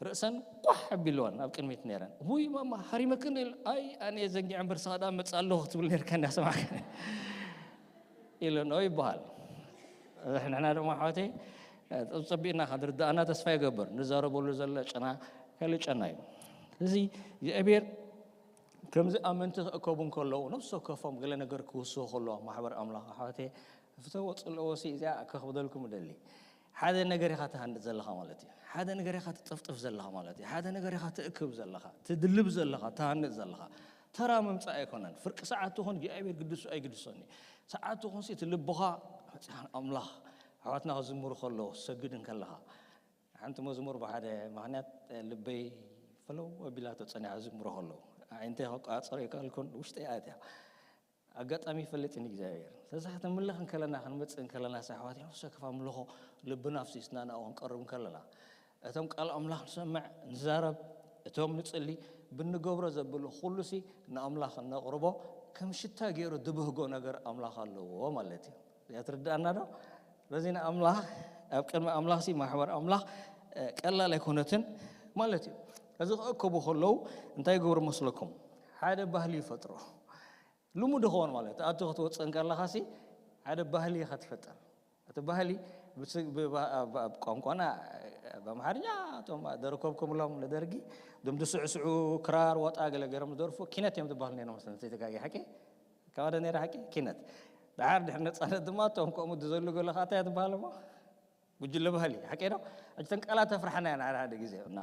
ርእሰን ቋሕ ኣቢልወን ኣብ ቅድሚት ነይረን። "ውይ ማማ፣ ሃሪመክን" ኢሉ፣ "ኣይ፣ ኣነ እየ ዘንጊዐ እምበር፣ ንስኻ ደኣ እመጽእ ኣለኹ ክትብል ነይርካ እንዳ ሰማዕካ" ኢሉ ነው ይበሃል። ንሕና ድማ ኣሕዋተይ፣ ጸቢቕና ካብ ዝርድኣና ተስፋ ይገብር። ንዛረበሉ ዘሎ ጨና ካልእ ጨና እዩ። ስለዚ እግዚኣብሔር ከምዚ ኣመንቲ ክእከቡ እንከለዉ፣ ነፍሲ ወከፎም ገለ ነገር ክውስኹ ከለዉ፣ ማሕበር ኣምላኽ ኣሕዋተይ፣ ፍተዎ ጽልእዎ ሲ እዚኣ ከኽብደልኩም እደሊ። ሓደ ነገር ኢኻ ትሃንጽ ዘለኻ ማለት እዩ። ሓደ ነገር ኢኻ ትጠፍጥፍ ዘለኻ ማለት እዩ። ሓደ ነገር ኢኻ ትእክብ ዘለኻ፣ ትድልብ ዘለኻ፣ ትሃንጽ ዘለኻ። ተራ ምምጻእ ኣይኮነን። ፍርቂ ሰዓት ትኹን እግዚኣብሔር ግድሱ ኣይግድሶን እዩ። ሰዓት ትኹን ሲ እቲ ልብኻ መጽሓን ኣምላኽ ኣሕዋትና ክዝምሩ ከለዉ ትሰግድ እንከለኻ። ሓንቲ መዝሙር ብሓደ ምኽንያት ልበይ ፈለው ኣቢላቶ ጸኒሓ ዝዝምሮ ከለዉ። ኣዒንተይ ከቋጽሮ ኣይከኣልኩን፣ ውሽጠይ ኣትያ። ኣጋጣሚ ይፈልጥ እዩ እግዚኣብሔር። ስለዚ ክንምልኽ እንከለና፣ ክንመጽእ እንከለና፣ ኣሕዋት፣ ነፍሲ ወከፍ ኣምልኾ ልብና ኣፍሲስና ናብኡ ክንቀርብ እንከለና፣ እቶም ቃል ኣምላኽ ንሰምዕ፣ ንዛረብ፣ እቶም ንጽሊ፣ ብንገብሮ ዘብል ኩሉሲ ንኣምላኽ እነቕርቦ፣ ከም ሽታ ገይሩ ድብህጎ ነገር ኣምላኽ ኣለዎ ማለት እዩ። እዚኣ ትርድኣና ዶ? ስለዚ ንኣምላኽ፣ ኣብ ቅድሚ ኣምላኽሲ ማሕበር ኣምላኽ፣ እ፣ ቀላል ኣይኮነትን ማለት እዩ። እዚ ክእከቡ ከለዉ እንታይ ይገብሩ መስለኩም? ሓደ ባህሊ ይፈጥሩ። ልሙድ ይኸውን ማለት እዩ። ኣቱ ክትወፅእ እንከለኻሲ ሓደ ባህሊ ኢኻ ትፈጥር። እቲ ባህሊ ብስ-፣ ብ-፣ ብ-፣ ኣብ፣ ኣብ ቋንቋና፣ ኣብ ኣምሓርኛ እቶም ደረኮብኩምሎም ንደርጊ፣ እዞም ዝስዕስዑ ክራር ዋጣ ገለ ገይሮም ዝደርፉ ኪነት እዮም ዝበሃሉ ነይሮም መስለኒ፣ እንተይተጋግየ ሓቂ? ካብ ሓደ ነይረ ሓቂ? ኪነት። ደሓር ድሕሪ ነፃነት ድማ እቶም ከምኡ ዝዘሉ ገለ ከዓ እንታይ ትበሃል እሞ? ጉጅለ ባህሊ፣ ሓቂ ዶ? ሕጂ እተን ቃላት ተፍርሓና እየን ሓደ ሓደ ግዜ። እና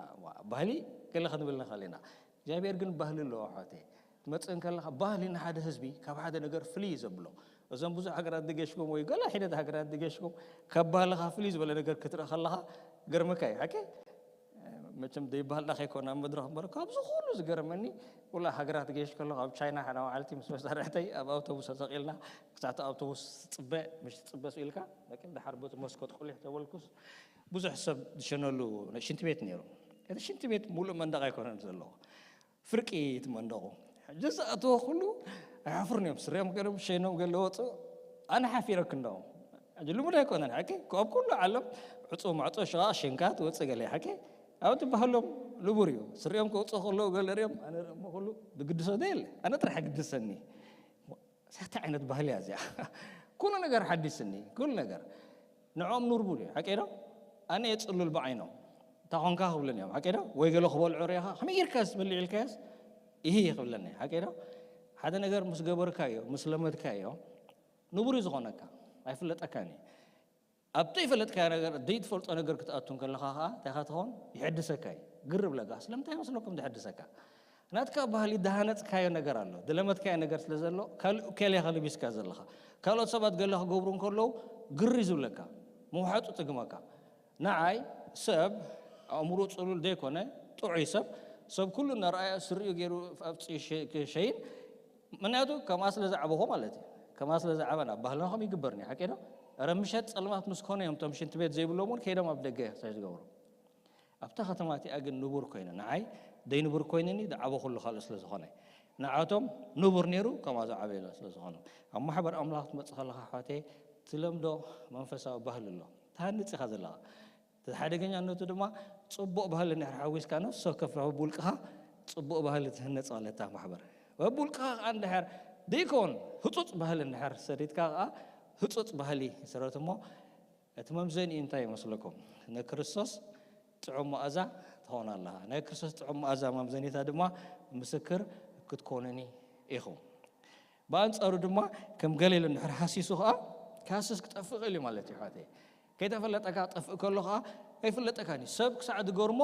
ባህሊ ገለ ክንብል ንኽእል ኢና። እግዚኣብሔር ግን ባህሊ ኣለዎ ኣሕዋተይ። ትመጽእ እንከለኻ ባህሊ ንሓደ ህዝቢ ካብ ሓደ ነገር ፍልይ እዩ ዘብሎ። እዞም ብዙሕ ሃገራት ድገሽኩም ወይ ገለ ሒደት ሃገራት ድገሽኩም ካብ ባህልኻ ፍልይ ዝበለ ነገር ክትርኢ ከለኻ ገርመካ እዩ። ሓቂ? መቸም ደይባህልና ከይኮን ኣብ መድረኽ እምበር ካብዚ ኩሉ ዝገርመኒ፣ ውላ ሃገራት ገይሽ ከለኹ ኣብ ቻይና ሓደ መዓልቲ ምስ መሳርሕተይ ኣብ ኣውቶቡስ ተሰቒልና፣ ክሳዕ እቲ ኣውቶቡስ ትጽበ፣ ምሽ ትጽበ ኢልካ፣ በቃ ድሓር በቲ መስኮት ቁሊሕ ተበልኩስ ብዙሕ ሰብ ዝሸነሉ ናይ ሽንቲ ቤት ነይሩ። እቲ ሽንቲ ቤት ሙሉእ መንደቕ ኣይኮነን ዘለዎ። ፍርቂ እቲ መንደቑ። ሕጂ ዝኣተወ ኩሉ ኣይሓፍሩን እዮም። ስሪኦም ገይሮም፣ ሸይኖም ገለ ወፁ። ኣነ ሓፊረ ክንደኦም። ሕጂ ልሙድ ኣይኮነን ሓቂ። ካብ ኩሉ ዓለም ዕፁ ማዕፆ ሽቓቕ ሸንካ ትወፅእ ገለ ሓቂ። ኣብ ትበሃሎም ልቡር እዩ። ስሪኦም ከውፅኡ ከለዉ ገለ ሪኦም፣ ኣነ ሪኦም ኩሉ ዝግድሶ ዶ የለ? ኣነ ጥራሕ ግድሰኒ። እንታይ ዓይነት ባህሊ እያ እዚኣ? ኩሉ ነገር ሓዲስኒ፣ ኩሉ ነገር። ንዕኦም ኑርቡን እዩ፣ ሓቀይ ዶ? ኣነ የጽሉል ብዓይኖም። "እንታይ ኾንካ?" ክብለኒ እዮም። ሓቂ ዶ? ወይ ገለ ክበልዑ ርኢኻ፣ "ከመይ ጌርካ ዝበልዕ?" ኢልካዮስ፣ "ይሂ" ክብለኒ። ሓቂ ዶ? ሓደ ነገር ምስ ገበርካዮ፣ ምስ ለመድካዮ፣ ንቡር እዩ ዝኾነካ። ኣይፍለጠካን እዩ። ኣብ ዘይፈለጥካዮ ነገር፣ ዘይትፈልጦ ነገር ክትኣቱ እንከለኻ ኸኣ፣ እንታይ ኢኻ ትኸውን? ይሕድሰካ እዩ። ግር ብለካ። ስለምንታይ መስለኩም ዝሕድሰካ? ናትካ ባህሊ ዝሃነጽካዮ ነገር ኣሎ። ዝለመድካዮ ነገር ስለ ዘሎ፣ ካልእ ከለ ኢኻ ለቢስካ ዘለኻ። ካልኦት ሰባት ገለ ክገብሩ እንከለዉ፣ ግር እዩ ዝብለካ። ምውሓጡ ጥግመካ። ንዓይ ሰብ ኣእምሮ ጽሉል ዘይኮነ ጥዑይ ሰብ፣ ሰብ ኩሉ እናረኣየ ስሪኡ ገይሩ ኣብ ጽ-፣ ሸ-፣ ክሸይን፣ ምክንያቱ ከምኣ ስለ ዝዓበኹ ማለት እዩ። ከምኣ ስለ ዝዓበና፣ ባህልና ከምኡ ይግበር እዩ፣ ሓቂ ዶ? ኧረ ምሸት ጸልማት ምስ ኮነ እዮም እቶም ሽንቲ ቤት ዘይብሎም እውን ከይዶም ኣብ ደገ ኤክሰርሳይዝ ዝገብሩ። ኣብታ ከተማ እቲኣ ግን ንቡር ኮይኑ፣ ንዓይ ዘይንቡር ኮይኑኒ ዝዓበኹሉ ካልእ ስለ ዝኾነ፣ ንዓቶም ንቡር ነይሩ፣ ከምኣ ዝዓበዩላ ስለ ዝኾኑ። ኣብ ማሕበር ኣምላኽ ክትመጽእ ከለኻ ኣሕዋተይ፣ ትለምዶ መንፈሳዊ ባህሊ ኣሎ። ትሃንጽ ኢኻ ዘለኻ። እቲ ሓደገኛነቱ ድማ፣ ጽቡቕ ባህሊ እንድሕር ሓዊስካ፣ ነፍሲ ወከፍ ብውልቅኻ ጽቡቕ ባህሊ ትህነጽ ኣለታ ማሕበር። ብውልቅኻ ከኣ እንድሕር ደይኮን ህጹጽ ባህሊ እንድሕር ሰሪትካ ከኣ፣ ህጹጽ ባህሊ ስረት እሞ፣ እቲ መምዘኒኡ እንታይ ይመስለኩም? ንክርስቶስ ጥዑም መኣዛ ትኸውን ኣለኻ። ናይ ክርስቶስ ጥዑም መኣዛ መምዘኒታ ድማ፣ ምስክር ክትኮኑኒ ኢኹም። ብኣንጻሩ ድማ፣ ከም ገለ ኢሉ እንድሕር ሃሲሱ ኸኣ፣ ክሃስስ ክጠፍእ ይኽእል እዩ ማለት እዩ፣ ኣሕዋተይ። ከይተፈለጠካ ክጠፍእ ከሎ ኸኣ፣ ኣይፍለጠካን እዩ። ሰብ ክሳዕ ዝገርሞ፣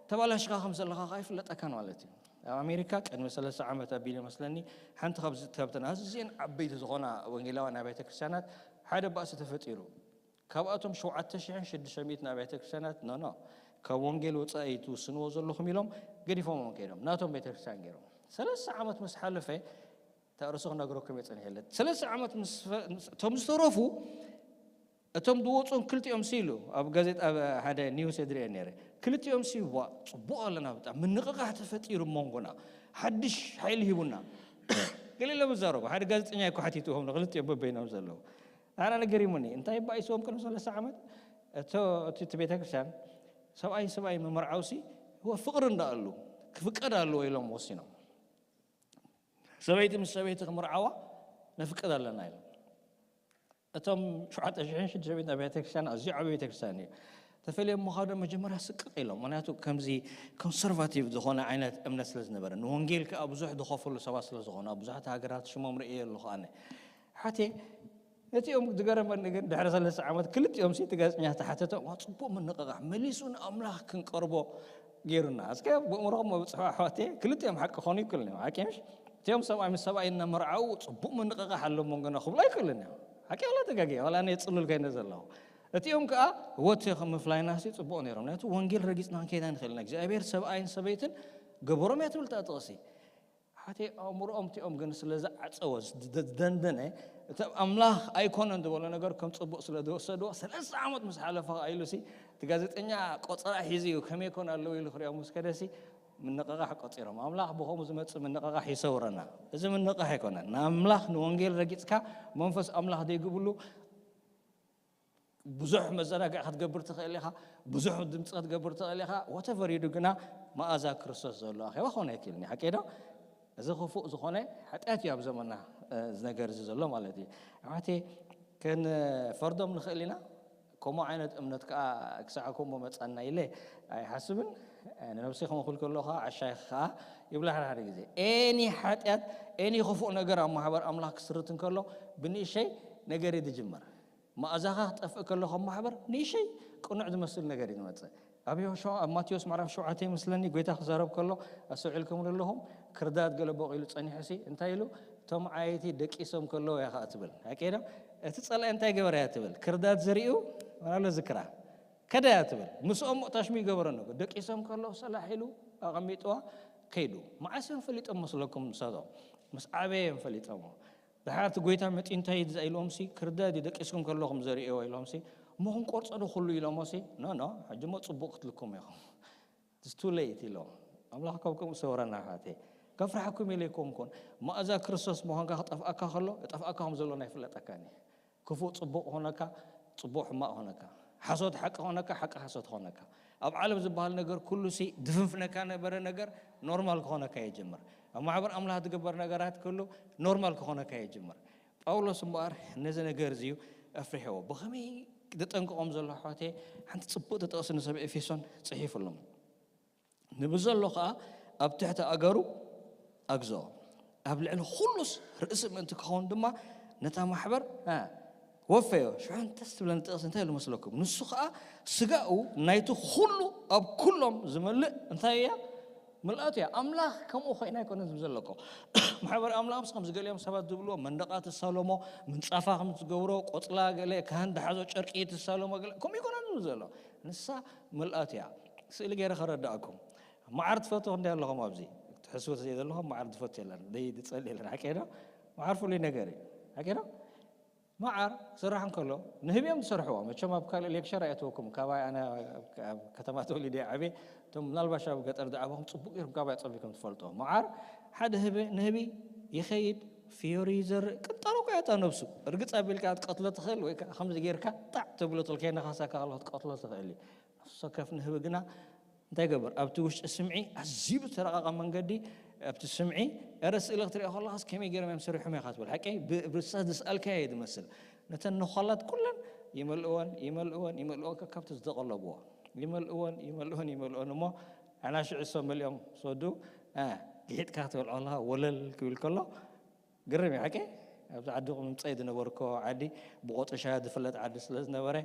ተባላሽኻ ከም ዘለኻ ኸኣ ኣይፍለጠካን ማለት እዩ። ኣብ ኣሜሪካ ቅድሚ ሰለስተ ዓመት ኣቢሉ ይመስለኒ፣ ሓንቲ ካብዚ፣ ካብተን ኣዝየን ዓበይቲ ዝኾና ወንጌላውያን ኣብያተ ክርስቲያናት ሓደ ባእሲ ተፈጢሩ። ካብኣቶም ሸውዓተ ሽሕን ሽዱሽተ ሚእትን ኣብያተ ክርስቲያናት፣ ኖ፣ ኖ፣ ካብ ወንጌል ወጻኢ ትውስንዎ ዘለኹም ኢሎም ገዲፎምዎም ከይዶም፣ ናቶም ቤተ ክርስቲያን ገይሮም። ሰለስተ ዓመት ምስ ሓለፈ፣ እታ ርእሱ ክነግረኩም እየ ጸኒሐ። ሰለስተ ዓመት ምስ ፈ-፣ ምስ፣ እቶም ዝተረፉ፣ እቶም ዝወጹን ክልቲኦም ሲ ኢሉ፣ ኣብ ጋዜጣ፣ ኣብ ሓደ ኒውስ የድርየ ነይረ። ክልቲኦም ሲ፣ "ዋ፣ ጽቡቕ ኣለና፣ ብጣዕሚ ምንቕቓሕ ተፈጢሩ ኣብ መንጎና፣ ሓድሽ ሓይሊ ሂቡና." ገለ ኢሎም ይዛረቡ። ሓደ ጋዜጠኛ እኮ ሓቲትዎም ንክልቲኦም በበይኖም ዘለዉ። ኣነ ገሪሙኒ። እንታይ ባኢስዎም ቅድሚ ሰለስተ ዓመት? እቶ፣ እቲ፣ እቲ ቤተክርስትያን ሰብኣይ ሰብኣይ ምምርዓውሲ፣ እወ፣ ፍቕሪ እንዳኣሉ፣ ክፍቀድ ኣለዎ ኢሎም ወሲኖም። ሰበይቲ ምስ ሰበይቲ ክምርዓዋ ነፍቅድ ኣለና ኢሎም። እቶም ሸውዓተ ሽሕን ሽዱሽተ ሚእትን ኣብ ቤተክርስትያን ኣዝዩ ዓቢ ቤተክርስትያን እዩ። ተፈልዮም ምዃዶም መጀመርያ ስቅቕ ኢሎም። ምኽንያቱ ከምዚ ኮንሰርቫቲቭ ዝኾነ ዓይነት እምነት ስለ ዝነበረ፣ ንወንጌል ከኣ ብዙሕ ዝኸፈሉ ሰባት ስለ ዝኾኑ፣ ኣብ ብዙሓት ሃገራት ሽሞም ርእየ ኣለኹ ኣነ። ሓቴ፣ ነቲኦም ዝገረመኒ ግን ድሕሪ ሰለስተ ዓመት ክልቲኦም ሲ እቲ ጋዜጠኛ ተሓተቶም፣ "ዋ፣ ጽቡቕ ምንቕቓሕ፣ መሊሱ ንኣምላኽ ክንቀርቦ ገይሩና። እስከ ብእምሮኹም ኣብጽሑ ኣሕዋተይ፣ ክልቲኦም ሓቂ ክኾኑ ይክእሉ እዮም። ሓቂ ምሽ? እቲኦም ሰብኣይ ምስ ሰብኣይ እናመርዓው ጽቡቕ ምንቕቓሕ ኣሎ መንጎና ክብሉ ኣይክእሉን እዮም። ሓቂ ዋላ ተጋግየ፣ ዋላ ኣነ የጽልል ኮይነ ዘለኹ። እቲኦም ከኣ ወትዮም ምፍላይና ሲ ጽቡቕ ነይሮም። ምኽንያቱ ወንጌል ረጊጽና ክንከይድ ኣይንኽእልን። እግዚኣብሔር ሰብኣይን ሰበይትን ገበሮም እያ ትብል እታ ጥቕሲ። ሓቴ ኣእምሮኦም እቲኦም ግን ስለ ዝዓጸወ፣ ዝደ-፣ ዝደንደነ፣ እቲ ኣምላኽ ኣይኮነን ዝበሎ ነገር ከም ጽቡቕ ስለ ዝወሰድዎ፣ ሰለስተ ዓመት ምስ ሓለፈ ኸኣ ኢሉ ሲ፣ እቲ ጋዜጠኛ ቆጸራ ሒዙ እዩ፣ ከመይ ይኮን ኣለዉ ኢሉ ክሪኦም ምስ ከደ ሲ፣ ምንቕቓሕ ቆጺሮም። ኣምላኽ ብኸምኡ ዝመጽእ ምንቕቓሕ ይሰውረና። እዚ ምንቕቓሕ ኣይኮነን። ንኣምላኽ፣ ንወንጌል ረጊጽካ፣ መንፈስ ኣምላኽ ዘይግብሉ ብዙሕ መዘናግዒ ክትገብር ትኽእል ኢኻ፣ ብዙሕ ድምጺ ክትገብር ትኽእል ኢኻ፣ whatever you do፣ ግና መኣዛ ክርስቶስ ዘሎ ኣኼባ ክኾን ኣይክእልን እዩ። ሓቀይ ዶ? እዚ ክፉእ ዝኾነ ሓጢኣት እዩ ኣብ ዘመንና፣ እ፣ እዚ ነገር እዚ ዘሎ ማለት እዩ። ኣሕዋተይ፣ ክንፈርዶም ንኽእል ኢና። ከምኡ ዓይነት እምነት ከኣ ክሳዕ ከምኡ መጻና ኢለ ኣይሓስብን። ንነብሰይ ክመኽል ከለኹ ከኣ ዓሻይ ከኣ ይብላ ሓደ ሓደ ግዜ። ኤኒ ሓጢኣት፣ ኤኒ ክፉእ ነገር ኣብ ማሕበር ኣምላኽ ክስርት እንከሎ ብንእሸይ ነገር እዩ ዝጅመር። መኣዛኻ ክጠፍእ ከሎ ከም ማሕበር ንእሸይ ቅኑዕ ዝመስል ነገር እዩ ዝመጽእ። ኣብ ዮሐ-፣ ኣብ ማቴዎስ ምዕራፍ ሸውዓተ ይመስለኒ፣ ጎይታ ክዛረብ ከሎ ኣስተውዒልኩምሉ ኣለኹም፣ ክርዳድ ገለ ቦቒሉ ጸኒሑሲ እንታይ ኢሉ? "እቶም ዓየይቲ ደቂሶም ከለዉ እያ ከኣ" ትብል። ኣኬዶ እቲ ጸላኢ እንታይ ገበረ እያ ትብል? ክርዳድ ዘሪኡ፣ ዋላ ኣሎ ዝክራ፣ ከደ እያ ትብል። ምስኦም ታሽሙ ይገበረ ነበረ። ደቂሶም ከለዉ ሰላሕ ኢሉ ኣቐሚጥዋ ከይዱ። መዓስ እዮም ፈሊጦም መስለኩም ንሳቶም? ምስ ዓበየ እዮም ፈሊጦሞ። ድሓር እቲ ጎይታ መጺኡ እንታይ እዩ ኢሎምሲ፣ ክርዳድ እዩ ደቂስኩም ከለኹም ዘርእዎ ኢሎምሲ፣ እሞ ክንቆርጾ ዶ ኩሉ ኢሎሞሲ፣ ኖ፣ ኖ፣ ሕጂ እሞ ጽቡቕ ክትልኩም ኢኹም። It's too late ኢሎም። ኣምላኽ ካብ ከምኡ ሰውረና ኣሕዋተይ። ከፍርሓኩም ኢለ ኣይኮንኩን። መኣዛ ክርስቶስ ምዃንካ ክጠፍኣካ ከሎ፣ እጠፍኣካ ከም ዘሎ ኣይፍለጠካን እዩ። ክፉእ ጽቡቕ ኾነካ፣ ጽቡቕ ሕማቕ ኾነካ። ሓሶት ሓቂ ኾነካ፣ ሓቂ ሓሶት ኾነካ። ኣብ ዓለም ዝበሃል ነገር ኩሉ ሲ ድፍንፍነካ ነበረ ነገር ኖርማል ክኾነካ ይጅምር። ኣብ ማሕበር ኣምላኽ ዝግበር ነገራት ኩሉ ኖርማል ክኾነካ ይጅምር። ጳውሎስ እምበኣር ነዚ ነገር እዚ እዩ ኣፍሪሕዎ። ብኸመይ ዘጠንቅቖም ዘሎ ኣሕዋተይ ሓንቲ ጽቡቕቲ ጥቕሲ ንሰብ ኤፌሶን ጽሒፉሎም። ንብዘሎ ኸኣ ኣብ ትሕቲ ኣገሩ ኣግዝኦ፣ ኣብ ልዕሊ ኩሉስ ርእሲ ምእንቲ ክኸውን ድማ ነታ ማሕበር ወፈዮ። ሽዑ እንተስ ትብለኒ ጥቕሲ እንታይ ኢሉ መስለኩም? ንሱ ኸኣ ስጋኡ ናይቲ ኩሉ ኣብ ኩሎም ዝመልእ እንታይ እያ? ምልኣቱ እያ። ኣምላኽ ከምኡ ኮይና ኣይኮነን ዝብል ዘሎ እኮ። ማሕበር ኣምላኽ ምስ ከም ዝገሊኦም ሰባት ዝብልዎ መንደቓ ትሳለሞ፣ ምንጻፋ ከም ትገብሮ፣ ቆጽላ ገለ ካህን ዝሓዞ ጨርቂ ትሳለሞ ገለ ከምኡ ኣይኮነን ዝብል ዘሎ። ንሳ ምልኣቱ እያ። ስእሊ ገይረ ከረዳእኩም። መዓር ትፈትዎ ክንደይ ኣለኹም ኣብዚ? ትሕስቡ ተዘይ ዘለኹም መዓር ዝፈትዎ የለን። ደይ ዝጸልእ የለን። ሓቂ ዶ? መዓር ፍሉይ ነገር እዩ። ሓቂ ዶ? መዓር ክስራሕ እንከሎ ንህቢ እዮም ዝሰርሕዎ። መቸም ኣብ ካልእ ሌክቸር ኣየእትወኩም። ካባይ ኣነ ኣብ ከተማ ተወሊደ እየ ዓብየ። እቶም ምናልባሽ ኣብ ገጠር ዝዓበኹም ጽቡቕ ጌርኩም ካባይ ኣጸቢኩም ትፈልጥዎ። መዓር ሓደ ህቢ ንህቢ ይኸይድ፣ ፍዮሪ ይዘርእ፣ ቅንጣሮ እኮ እያ እታ ነብሱ። እርግጽ ኣቢልካ ክትቀትሎ ትኽእል ወይ ከዓ ከምዚ ጌርካ ጣዕ ተብሎ ትልከይ ነኻሳካ ከሎ ክትቀትሎ ትኽእል እዩ። ነፍሲ ወከፍ ንህቢ ግና እንታይ ይገብር? ኣብቲ ውሽጢ ስምዒ ኣዝዩ ብተረቐቐ መንገዲ ኣብቲ ስምዒ፣ እረ ስእሊ ክትሪኦ ከለኻስ ከመይ ገይሮም እዮም ሰሪሖም ኢኻ ትብል። ሓቀይ ብ-፣ ብሳ ዝስኣልካዮ እዩ ዝመስል። ነተን ነዃላት ኩለን ይመልእወን፣ ይመልእወን፣ ይመልእወን፣ ከካብቲ ዝተቐለብዎ። ይመልእወን፣ ይመልእወን፣ ይመልእወን እሞ ኣናሽዑ እሶም መሊኦም ዝወዱ፣ እ፣ ግሒጥካ ክትበልዖ ከለኻ ወለል ክብል ከሎ፣ ግርም እዩ ሓቂ። ኣብዚ ዓዲ ምምፀይ ዝነበርኮ ዓዲ ብቆፅሻ ዝፍለጥ ዓዲ ስለ ዝነበረ፣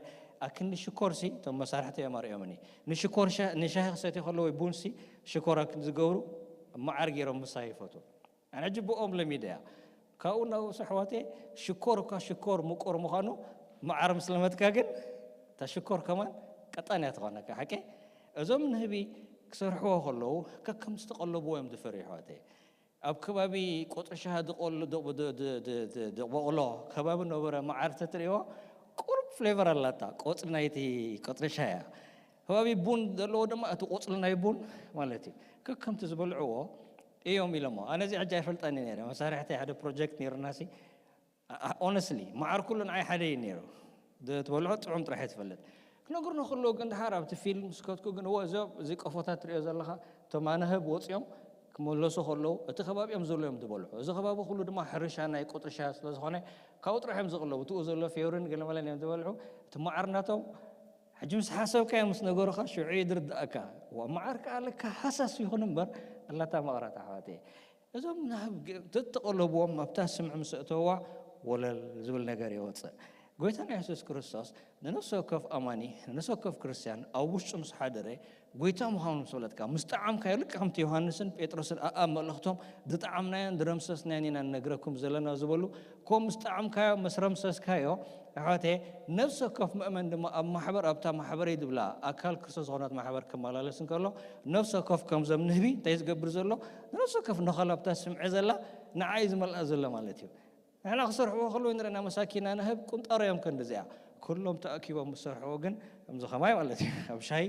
ኣክንዲ ሽኮርሲ እቶም መሳርሕቲ እዮም ኣርእዮምኒ። ንሽኮር ሻ-፣ ንሻሂ ክሰትዩ ከለዉ ወይ ቡንሲ ሽኮር ኣክንዲ ዝገብሩ መዓር ገይሮም ምሳይ ይፈትዉ። ኣነ ሕጂ ብኦም ለሚደ እያ። ካብኡ ናብኡ ኣሕዋተይ ሽኮር እኳ ሽኮር ምቁር ምዃኑ መዓር ምስ ለመድካ ግን እታ ሽኮር ከማን ቀጣን እያ ትኾነካ ሓቂ። እዞም ንህቢ ክሰርሕዎ ከለዉ ከከም ዝተቐለብዎ እዮም ዝፈርዩ ኣሕዋተይ። ኣብ ከባቢ ቆፅሪ ሻሂ ዝቆል-፣ ድ-፣ ድ-፣ ድ-፣ ድ-፣ ድ-፣ ድበቑሎ ከባቢ ነበረ መዓር ተትሪእዎ ቁሩብ ፍሌቨር ኣላታ ቆፅሪ ናይቲ ቆፅሪ ሻሂ እያ። ከባቢ ቡን ዘለዎ ድማ እቲ ቆፅሊ ናይ ቡን ማለት እዩ። ከከምቲ ዝበልዕዎ እዮም ኢሎሞ። ኣነ እዚ ሕጂ ኣይፈልጠኒ ነይረ። መሳርሕተይ ሓደ ፕሮጀክት ነይሩናሲ ኦነስትሊ መዓር ኩሉ ንዓይ ሓደ እዩ ነይሩ። ድ-፣ ትበልዖ ጥዑም ጥራሕ እየ ትፈልጥ። ክነግሩ ንክእለዉ ግን ድሓር ኣብቲ ፊልም ስከትኩ ግን እዎ እዚ፣ እዚ ቀፎታት ትሪኦ ዘለኻ እቶም ኣናህብ ወፂኦም ክመለሱ ከለዉ እቲ ከባቢኦም ዘሎ እዮም ዝበልዑ። እዚ ከባቢ ኩሉ ድማ ሕርሻ ናይ ቆፅሪ ሻሂ ስለ ዝኾነ ካብኡ ጥራሕ እዮም ዝቕለቡ። እትኡ ዘሎ ፌውርን ገለመለን እዮም ዝበልዑ። እቲ መዓር ናቶም ሕጂ ምስ ሓሰብካዮ ምስ ነገሩኻ ሽዑ እዩ ዝርድኣካ። ዋ መዓር ከኣ ለካ ሃሳስ ይኹን እምበር ኣላታ መቕረት ኣሕዋተይ። እዞም ናብ ግ-፣ ተተቐለብዎም ኣብታ ስምዒ ምስ ኣእተውዋ ወለል ዝብል ነገር ይወፅእ። ጎይታና የሱስ ክርስቶስ ንነፍሲ ወከፍ ኣማኒ፣ ንነፍሲ ወከፍ ክርስትያን ኣብ ውሽጡ ምስ ሓደረ ጎይታ ምዃኑ ምስ ፈለጥካ፣ ምስ ጠዓምካዮ ልክዕ ከምቲ ዮሃንስን ጴጥሮስን ኣኣብ መልእኽቶም ዝጠዓምናዮን ዝረምሰስናዮን ኢና ንነግረኩም ዘለና ዝበሉ፣ ከምኡ ምስ ጠዓምካዮ፣ ምስ ረምሰስካዮ፣ ኣሕዋተየ፣ ነፍሲ ወከፍ ምእመን ድማ ኣብ ማሕበር፣ ኣብታ ማሕበረይ ዝብላ ኣካል ክርስቶስ ዝኾነት ማሕበር ክመላለስ እንከሎ፣ ነፍሲ ወከፍ ከምዞም ንህቢ እንታይ ዝገብር ዘሎ? ነፍሲ ወከፍ ነዃል ኣብታ ስምዒ ዘላ ንዓይ ዝመልኣ ዘሎ ማለት እዩ። ንሕና ክሰርሕዎ ከለዉ ንርኢና መሳኪና ንህብ ቁንጣሮ እዮም ክንዲ እዚኣ። ኩሎም ተኣኪቦም ዝሰርሕዎ ግን ከምዚ ከማይ ማለት እዩ። ኣብ ሻሂ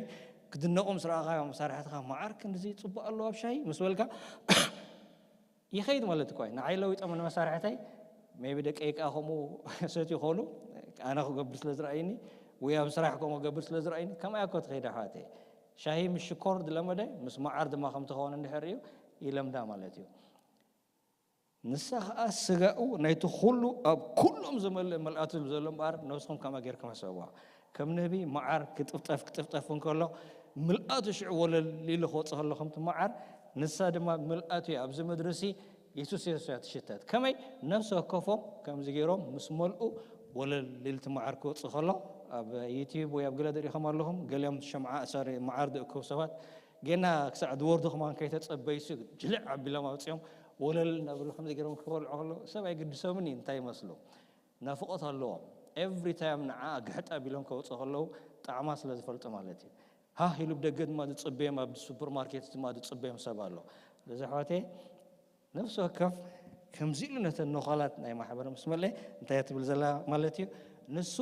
ክድነቑ ምስ ረኣኻዮም መሳርሕትኻ መዓር ክንድዚ ጽቡቕ ኣለዎ ኣብ ሻሂ ምስ በልካ ይኸይድ ማለት እኮ እዩ። ንዓይ ለዊጦም ንመሳርሕተይ ሜቢ ደቀይ ከኣ ከምኡ ሰትዩ ይኾኑ። ኣነ ክገብር ስለ ዝረኣይኒ ወይ ኣብ ስራሕ ከምኡ ክገብር ስለ ዝረኣይኒ ከምኣ እኮ ትኸይድ ኣሕዋተይ። ሻሂ ምስ ሽኮር ዝለመደ ምስ መዓር ድማ ከም ትኸውን እንድሕር እዩ ይለምዳ ማለት እዩ። ንሳ ኸኣ ስጋኡ ናይቲ ኩሉ ኣብ ኩሎም ዝመልእ ምልኣቱ ዝብል ዘሎ እምበኣር ነብስኹም ከምኣ ጌርኩም ሕሰብዋ። ከም ንህቢ መዓር ክጥፍጠፍ ክጥፍጠፍ እንከሎ ምልኣቱ ሽዑ ወለል ኢሉ ክወጽእ ከሎ ከምቲ መዓር ንሳ ድማ ምልኣቱ እያ። ኣብዚ ምድሪ ሲ የሱስ የሱስ እያ ትሽተት። ከመይ ነፍሲ ወከፎም ከምዚ ገይሮም ምስ መልኡ ወለል ኢሉ እቲ መዓር ክወጽእ ከሎ ኣብ ዩቲዩብ ወይ ኣብ ገለ ዝሪኢኹም ኣለኹም። ገሊኦም ሸምዓ፣ ሶሪ፣ መዓር ዝእክቡ ሰባት ጌና ክሳዕ ዝወርዱ ከማን ከይተጸበዩሲ ጅልዕ ኣቢሎም ኣውጺኦም ወለል እናበሉ ከምዚ ገይሮም ክበልዑ ከለዉ ሰብ ኣይግድሶምን እዩ እንታይ ይመስሉ። ናፍቖት ኣለዎም። ኤቭሪ ታይም ንዓኣ ግሕጥ ኣቢሎም ከውጽኡ ከለዉ ጣዕማ ስለ ዝፈልጡ ማለት እዩ። ሃህ ኢሉ ብደገ ድማ ዝጽበዮም ኣብ ሱፐርማርኬት ድማ ዝጽበዮም ሰብ ኣሎ። ስለዚ ኣሕዋተየ ነፍሲ ወከፍ ከምዚ ኢሉ ነተን ነዃላት ናይ ማሕበር ምስ መልአ እንታይ እያ ትብል ዘላ ማለት እዩ? ንሱ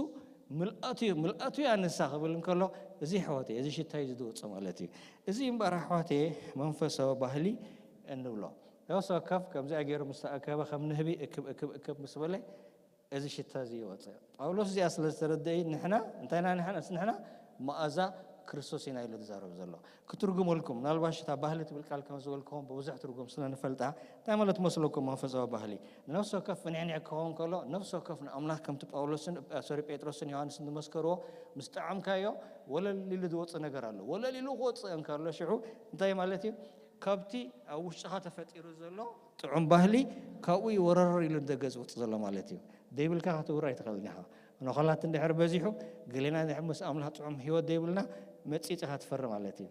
ምልኣቱ እዩ፣ ምልኣቱ እያ ንሳ ክብል እንከሎ እዚ ኣሕዋተየ፣ እዚ ሽታ እዩ ዝወጽእ ማለት እዩ። እዚ እምበኣር ኣሕዋተየ መንፈሳዊ ባህሊ እንብሎ። ነፍሲ ወከፍ ከምዚኣ ገይሩ ምስ ተኣከበ ከም ንህቢ እክብ እክብ እክብ ምስ በለ እዚ ሽታ እዚ ይወፅእ። ጳውሎስ እዚኣ ስለ ዝተረደኢ ንሕና እንታይ ኢና ንሕና፣ ንሕና መኣዛ ክርስቶስ ኢና ኢሉ ዝዛረብ ዘሎ። ክትርጉመልኩም፣ ምናልባሽ እታ ባህሊ ትብል ቃል ከም ዝበልክዎም ብብዙሕ ትርጉም ስለ ንፈልጣ፣ እንታይ ማለት መስለኩም መንፈሳዊ ባህሊ? ንነፍሲ ወከፍ ፍንሕንሕ ክኸውን ከሎ፣ ነፍሲ ወከፍ ንኣምላኽ ከምቲ ጳውሎስን፣ ሶሪ፣ ጴጥሮስን ዮሃንስን ዝመስከርዎ፣ ምስ ጠዓምካዮ ወለል ኢሉ ዝወፅእ ነገር ኣሎ። ወለል ኢሉ ክወፅእ እንከሎ ሽዑ እንታይ ማለት እዩ? ካብቲ ኣብ ውሽጥኻ ተፈጢሩ ዘሎ ጥዑም ባህሊ ካብኡ እዩ ወረር ኢሉ ንደገ ዝወፅእ ዘሎ ማለት እዩ። ደይብልካ ክትውር ኣይትኽእልን ኢኻ። ኖኸላት እንድሕር በዚሑ፣ ገሌና እንድሕር ምስ ኣምላኽ ጥዑም ህይወት ደይብልና፣ መጺጽኻ ትፈሪ ማለት እዩ።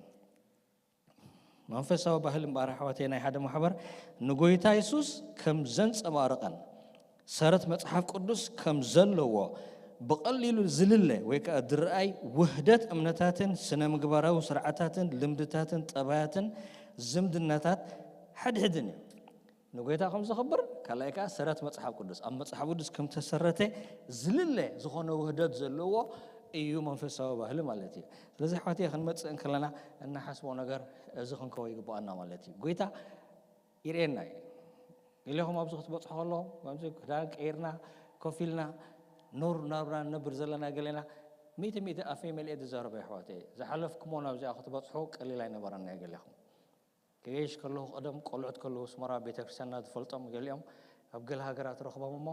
መንፈሳዊ ባህሊ እምበኣር ኣሕዋተይ ናይ ሓደ ማሕበር ንጎይታ የሱስ ከም ዘንጸባርቐን ሰረት መጽሓፍ ቅዱስ ከም ዘለዎ ብቐሊሉ ዝልለ ወይ ከኣ ዝረኣይ ውህደት እምነታትን ስነ ምግባራዊ ስርዓታትን ልምድታትን ጠባያትን ዝምድናታት ሓድሕድን እዩ። ንጎይታ ከም ዘኽብር፣ ካልኣይ ከኣ ሰረት መጽሓፍ ቅዱስ ኣብ መጽሓፍ ቅዱስ ከም ተሰረተ ዝልለ ዝኾነ ውህደት ዘለዎ እዩ መንፈሳዊ ባህሊ ማለት እዩ። ስለዚ ኣሕዋተይ ክንመጽእ እንከለና እናሓስቦ ነገር እዚ ክንከወ ይግባኣና ማለት እዩ። ጎይታ ይርእየና እዩ። ገሌኹም ኣብዚ ክትበጽሑ ከለኹም ከምዚ ክዳን ቀይርና ኮፍ ኢልና ኑር ናብራ ንነብር ዘለና ገሌና ሚእቲ ሚእቲ ኣፈይ መሊኤ ዝዛረበ ኣሕዋተይ። ዝሓለፍኩሞ ናብዚኣ ክትበጽሑ ቀሊል ኣይነበረና እዩ ገሌኹም። ከገይሽ ከለኹ ቀደም ቆልዑት ከለዉ ኣስመራ ቤተክርስትያንና ዝፈልጦም ገሊኦም ኣብ ገለ ሃገራት ረኽቦም እሞ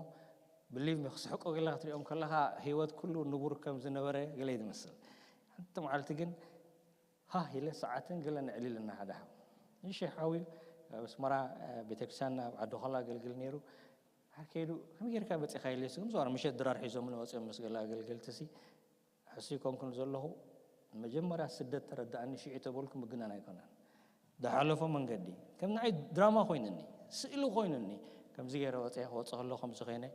ብሊቭ ሚ ክስሕቁ ገለ ክትሪኦም ከለኻ ህይወት ኩሉ ንቡር ከም ዝነበረ ገለ እዩ ዝመስል። ሓንቲ መዓልቲ ግን ሃህ ኢለ ሰዓትን ገለ ንዕሊልና ሓደ ሓው ንእሽተይ ሓው እዩ ኣብ ኣስመራ ቤተክርስትያንና ኣብ ዓዲ ኾላ ኣገልግል ነይሩ። ሓር ከይዱ ከመይ ጌርካ በፂኻ ኢለ ስግም ዝዋር ምሸት ድራር ሒዞም ንወፅኦም ምስ ገለ ኣገልገልቲ ሲ ሕሱይ ኮንኩን ዘለኹ መጀመርያ ስደት ተረዳእኒ ሽዑ ተበልኩ ምግናን ኣይኮነን። ዝሓለፎ መንገዲ ከም ንዓይ ድራማ ኮይኑኒ ስእሊ ኮይኑኒ ከምዚ ገይረ ወፀ ክወፀ ከሎ ከምዚ ኮይነ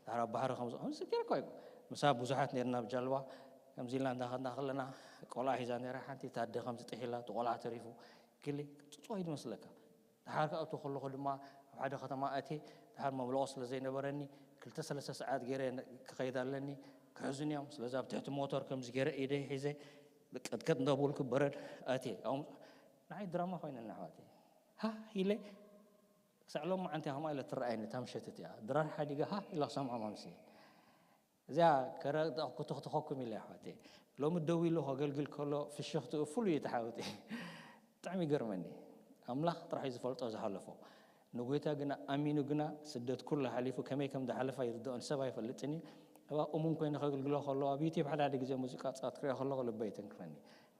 ዳሕራ ባሕሪ ከምዚ ከምዚ ገይረ እኮ ኣይኮ ምሳ ብዙሓት ነርና ብጃልባ ከምዚ ኢልና እንዳኸድና ከለና ቆልዓ ሒዛ ነራ ሓንቲ ታደ ከምዚ ጥሒላ እቲ ቆልዓ ተሪፉ ግሊ ፅፅዋ እዩ ዝመስለካ። ድሓር ክኣቱ ከለኹ ድማ ኣብ ሓደ ከተማ ኣትየ ድሓር መብለቑ ስለ ዘይነበረኒ ክልተ ሰለስተ ሰዓት ገይረ ክኸይድ ኣለኒ ክሕዙኒ እዮም። ስለዚ ኣብ ትሕቲ ሞተር ከምዚ ገይረ ኢደይ ሒዘ ቀጥቀጥ እንዳበልኩ በረድ ኣትየ። ንዓይ ድራማ ኮይነኒ ኣሕዋተይ። ሃ ኢለ ክሳዕ ሎም መዓንቲ ከምኣ ኢለ ትረኣየኒ እታ ምሸት እቲኣ ድራር ሓዲገ ሃ ኢለ ክሰምዖም ኣምስየ። እዚኣ ከረድኣ ክትኽትኸኩም ኢለ ኣሕዋተይ። ሎሚ ደው ኢሉ ከገልግል ከሎ ፍሽኽትኡ ፍሉይ እዩ ተሓውቲ። ብጣዕሚ ይገርመኒ። ኣምላኽ ጥራሕ እዩ ዝፈልጦ ዝሓለፎ። ንጎይታ ግና ኣሚኑ ግና ስደት ኩሉ ሓሊፉ ከመይ ከም ዝሓለፋ ይርድኦን ሰብ ኣይፈልጥን እዩ። እባ እሙን ኮይኑ ከገልግሎ ከሎ ኣብ ዩቲብ ሓደ ሓደ ግዜ ሙዚቃ ጻት ክሪኦ ከለኹ ልበይ ይትንክፈኒ።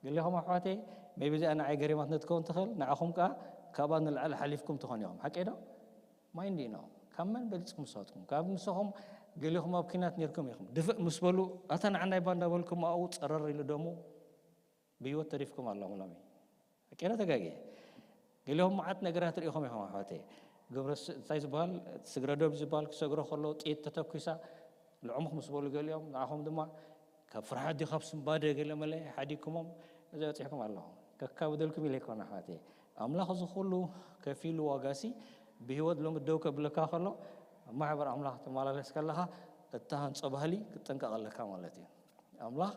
ገሊኹም ኣሕዋተይ ሜቢ እዚኣ ንዓይ ገሪማት ንትከውን ትኽእል ንዓኹም ከኣ ካብኣ ንላዕሊ ሓሊፍኩም ትኾኑ ኢኹም። ሓቀይ ዶ? ማይ እንዲኖ ካብ መን በሊፅኩም ንስኻትኩም ካብ ንስኹም ገሊኹም ኣብ ኪናት ነርኩም ኢኹም ድፍእ ምስ በሉ ኣታ ንዓናይ ባንዳ በልኩም ኣብኡ ፀረር ኢሉ ደሙ ብህይወት ተሪፍኩም ኣለኹም ሎሚ ኣቄና ተጋጊ ገሊኹም መዓት ነገራት ርኢኹም ኢኹም ኣሕዋተይ ግብረ እንታይ ዝበሃል ስግረዶብ ዝበሃል ክሰግሮ ከለዉ ጥይት ተተኩሳ ልዑሙኽ ምስ በሉ ገሊኦም ንዓኹም ድማ ካብ ፍርሓት ድዩ ካብ ስምባደ ገለ መለ ሓዲግኩሞም እዚ በፂሕኩም ኣለኹም ከካብደልኩም ኢለ ይኮን ኣሕዋተይ ኣምላኽ እዚ ኩሉ ከፊሉ ዋጋሲ ብህይወት ሎሚ ደው ከብለካ ከሎ ኣብ ማሕበር ኣምላኽ ትመላለስ ከለኻ እታ ህንፆ ባህሊ ክትጠንቀቕ ኣለካ ማለት እዩ ኣምላኽ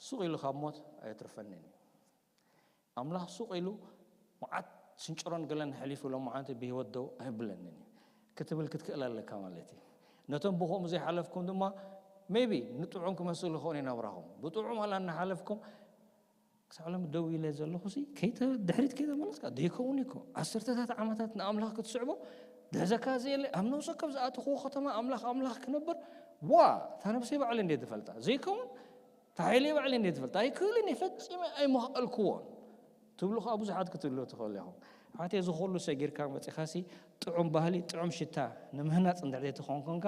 ሱቕ ኢሉ ካብ ሞት ኣየትርፈንን እዩ ኣምላኽ ሱቕ ኢሉ መዓት ስንጭሮን ገለን ሕሊፉ ሎም መዓንቲ ብህይወት ደው ኣይብለንን እዩ ክትብል ክትክእል ኣለካ ማለት እዩ ነቶም ብኸምኡ ዘይሓለፍኩም ድማ ሜቢ ንጥዑም ክመስል ይኸውን ይነብራኹም ብጥዑም ኣላ እናሓለፍኩም ክሳዕ ሎም ደው ኢለ ዘለኹ ሲ ከይተ ድሕሪት ከይተመለስካ ዘይከውን እኮ ዓሰርተታት ዓመታት ንኣምላኽ ክትስዕቦ ድሕዘካ ዘየለ ኣብ ነብሰ ካብ ዝኣተኽዎ ከተማ ኣምላኽ ኣምላኽ ክነብር ዋ እታ ነብሰይ ባዕለ እንዴት ዝፈልጣ ዘይከውን እታ ሓይለይ ባዕለ እንዴት ዝፈልጣ ኣይክእልን እየ ፈጺመ ኣይመኽኣልክዎን ትብሉ ከዓ ብዙሓት ክትብሉ ትኽእሉ ኢኹም ሓቴ እዚ ኩሉ ሰጊርካ መፂኻሲ ጥዑም ባህሊ ጥዑም ሽታ ንምህናፅ እንድሕር ዘይትኾን ኮንካ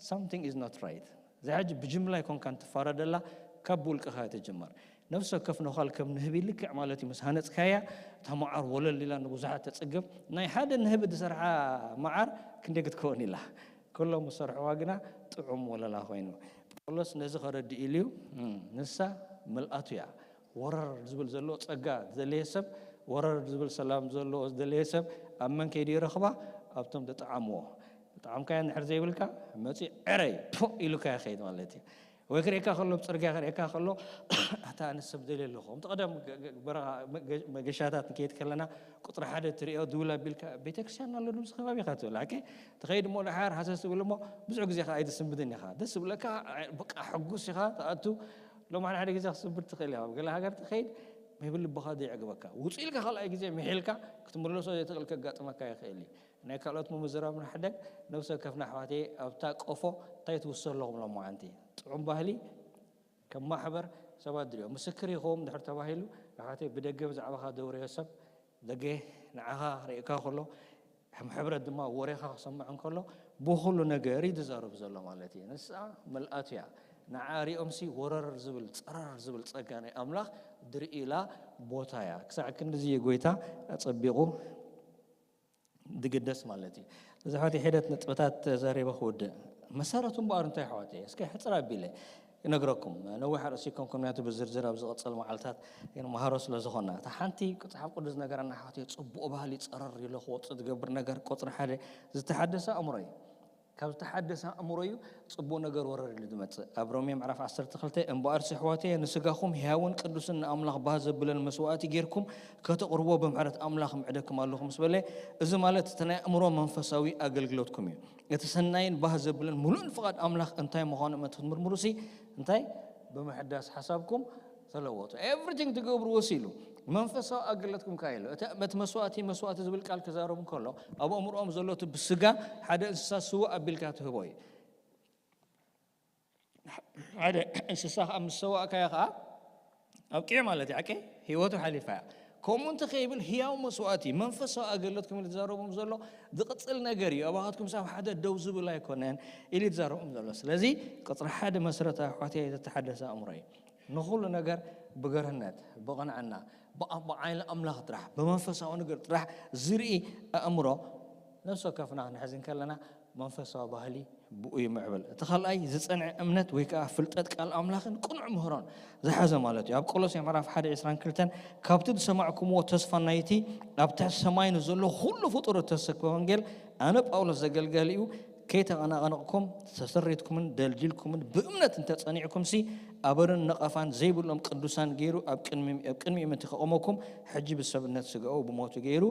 something is not right እዚ ሕጂ ብጅምላ ይኮንካ እንትፋረደላ ካብ ብውልቅኻ ትጅመር ነፍሲ ወከፍ ነዃል ከም ንህቢ ልክዕ ማለት እዩ ምስ ሃነፅካያ እታ መዓር ወለል ኢላ ንብዙሓት ተፅግብ ናይ ሓደ ንህቢ ዝሰርሓ መዓር ክንደይ ክትከውን ኢላ ኩሎም ዝሰርሕዋ ግና ጥዑም ወለላ ኮይኑ ጳውሎስ ነዚ ከረድእ ኢሉ እዩ ንሳ ምልኣቱ እያ ወረር ዝብል ዘለዎ ፀጋ ዝደለየ ሰብ ወረር ዝብል ሰላም ዘለዎ ዝደለየ ሰብ ኣብ መን ከይዱ ይረኽባ ኣብቶም ዝጠዓምዎ ጠዓምካያ እንድሕር ዘይብልካ መፂ ዕረይ ፖ ኢሉካ ይኸይድ ማለት እዩ ወይ ክርእካ ከሎ ብፅርግያ ክርእካ ከሎ ኣታ ኣነ ሰብ ደልየ ኣለኹ ከምቲ ቀደም በረኻ መገሻታት ንከይድ ከለና ቁፅሪ ሓደ ትሪኦ ድውል ኣቢልካ ቤተክርስትያን ኣሎ ድምዚ ከባቢ ኢኻ ትብል ሓቂ ትኸይድ እሞ ድሓር ሃሰስ ትብል እሞ ብዙሕ ግዜ ከዓ ኣይትስንብድን ኢኻ ደስ ዝብለካ በቃ ሕጉስ ኢኻ ትኣቱ ሎም ሓደ ሓደ ግዜ ክስንብድ ትኽእል ኢኻ ገለ ሃገር ትኸይድ ሜቢ ልብኻ ዘይዕግበካ ውፅእ ኢልካ ካልኣይ ግዜ ምሒልካ ክትምለሶ ዘይትኽእል ከጋጥመካ ይኽእል እዩ። ናይ ካልኦት ምምዝራብ ንሕደግ። ነብሲ ወከፍና ኣሕዋተይ ኣብታ ቆፎ እንታይ ትውስኽ ኣለኹም ሎማዓንቲ? ጥዑም ባህሊ ከም ማሕበር ሰባት ድልዮ ምስክር ይኸውን ድሕር ተባሂሉ ኣሕዋተይ ብደገ ብዛዕባኻ ደውረዮ ሰብ ደገ ንዓኻ ርእካ ከሎ ከም ሕብረት ድማ ወሬኻ ክሰምዕ እንከሎ ብኩሉ ነገር እዩ ዝዛረብ ዘሎ ማለት እዩ። ንሳ መልኣት እያ። ንዓ ሪኦምሲ ወረር ዝብል ፀረር ዝብል ፀጋ ናይ ኣምላኽ ድርኢ ኢላ ቦታ እያ። ክሳዕ ክንድዚ ጎይታ ኣፀቢቑ ድግደስ ማለት እዩ። እዚ ሕዋት የሕደት ነጥብታት ተዛሪበ ክውድእ። መሰረቱ እምበኣር እንታይ ሕዋት እየ እስከ ሕፅር ኣቢለ ይነግረኩም። ነዊሕ ኣርእሲ ኮንኩም ናቱ ብዝርዝር ኣብ ዝቐፀል መዓልታት ንመሃሮ ስለ ዝኾና እታ ሓንቲ ቅፅሓፍ ቅዱስ ነገረና ሕዋት እየ። ፅቡቕ ባህሊ ፀረር ኢሎ ክወፅእ ዝገብር ነገር ቁፅሪ ሓደ ዝተሓደሰ ኣእምሮ እዩ። ካብ ዝተሓደሰ ኣእምሮ እዩ ፅቡቕ ነገር ወረድ ኢሉ ዝመፅእ። ኣብ ሮሜ ምዕራፍ ዓሰርተ ክልተ እምበኣር ስሕዋተየ ንስጋኹም ህያውን ቅዱስን ንኣምላኽ ባህ ዘብለን መስዋእቲ ጌርኩም ከተቕርቦ ብምሕረት ኣምላኽ ምዕደኩም ኣለኹ ምስ በለ፣ እዚ ማለት እቲ ናይ ኣእምሮ መንፈሳዊ ኣገልግሎትኩም እዩ። እቲ ሰናይን ባህ ዘብልን ምሉእን ፍቓድ ኣምላኽ እንታይ ምዃኑ እመት ክትምርምሩ ሲ እንታይ ብምሕዳስ ሓሳብኩም ተለወጡ። ኤቭሪቲንግ ትገብርዎ ሲ ኢሉ መንፈሳዊ ኣገልግሎትኩም ካይሎ እቲ መስዋእቲ መስዋእቲ ዝብል ቃል ክዛረቡ ከሎ ኣብ ኣእምሮኦም ዘሎ እቲ ብስጋ ሓደ እንስሳ ስዋ ኣቢልካ ትህቦ እዩ። ሓደ እንስሳ ከዓ ምስ ሰዋእካዮ ከዓ ኣብቂዕ ማለት እዩ። ዓቀ ህይወቱ ሓሊፋ እያ። ከምኡ እንተ ከይብል ህያው መስዋእቲ መንፈሳዊ ኣገልግሎት ክብል ዝዛረቦም ዘሎ ዝቕፅል ነገር እዩ። ኣባኻትኩም ሳብ ሓደ ደው ዝብል ኣይኮነን ኢሉ ዝዛረቦም ዘሎ። ስለዚ ቅፅሪ ሓደ መሰረታዊ ኣሕዋትያ ዝተሓደሰ ኣእምሮ እዩ። ንኹሉ ነገር ብገርህነት ብቕንዕና ብዓ- ብዓይኒ ኣምላኽ ጥራሕ ብመንፈሳዊ ነገር ጥራሕ ዝርኢ ኣእምሮ ነፍሲ ወከፍና ክንሕዝ እንከለና መንፈሳዊ ባህሊ ብኡ ይምዕብል። እቲ ካልኣይ ዝጸንዐ እምነት ወይ ከዓ ፍልጠት ቃል ኣምላኽን ቅኑዕ ምህሮን ዝሓዘ ማለት እዩ። ኣብ ቆሎሴ ምዕራፍ ሓደ ዕስራን ክልተን ካብቲ ዝሰማዕኩምዎ ተስፋ ናይቲ ኣብ ትሕቲ ሰማይ ንዘሎ ኩሉ ፍጡር እተሰብከ ወንጌል ኣነ ጳውሎስ ዘገልጋሊኡ ከይተቐናቐነቕኩም ተሰሪትኩምን ደልዲልኩምን ብእምነት እንተጸኒዕኩምሲ ኣበርን ነቐፋን ዘይብሎም ቅዱሳን ገይሩ ኣብ ቅድሚ ኣብ ቅድሚኡ ምእንቲ ከቐመኩም ሕጂ ብሰብነት ስጋኡ ብሞቱ ገይሩ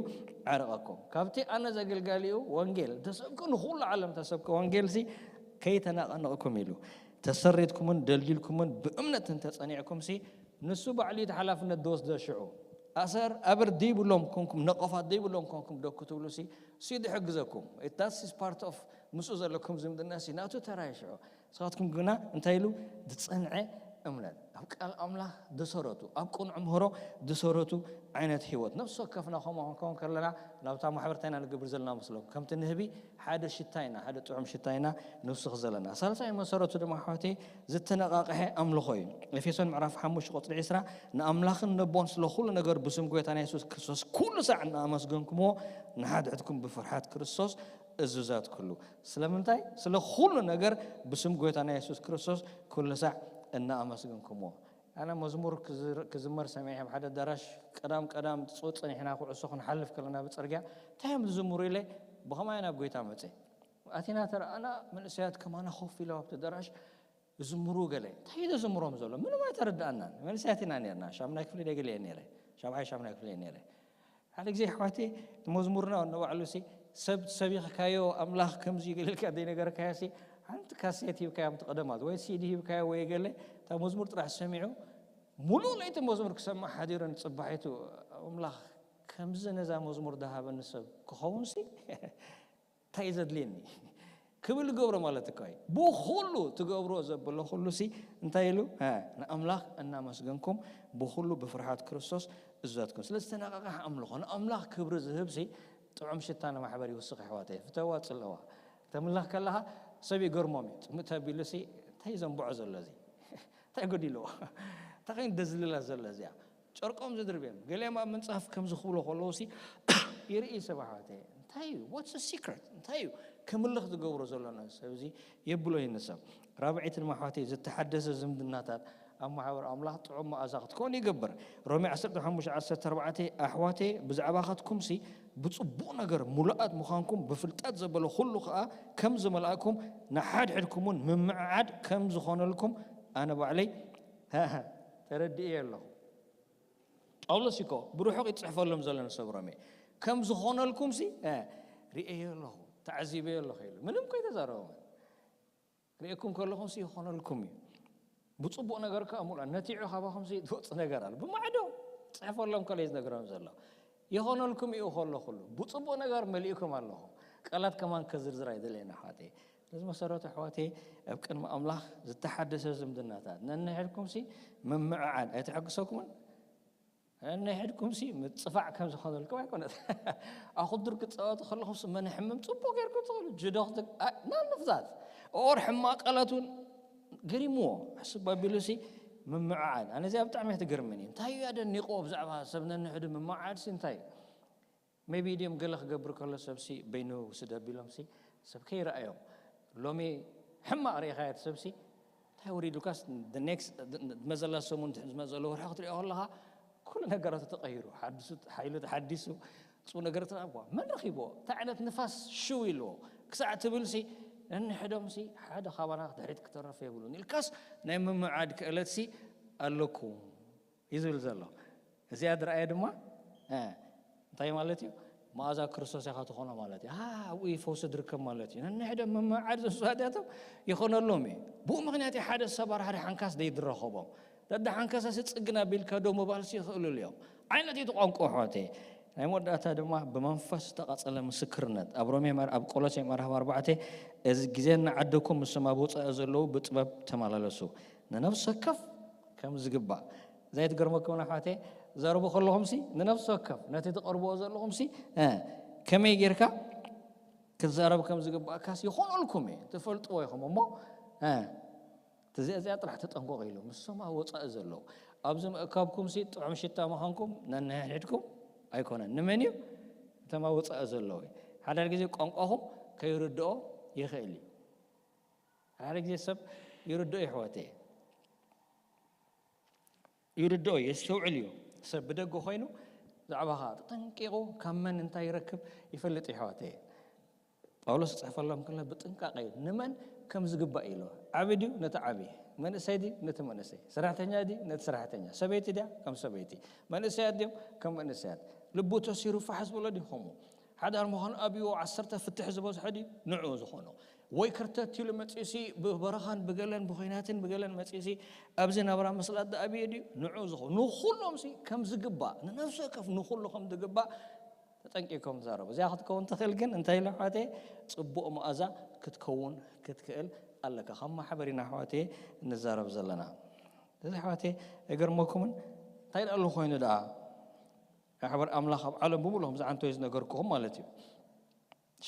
ዓረቐኩም። ካብቲ ኣነ ዘገልጋሊኡ ወንጌል ተሰብኩ ንኹሉ ዓለም ተሰብከ ወንጌልሲ ከይተናቐነቕኩም ኢሉ ተሰሪትኩምን ደልዲልኩምን ብእምነት እንተጸኒዕኩምሲ ንሱ ባዕሉ እቲ ሓላፍነት ዝወስዶ ሽዑ ኣሰር ኣበር ደይብሎም ኮንኩም ነቐፋት ደይብሎም ኮንኩም ደኩ ትብሉ ሲ ሲ ድሕግዘኩም that's is part of ምስኡ ዘለኩም ዝምድና ሲ ናቱ ተራይ ሽዑ ንስኻትኩም ግና እንታይ ኢሉ ዝጸንዐ እምነት ኣብ ቃል ኣምላኽ ዝሰረቱ ኣብ ቅኑዕ ምህሮ ዝሰረቱ ዓይነት ህይወት ነፍሲ ወከፍና ከምኡ ክንከውን ከለና ናብታ ማሕበርታይና ንገብር ዘለና መስሎም ከምቲ ንህቢ ሓደ ሽታ ኢና ሓደ ጥዑም ሽታ ኢና ንውስኽ ዘለና። ሳልሳይ መሰረቱ ድማ ኣሕዋተይ ዝተነቓቕሐ ኣምልኾ እዩ። ኤፌሶን ምዕራፍ ሓሙሽተ ቁፅሪ ዕስራ ንኣምላኽን ነቦን ስለ ኩሉ ነገር ብስም ጎይታና የሱስ ክርስቶስ ኩሉ ሳዕ እናኣመስገንኩምዎ ንሓድሕድኩም ብፍርሓት ክርስቶስ እዙዛት ኩሉ። ስለምንታይ? ስለ ኩሉ ነገር ብስም ጎይታና የሱስ ክርስቶስ ኩሉ ሳዕ እናኣመስገንኩምዎ። ኣነ መዝሙር ክዝር- ክዝመር ሰሚዐ ኣብ ሓደ ኣዳራሽ ቀዳም ቀዳም ፅውፅ ኒሕና ኩዕሶ ክንሓልፍ ከለና ብፅርግያ እንታይ እዮም ዝዝምሩ ኢለ ብኸማይ ናብ ጎይታ መፀ። ኣቲና ተረኣና መንእሰያት ከማና ኮፍ ኢሎም ኣብቲ ኣዳራሽ ዝዝምሩ ገለ እንታይ እዩ ዘዝምሮም ዘሎ ምንም ኣይተረዳኣናን። መንእሰያት ኢና ነርና ሻምናይ ክፍሊ ደገለ እየ ነረ ሻብዓይ ሻምናይ ክፍሊ እየ ነረ ሓደ ግዜ ኣሕዋተይ ንመዝሙርና ንባዕሉ ሲ ሰብ ሰቢኽካዮ ኣምላኽ ከምዚ ገሊልካ ዘይነገርካዮ ሲ ሓንቲ ካሴት ሂብካዮም ትቐደማት ወይ ሲዲ ሂብካዮ ወይ ገለ እታ መዝሙር ጥራሕ ሰሚዑ ሙሉእ ለይቲ መዝሙር ክሰምዕ ሓዲሩ ንፅባሒቱ ኣምላኽ ከምዚ ነዛ መዝሙር ዝሃበኒ ሰብ ክኸውን ሲ እንታይ እዩ ዘድልየኒ ክብል ገብሮ ማለት እኮ እዩ። ብኹሉ ትገብሮ ዘበሎ ኩሉ ሲ እንታይ ኢሉ ንኣምላኽ እናመስገንኩም ብኹሉ ብፍርሓት ክርስቶስ እዛትኩም ስለ ዝተነቃቃሕ ኣምልኾ ንኣምላኽ ክብሪ ዝህብ ሲ ጥዑም ሽታ ንማሕበር ይውስኽ ኣሕዋተይ ፍተዋ ጽለዋ ተምልኽ ከለኻ ሰብ ይገርሞም እዩ። ጽምእ ተቢሉ ሲ እንታይ ዘንብዖ ዘሎ እዚ እንታይ ጎዲልዎ እንታይ ኮይኑ ደዝልላ ዘሎ እዚኣ ጨርቆም ዝድርብዮም ገሊኦም ኣብ ምንጻፍ ከምዚ ክብሎ ከለዉ ሲ ይርኢ ሰብ ኣሕዋተይ እንታይ እዩ what's the secret እንታይ እዩ ክምልኽ ዝገብሮ ዘሎ ነዚ ሰብ እዚ የብሎ እዩ ንሰብ። ራብዐይቲ ድማ ኣሕዋተይ ዝተሓደሰ ዝምድናታት ኣብ ማሕበር ኣምላኽ ጥዑም መኣዛ ክትከውን ይገብር። ሮሜ ዓሰርተ ሓሙሽተ ዓሰርተ ኣርባዕተ ኣሕዋተይ ብዛዕባኻትኩም ሲ ብጽቡቕ ነገር ሙሉኣት ምዃንኩም ብፍልጠት ዘበለ ኩሉ ኸኣ ከም ዝመልኣኩም ንሓድሕድኩም እውን ምምዕዓድ ከም ዝኾነልኩም ኣነ ባዕለይ ተረድእየ ኣለኹ። ጳውሎስ እኮ ብርሑቕ ይጽሕፈሎም ዘሎ ንሰብ ሮሜ ከም ዝኾነልኩም ሲ ርእየዮ ኣለኹ ተዓዚበዮ ኣለኹ ኢሉ ምንም ኮይተዛረቦም ርእኩም ከለኹም ሲ ይኾነልኩም እዩ። ብጽቡቕ ነገር ከኣ ሙሉእ ነቲዑ ካባኹም ሲ ዝወጽእ ነገር ኣሎ ብማዕዶ ጽሕፈሎም ከሎ እዩ ዝነግሮም ዘሎ። ይኾነልኩም እዩ ከሎ ኩሉ ብጽቡቕ ነገር መሊእኩም ኣለኹም። ቃላት ከማን ከዝርዝር ኣይደለየን ኣሕዋተይ። ስለዚ መሰረቱ ኣሕዋተይ ኣብ ቅድሚ ኣምላኽ ዝተሓደሰ ዝምድናታት ነንሕድኩም ሲ ምምዕዓድ ኣይተሐግሰኩምን? ነንሕድኩም ሲ ምጽፋዕ ከም ዝኾነልኩም ኣይኮነት። ኣኹድር ክትጻወቱ ከለኹም ሲ መነሕምም ጽቡቕ ጌርኩም ትኽእሉ። ጅዶ ክትግ-፣ ኣ-፣ ናንፍታት ኦር ሕማቕ ቃላት እውን ገሪምዎ። ሕስብ ኣቢሉ ሲ ምምዕዓድ። ኣነ እዚኣ ብጣዕሚ እያ ትገርመኒ። እንታይ እዩ ኣደኒቕዎ ብዛዕባ ሰብ ነንሕዱ ምምዕዓድ ሲ እንታይ እዩ? ሜቢ ድዮም ገለ ክገብር ከሎ ሰብ ሲ በይኑ ውስድ ኣቢሎም ሲ ሰብ ከይረኣዮም። ሎሚ ሕማቕ ርኢኻዮ እቲ ሰብ ሲ እንታይ ወሪዱካስ፣ the next፣ መዘላ ሰሙን ዝመዘሎ ወርሒ ክትሪኦ ከለኻ ኩሉ ነገራቱ ተቐይሩ፣ ሓዲሱ፣ ሓይሉ ተሓዲሱ፣ ጽቡቕ ነገር ተናግዋ። መን ረኺብዎ? እንታይ ዓይነት ንፋስ ሽው ኢልዎ? ክሳዕ ትብል ሲ ነንሕዶም ሲ ሓደ ካባና ድሕሪት ክተረፍ የብሉን ኢልካስ ናይ ምምዓድ ክእለት ሲ ኣለኩም እዩ ዝብል ዘሎ። እዚኣ ዝረኣየ ድማ፣ እ፣ እንታይ ማለት እዩ? መኣዛ ክርስቶስ ኢኻ ትኾኖ ማለት እዩ። አ፣ ኣብኡ እዩ ፈውሲ ዝርከብ ማለት እዩ። ነንሕዶም ምምዓድ ዘስዋእትያቶም ይኾነሎም እዩ። ብኡ ምኽንያት እዩ ሓደ ሰብ ኣርሓሪ ሓንካስ ደይድረኸቦም። ደዳ ሓንካስ ሲ ጽግና ቢልካ ደው ምባል ሲ ይኽእሉሉ እዮም። ዓይነት እቲ ቋንቋ ኣሕዋተይ። ናይ መወዳእታ ድማ ብመንፈስ ዝተቐጸለ ምስክርነት። ኣብ ሮሜ ምዕራ-፣ ኣብ ቆሎሴ ምዕራፍ ኣርባዕተ፣ እዚ ግዜ እናዓደኩም ምስቶም ኣብ ወጻኢ ዘለዉ ብጥበብ ተመላለሱ። ንነፍሲ ወከፍ ከም ዝግባእ። እዛ ትገርመኩም ኣሕዋተይ፣ ዘረቡ ከለኹም ሲ ንነፍሲ ወከፍ ነቲ ትቐርብዎ ዘለኹም ሲ፣ እ፣ ከመይ ጌርካ ክትዛረብ ከም ዝግባእካስ ይኾነልኩም እዩ። ትፈልጥዎ ኢኹም እሞ፣ እ፣ እቲ እዚኣ፣ እዚኣ ጥራሕ ተጠንቀቑ ኢሉ። ምስቶም ኣብ ወጻኢ ዘለዉ። ኣብዚ ምእካብኩም ሲ ጥዑም ሽታ ምዃንኩም ነንሕድሕድኩም ኣይኮነን። ንመን እዩ? እቶም ኣብ ወጻኢ ዘለዉ። ሓደ ግዜ ቋንቋኹም ከይርድኦ ይኽእል እዩ። ሓደ ግዜ ሰብ ይርድኦ ይሕወተየ። ይርድኦ፣ የስተውዕል እዩ። ሰብ ብደገ ኮይኑ ብዛዕባኻ ተጠንቂቑ ካብ መን እንታይ ይረክብ ይፈልጥ እዩ፣ ኣሕዋተይ። ጳውሎስ ዝጽሕፈሎም ከሎ ብጥንቃቐ እዩ። ንመን ከም ዝግባእ ኢሉ። ዓቢ ድዩ? ነቲ ዓቢ። መንእሰይ ድዩ? ነቲ መንእሰይ። ሰራሕተኛ ድዩ? ነቲ ሰራሕተኛ። ሰበይቲ ድያ? ከም ሰበይቲ። መንእሰያት ድዮም? ከም መንእሰያት። ልቡ ተሲሩ ፋሕ ዝበሎ ድዩ? ከምኡ። ሓዳር ምዃኑ ኣብይዎ ዓሰርተ ፍትሕ ዝበዝሖ ድዩ? ንዕኡ ዝኾኖ። ወይ ከርተት ኢሉ መጺኡሲ ብበረኻን ብገለን ብኹናትን ብገለን መጺኡሲ ኣብዚ ናብራ ምስላጥ ዝኣብየ ድዩ? ንዑ ዝኾ-፣ ንኹሎም ሲ ከም ዝግባእ፣ ንነፍሲ ወከፍ ንኹሉ ከም ዝግባእ ተጠንቂቆም ዝዛረቡ። እዚኣ ክትከውን ትኽእል ግን እንታይ ኢለ ኣሕዋተይ? ጽቡቕ መኣዛ ክትከውን ክትክእል ኣለካ። ካብ ማሕበር ኢና ኣሕዋተይ ንዛረብ ዘለና። እዚ ኣሕዋተይ ኣይገርመኩምን? እንታይ ደኣ ኣሎ ኮይኑ ደኣ? ማሕበር ኣምላኽ ኣብ ዓለም ብምሉእ ከም ዝዓንቶ እዩ ዝነገርኩኹም ማለት እዩ።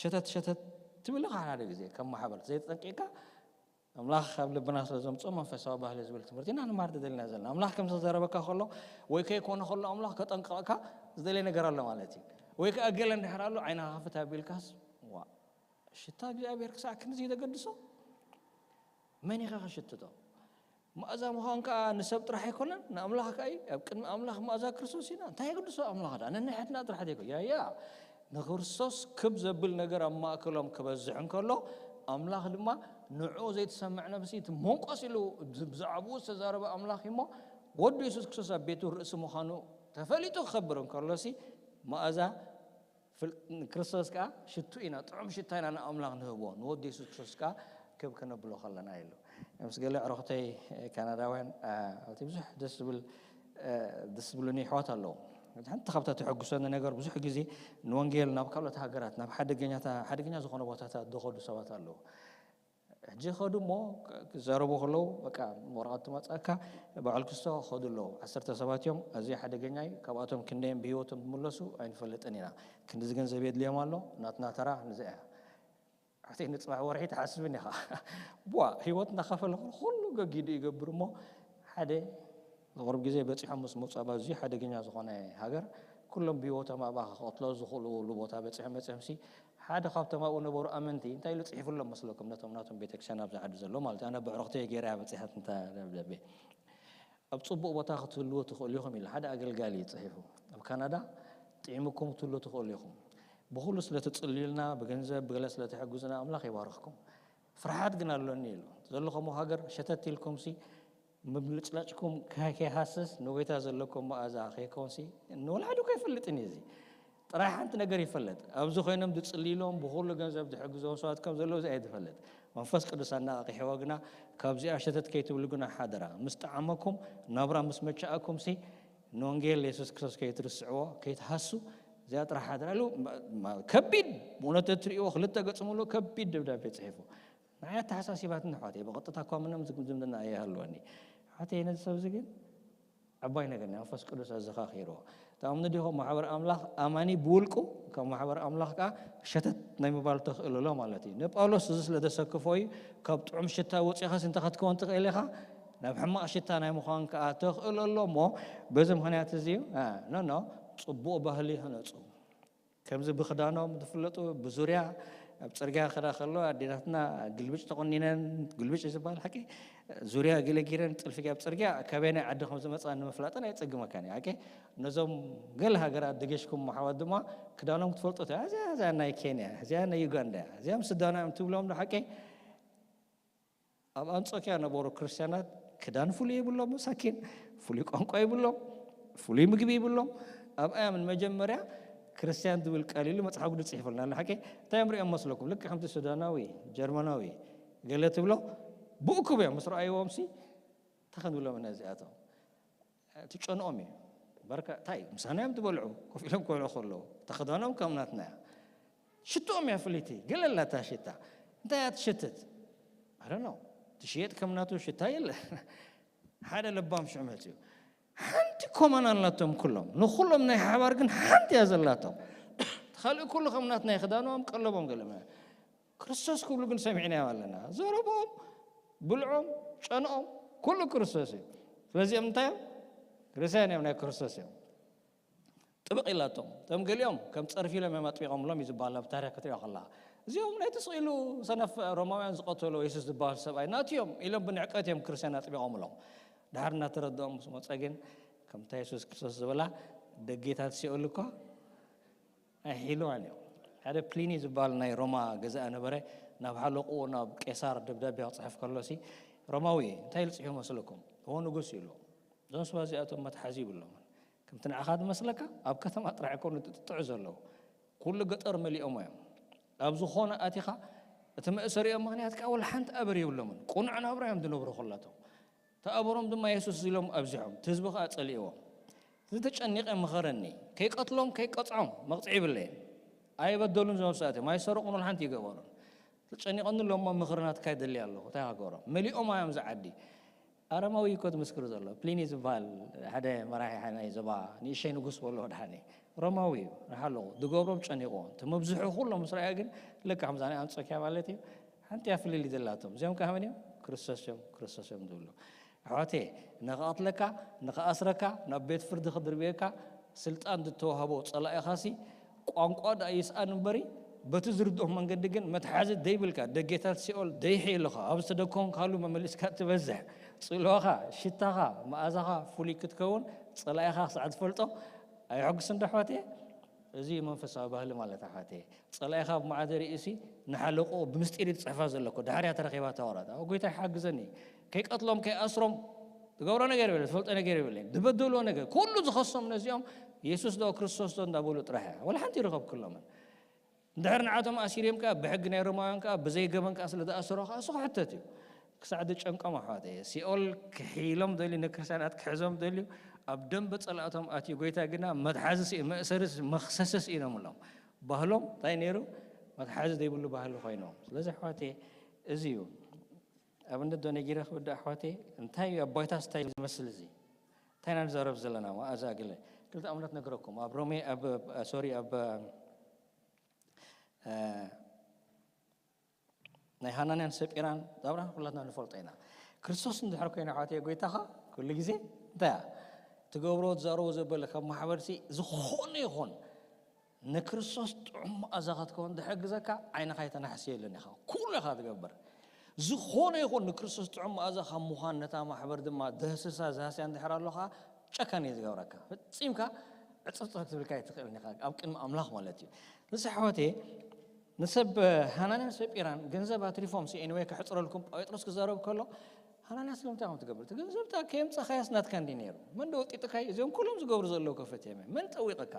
ሸተት ሸተት ትብል ኢኻ ሓደ ግዜ ከም ማሕበር ዘይተጠንቂቕካ ኣምላኽ ኣብ ልብና ስለ ዘምጽኦ መንፈሳዊ ባህሊ ዝብል ትምህርቲ ኢና ንማር ተደሊና ዘለና። ኣምላኽ ከም ዝተዘረበካ ከሎ ወይ ከይኮነ ከሎ ኣምላኽ ከጠንቅቐካ ዝደለየ ነገር ኣሎ ማለት እዩ። ወይ ከኣ ገለ እንድሕር ኣሎ ዓይንኻ ክፍት ኣቢልካስ፣ ዋ፣ ሽታ እግዚኣብሔር ክሳዕ ክንድዚ ተገድሶ? መን ኢኻ ክሽትቶ? መኣዛ ምዃን ከኣ ንሰብ ጥራሕ ኣይኮነን፣ ንኣምላኽ ከኣ እዩ። ኣብ ቅድሚ ኣምላኽ መኣዛ ክርስቶስ ኢና። እንታይ የገድሶ ኣምላኽ ደኣ? ነንሕድና ጥራሕ ዘይኮ-፣ ያ፣ ያ። ንክርስቶስ ክብ ዘብል ነገር ኣብ ማእከሎም ክበዝሕ እንከሎ፣ ኣምላኽ ድማ ንዕኡ ዘይትሰምዕ ነፍሲ፣ እቲ መንቆስ ኢሉ ብዛዕባኡ ዝተዛረበ ኣምላኽ እዩ እሞ፣ ወዱ የሱስ ክርስቶስ ኣብ ቤቱ ርእሲ ምዃኑ ተፈሊጡ ክኸብር እንከሎሲ፣ መኣዛ ፍል-፣ ንክርስቶስ ከኣ ሽቱ ኢና፣ ጥዑም ሽታ ኢና ንኣምላኽ ንህቦ፣ ንወዲ የሱስ ክርስቶስ ከኣ ክብ ከነብሎ ከለና ኢሉ። ምስ ገለ ኣዕሩኽተይ ካናዳውያን፣ አ፣ ኣብቲ ብዙሕ ደስ ዝብል፣ አ፣ ደስ ዝብሉኒ ኣሕዋት ኣለዉ። ሓንቲ ካብታ ተሐጉሰኒ ነገር፣ ብዙሕ ግዜ ንወንጌል ናብ ካልኦት ሃገራት፣ ናብ ሓደገኛታ-፣ ሓደገኛ ዝኾነ ቦታታት ዝኸዱ ሰባት ኣለዉ። ሕጂ ይኸዱ እሞ ክ-፣ ክዛረቡ ከለዉ፣ በቃ፣ ወረቐት ትመጸካ፣ በዓል ክስቶ ክኸዱ ኣለዉ። ዓሰርተ ሰባት እዮም፣ ኣዝዩ ሓደገኛ እዩ። ካብኣቶም ክንደዮም ብህይወቶም ዝምለሱ ኣይንፈልጥን ኢና። ክንድዚ ገንዘብ የድልዮም ኣሎ፣ ናትና ተራ ንዚኣ እያ። ሕቲ ንጽባሕ ወርሒ ትሓስብን ኢኻ። ቧ፣ ህይወት እናኸፈለ ኩሉ ገጊዱ ይገብር እሞ፣ ሓደ ቁሩብ ግዜ በጺሖም ምስ መጹ ኣብ ኣዝዩ ሓደገኛ ዝኾነ ሃገር፣ ኩሎም ብህይወቶም ኣብኣ ክቐትሎ ዝኽእሉሉ ቦታ በጺሖም፣ በጺሖምሲ፣ ሓደ ካብቶም ኣብኡ ነበሩ ኣመንቲ እንታይ ኢሉ ጽሒፉሎም መስለኩም? ነቶም ናቶም ቤተክርስትያን ኣብዚ ዓዲ ዘሎ ማለት እዩ። ኣነ ብዕሩኽተይ ገይረ እያ በጺሓት እንታ ደብዳቤ። ኣብ ጽቡቕ ቦታ ክትህልዎ ትኽእሉ ኢኹም ኢሉ ሓደ ኣገልጋሊ እዩ ጽሒፉ። ኣብ ካናዳ ጥዒምኩም ክትህልዉ ትኽእሉ ኢኹም። ብኹሉ ስለ ትጽልዩልና፣ ብገንዘብ፣ ብገለ ስለ ትሕግዙና ኣምላኽ ይባርኽኩም። ፍርሓት ግን ኣሎኒ ኢሉ። ዘለኹምዎ ሃገር ሸተት ኢልኩምሲ፣ ምብልጭላጭኩም ከ-፣ ከይሃስስ ንጎይታ ዘለኩም መኣዛ ከይከውንሲ፣ ንወላዲ እኮ ኣይፈልጥን እዩ እዚ። ጥራይ ሓንቲ ነገር ይፈለጥ። ኣብዚ ኮይኖም ዝጽልይሎም፣ ብኹሉ ገንዘብ ዝሕግዞም ሰባት ከም ዘለዉ እዚ ኣይትፈልጥ። መንፈስ ቅዱስ ኣነቓቒሕዎ ግና፣ ካብዚኣ ሸተት ከይትብሉ ግና ሓደራ። ምስ ጠዓመኩም፣ ናብራ ምስ መቻኣኩምሲ፣ ንወንጌል የሱስ ክርስቶስ ከይትርስዕዎ፣ ከይትሃሱ፣ እዚኣ ጥራሕ ሓደራ ኢሉ። ከቢድ፣ ብእውነት እትርእይዎ ክልተ ገጽ ሙሉእ ከቢድ ደብዳቤ ጽሒፉ። ንዓይ ኣተሓሳሲባትኒ ኣሕዋተይ፣ ብቐጥታ እኳ ምንም ዝም- ዝምድና ኣይሃልወኒ። ኣሕዋተይ፣ ነዚ ሰብ እዚ ግን ዓባይ ነገር ናይ መንፈስ ቅዱስ ኣዘኻኺርዎ። ትኣምኑ ዲኹም? ማሕበር ኣምላኽ ኣማኒ ብውልቁ፣ ካብ ማሕበር ኣምላኽ ከኣ ሸተት ናይ ምባል ተኽእሎ ኣሎ ማለት እዩ። ንጳውሎስ እዚ ስለ ዘሰክፎ እዩ፣ ካብ ጥዑም ሽታ ወጺኻስ እንታይ ክትከውን ትኽእል ኢኻ? ናብ ሕማቕ ሽታ ናይ ምዃን ከኣ ተኽእሎ ኣሎ እሞ፣ በዚ ምኽንያት እዚ እዩ። ኖ ኖ፣ ጽቡቕ ባህሊ ህነጹ። ከምዚ ብኽዳኖም ዝፍለጡ፣ ብዙርያ ኣብ ጽርግያ ክዳ ከሎ ኣዴታትና ግልብጭ ተቆኒነን፣ ግልብጭ ዝበሃል ሓቂ፣ ዙርያ ገለ ጌረን፣ ጥልፊ ኣብ ጽርግያ ካበየናይ ዓዲ ከም ዝመጻ ንምፍላጠን ኣይጸግመካን እዩ። ሓቂ፣ ነዞም ገለ ሃገራት ደገሽኩም ኣሕዋት ድማ ክዳኖም ክትፈልጡ ትኽእሉ። እዚኣ እዚኣ ናይ ኬንያ፣ እዚኣ ናይ ዩጋንዳ፣ እዚኣ ምስ ስዳና እዮም ትብሎም ዶ ሓቂ? ኣብ ኣንጾኪያ ነበሩ ክርስትያናት ክዳን ፍሉይ የብሎም፣ መሳኪን፣ ፍሉይ ቋንቋ የብሎም። ፍሉይ ምግቢ ይብሎም። ኣብኣያ ምን መጀመርያ ክርስትያን ዝብል ቃል ኢሉ መጽሓፍ ቅዱስ ጽሒፉልና ኣሎ። ሓቂ እንታይ እዮም ሪኦም መስለኩም? ልክ ከምቲ ሱዳናዊ፣ ጀርመናዊ ገለ ትብሎ ብእኩብ እዮም ምስ ረኣይዎም ሲ እንታይ ክንብሎም ኢና እዚኣቶም? ትጨንኦም እዩ። በርካ እንታይ ምሳና እዮም ዝበልዑ፣ ኮፍ ኢሎም ክበልዑ ከለዉ ተኸዳኖም ከም ናትና እያ። ሽቶኦም እያ ፍልይቲ፣ ገለ ኣላታ ሽታ። እንታይ እያ ትሸትት? ኣረኖ ትሽየጥ ከም ናቱ ሽታ የለ። ሓደ ለባም ሽዑ መፅኡ። ሓንቲ ኮመን ኣላቶም ኩሎም፣ ንኩሎም ናይ ሓባር ግን ሓንቲ እያ ዘላቶም። ካልእ ኩሉ ከም ናትና እዩ፣ ክዳኖም ቀለቦም ገለ መ- ክርስቶስ ክብሉ ግን ሰሚዕናዮም ኣለና። ዘረብኦም፣ ብልዖም፣ ጨንኦም ኩሉ ክርስቶስ እዩ። ስለዚኦም እንታይ እዮም? ክርስትያን እዮም፣ ናይ ክርስቶስ እዮም። ጥብቕ ኢላቶም እቶም ገሊኦም ከም ፀርፊ ኢሎም እዮም ኣጥቢቖምሎም እዩ ዝበሃል ኣብ ታሪክ ክትሪኦ ከለኻ። እዚኦም ናይ ተስቕ ኢሉ ሰነፍ ሮማውያን ዝቐተሎ የሱስ ዝበሃል ሰብኣይ ናቱ እዮም ኢሎም ብንዕቀት እዮም ክርስትያን ኣጥቢቖምሎም። ድሓር እናተረድኦም ምስ መፀ ግን ከምታ የሱስ ክርስቶስ ዝበላ ደጌታት ሲኦል እኳ ኣይሒልዋን እዮም። ሓደ ፕሊኒ ዝበሃል ናይ ሮማ ገዛኢ ነበረ ናብ ሓለቕኡ ናብ ቄሳር ደብዳቤ ክፅሕፍ ከሎ ሲ ሮማዊ እንታይ ኢሉ ፅሒፉ መስለኩም? እዎ ንጉስ ኢሉ። እዞም ሰባት እዚኣቶም መትሓዚ ይብሎምን። ከምቲ ንዓኻ ዝመስለካ ኣብ ከተማ ጥራሕ ኣይኮኑ ጥጥዑ ዘለዉ። ኩሉ ገጠር መሊኦም እዮም። ኣብ ዝኾነ ኣቲኻ እቲ መእሰሪኦም ምኽንያት ከዓ ወላ ሓንቲ ኣበር የብሎምን። ቁኑዕ ናብራ እዮም ዝነብሩ ኩላቶም። ተኣበሮም ድማ የሱስ ኢሎም ኣብዚሖም፣ እቲ ህዝቢ ኸዓ ጸሊእዎም። እዚ ተጨኒቐ ምኸረኒ፣ ከይቀትሎም ከይቀጽዖም መቕጽዒ ይብለየን። ኣይበደሉን እዞም ሰባት እዮም፣ ኣይሰረቑን ወላ ሓንቲ ይገበሩን። ተጨኒቐኒ ኣሎ እሞ ምኽሪ ናትካ ይደሊ ኣለኹ፣ እንታይ ክገብሮም? መሊኦም እዮም እዚ ዓዲ። ኣረማዊ እኮ ዝምስክር ዘሎ፣ ፕሊኒ ዝበሃል ሓደ መራሒ ናይ ዞባ ንእሸይ ንጉስ በሎ ወድሓኒ። ሮማዊ እዩ፣ ንሓለኹ፣ ዝገብሮም ጨኒቑዎ፣ እቲ መብዝሑ ኩሎም ምስ ረኣየ ግን ልክዕ ከምዛ ናይ ኣንጾኪያ ማለት እዩ፣ ሓንቲ እያ ፍልልይ ዘላቶም። እዚኦም ከኣ መን እዮም? ክርስቶስ እዮም፣ ክርስቶስ እዮም ዝብሉ። ኣሕዋተየ፣ ንኽቐትለካ፣ ንኽኣስረካ፣ ናብ ቤት ፍርዲ ክድርብየካ ስልጣን ዝተዋህቦ ጸላኢኻሲ ቋንቋ ደኣ ይስኣን እምበሪ፣ በቲ ዝርድኦም መንገዲ ግን መትሓዚ ደይብልካ፣ ደጌታት ሲኦል ደይሕይልኻ፣ ኣብ ዝተደኮንካሉ መመሊስካ ትበዝሕ፣ ጽልዋኻ፣ ሽታኻ፣ መኣዛኻ ፍሉይ ክትከውን ጸላኢኻ ክሳዕ ትፈልጦ ኣየሐጉስን ዶ ኣሕዋተየ? እዚ እዩ መንፈሳዊ ባህሊ ማለት ኣሕዋተየ። ጸላኢኻ ኣብ መዓደ ርእሲ ንሓለቆ ብምስጢር እዩ ትጽሕፋ ዘለኮ። ድሓር እያ ተረኺባ እታ ወረቐት። ኣብ ጎይታ ይሓግዘኒ። ከይቀትሎም፣ ከይኣስሮም ዝገብሮ ነገር የብለ፣ ዝፈልጦ ነገር የብለ። ዝበደልዎ ነገር፣ ኩሉ ዝኸሶም ነዚኦም የሱስ ዶ ክርስቶስ ዶ እንዳበሉ ጥራሕ እያ። ወላ ሓንቲ ይረኸብክሎምን። እንድሕር ንዓቶም ኣሲርዮም ከኣ ብሕጊ ናይ ሮማውያን ከኣ ብዘይ ገበን ከኣ ስለ ዝኣሰሮ ከኣ እሱ ክሕተት እዩ። ክሳዕ ዝጨንቆም ኣሕዋተየ። ሲኦል ክሒሎም ደልዩ፣ ንክርስትያናት ክሕዞም ደልዩ፣ ኣብ ደንበ ጸላእቶም ኣትዩ። ጎይታ ግና መትሓዚ ስኢ፣ መእሰሪ ስኢ፣ መኽሰሲ ስኢኖምሎም። ባህሎም እንታይ ነይሩ? መትሓዚ ዘይብሉ ባህሊ ኮይኖም። ስለዚ ኣሕዋተየ፣ እዚ እዩ። ኣብነት ዶ ነጊረ ክብዳ ኣሕዋተየ? እንታይ እዩ ኣብ ባይታ ስታይ ዝመስል እዚ? እንታይ ኢና ንዛረብ ዘለና? መኣዛ ገለ ክልተ ኣብነት ነግረኩም። ኣብ ሮሜ፣ ኣብ፣ ሶሪ፣ ኣብ፣ እ፣ ናይ ሃናንያን ሰጲራን ዛብራን ኩላትና ንፈልጦ ኢና። ክርስቶስ እንድሕር ኮይኑ ኣሕዋተየ፣ ጎይታኻ ኩሉ ግዜ እንታይ እያ? ትገብሮ፣ ትዛረቦ ዘበለ ካብ ማሕበርሲ ዝኾነ ይኹን ንክርስቶስ ጥዑም መኣዛ ክትከውን ዝሕግዘካ ዓይንኻ ኣይተናሕስየሉን ኢኻ። ኩሉ ኢኻ ትገብር። ዝኾነ ይኹን ንክርስቶስ ጥዑም መኣዛ ካብ ምዃን ነታ ማሕበር ድማ ደህስሳ ዝሃስያ እንድሕር ኣሎ ኸዓ ጨካን እዩ ዝገብረካ። ፈጺምካ ዕጽፍጽፍ ክትብልካ ኣይትኽእልን ኢኻ ኣብ ቅድሚ ኣምላኽ ማለት እዩ። ንስ ኣሕዋተየ ንሰብ ሃናንያን ሰጲራን ገንዘብ ኣትሪፎም ሲ ኤኒወይ ከሕጽረልኩም ጴጥሮስ ክዛረብ ከሎ ሃናንያ ስለምንታይ ከም ትገብር እቲ ገንዘብ ታ ከየምጻኻያስ ናትካ እንዲ ነይሩ መን ዶ ወጢጥካይ እዚኦም ኩሎም ዝገብሩ ዘለዉ ከፈት እዮም መን ጠዊቕካ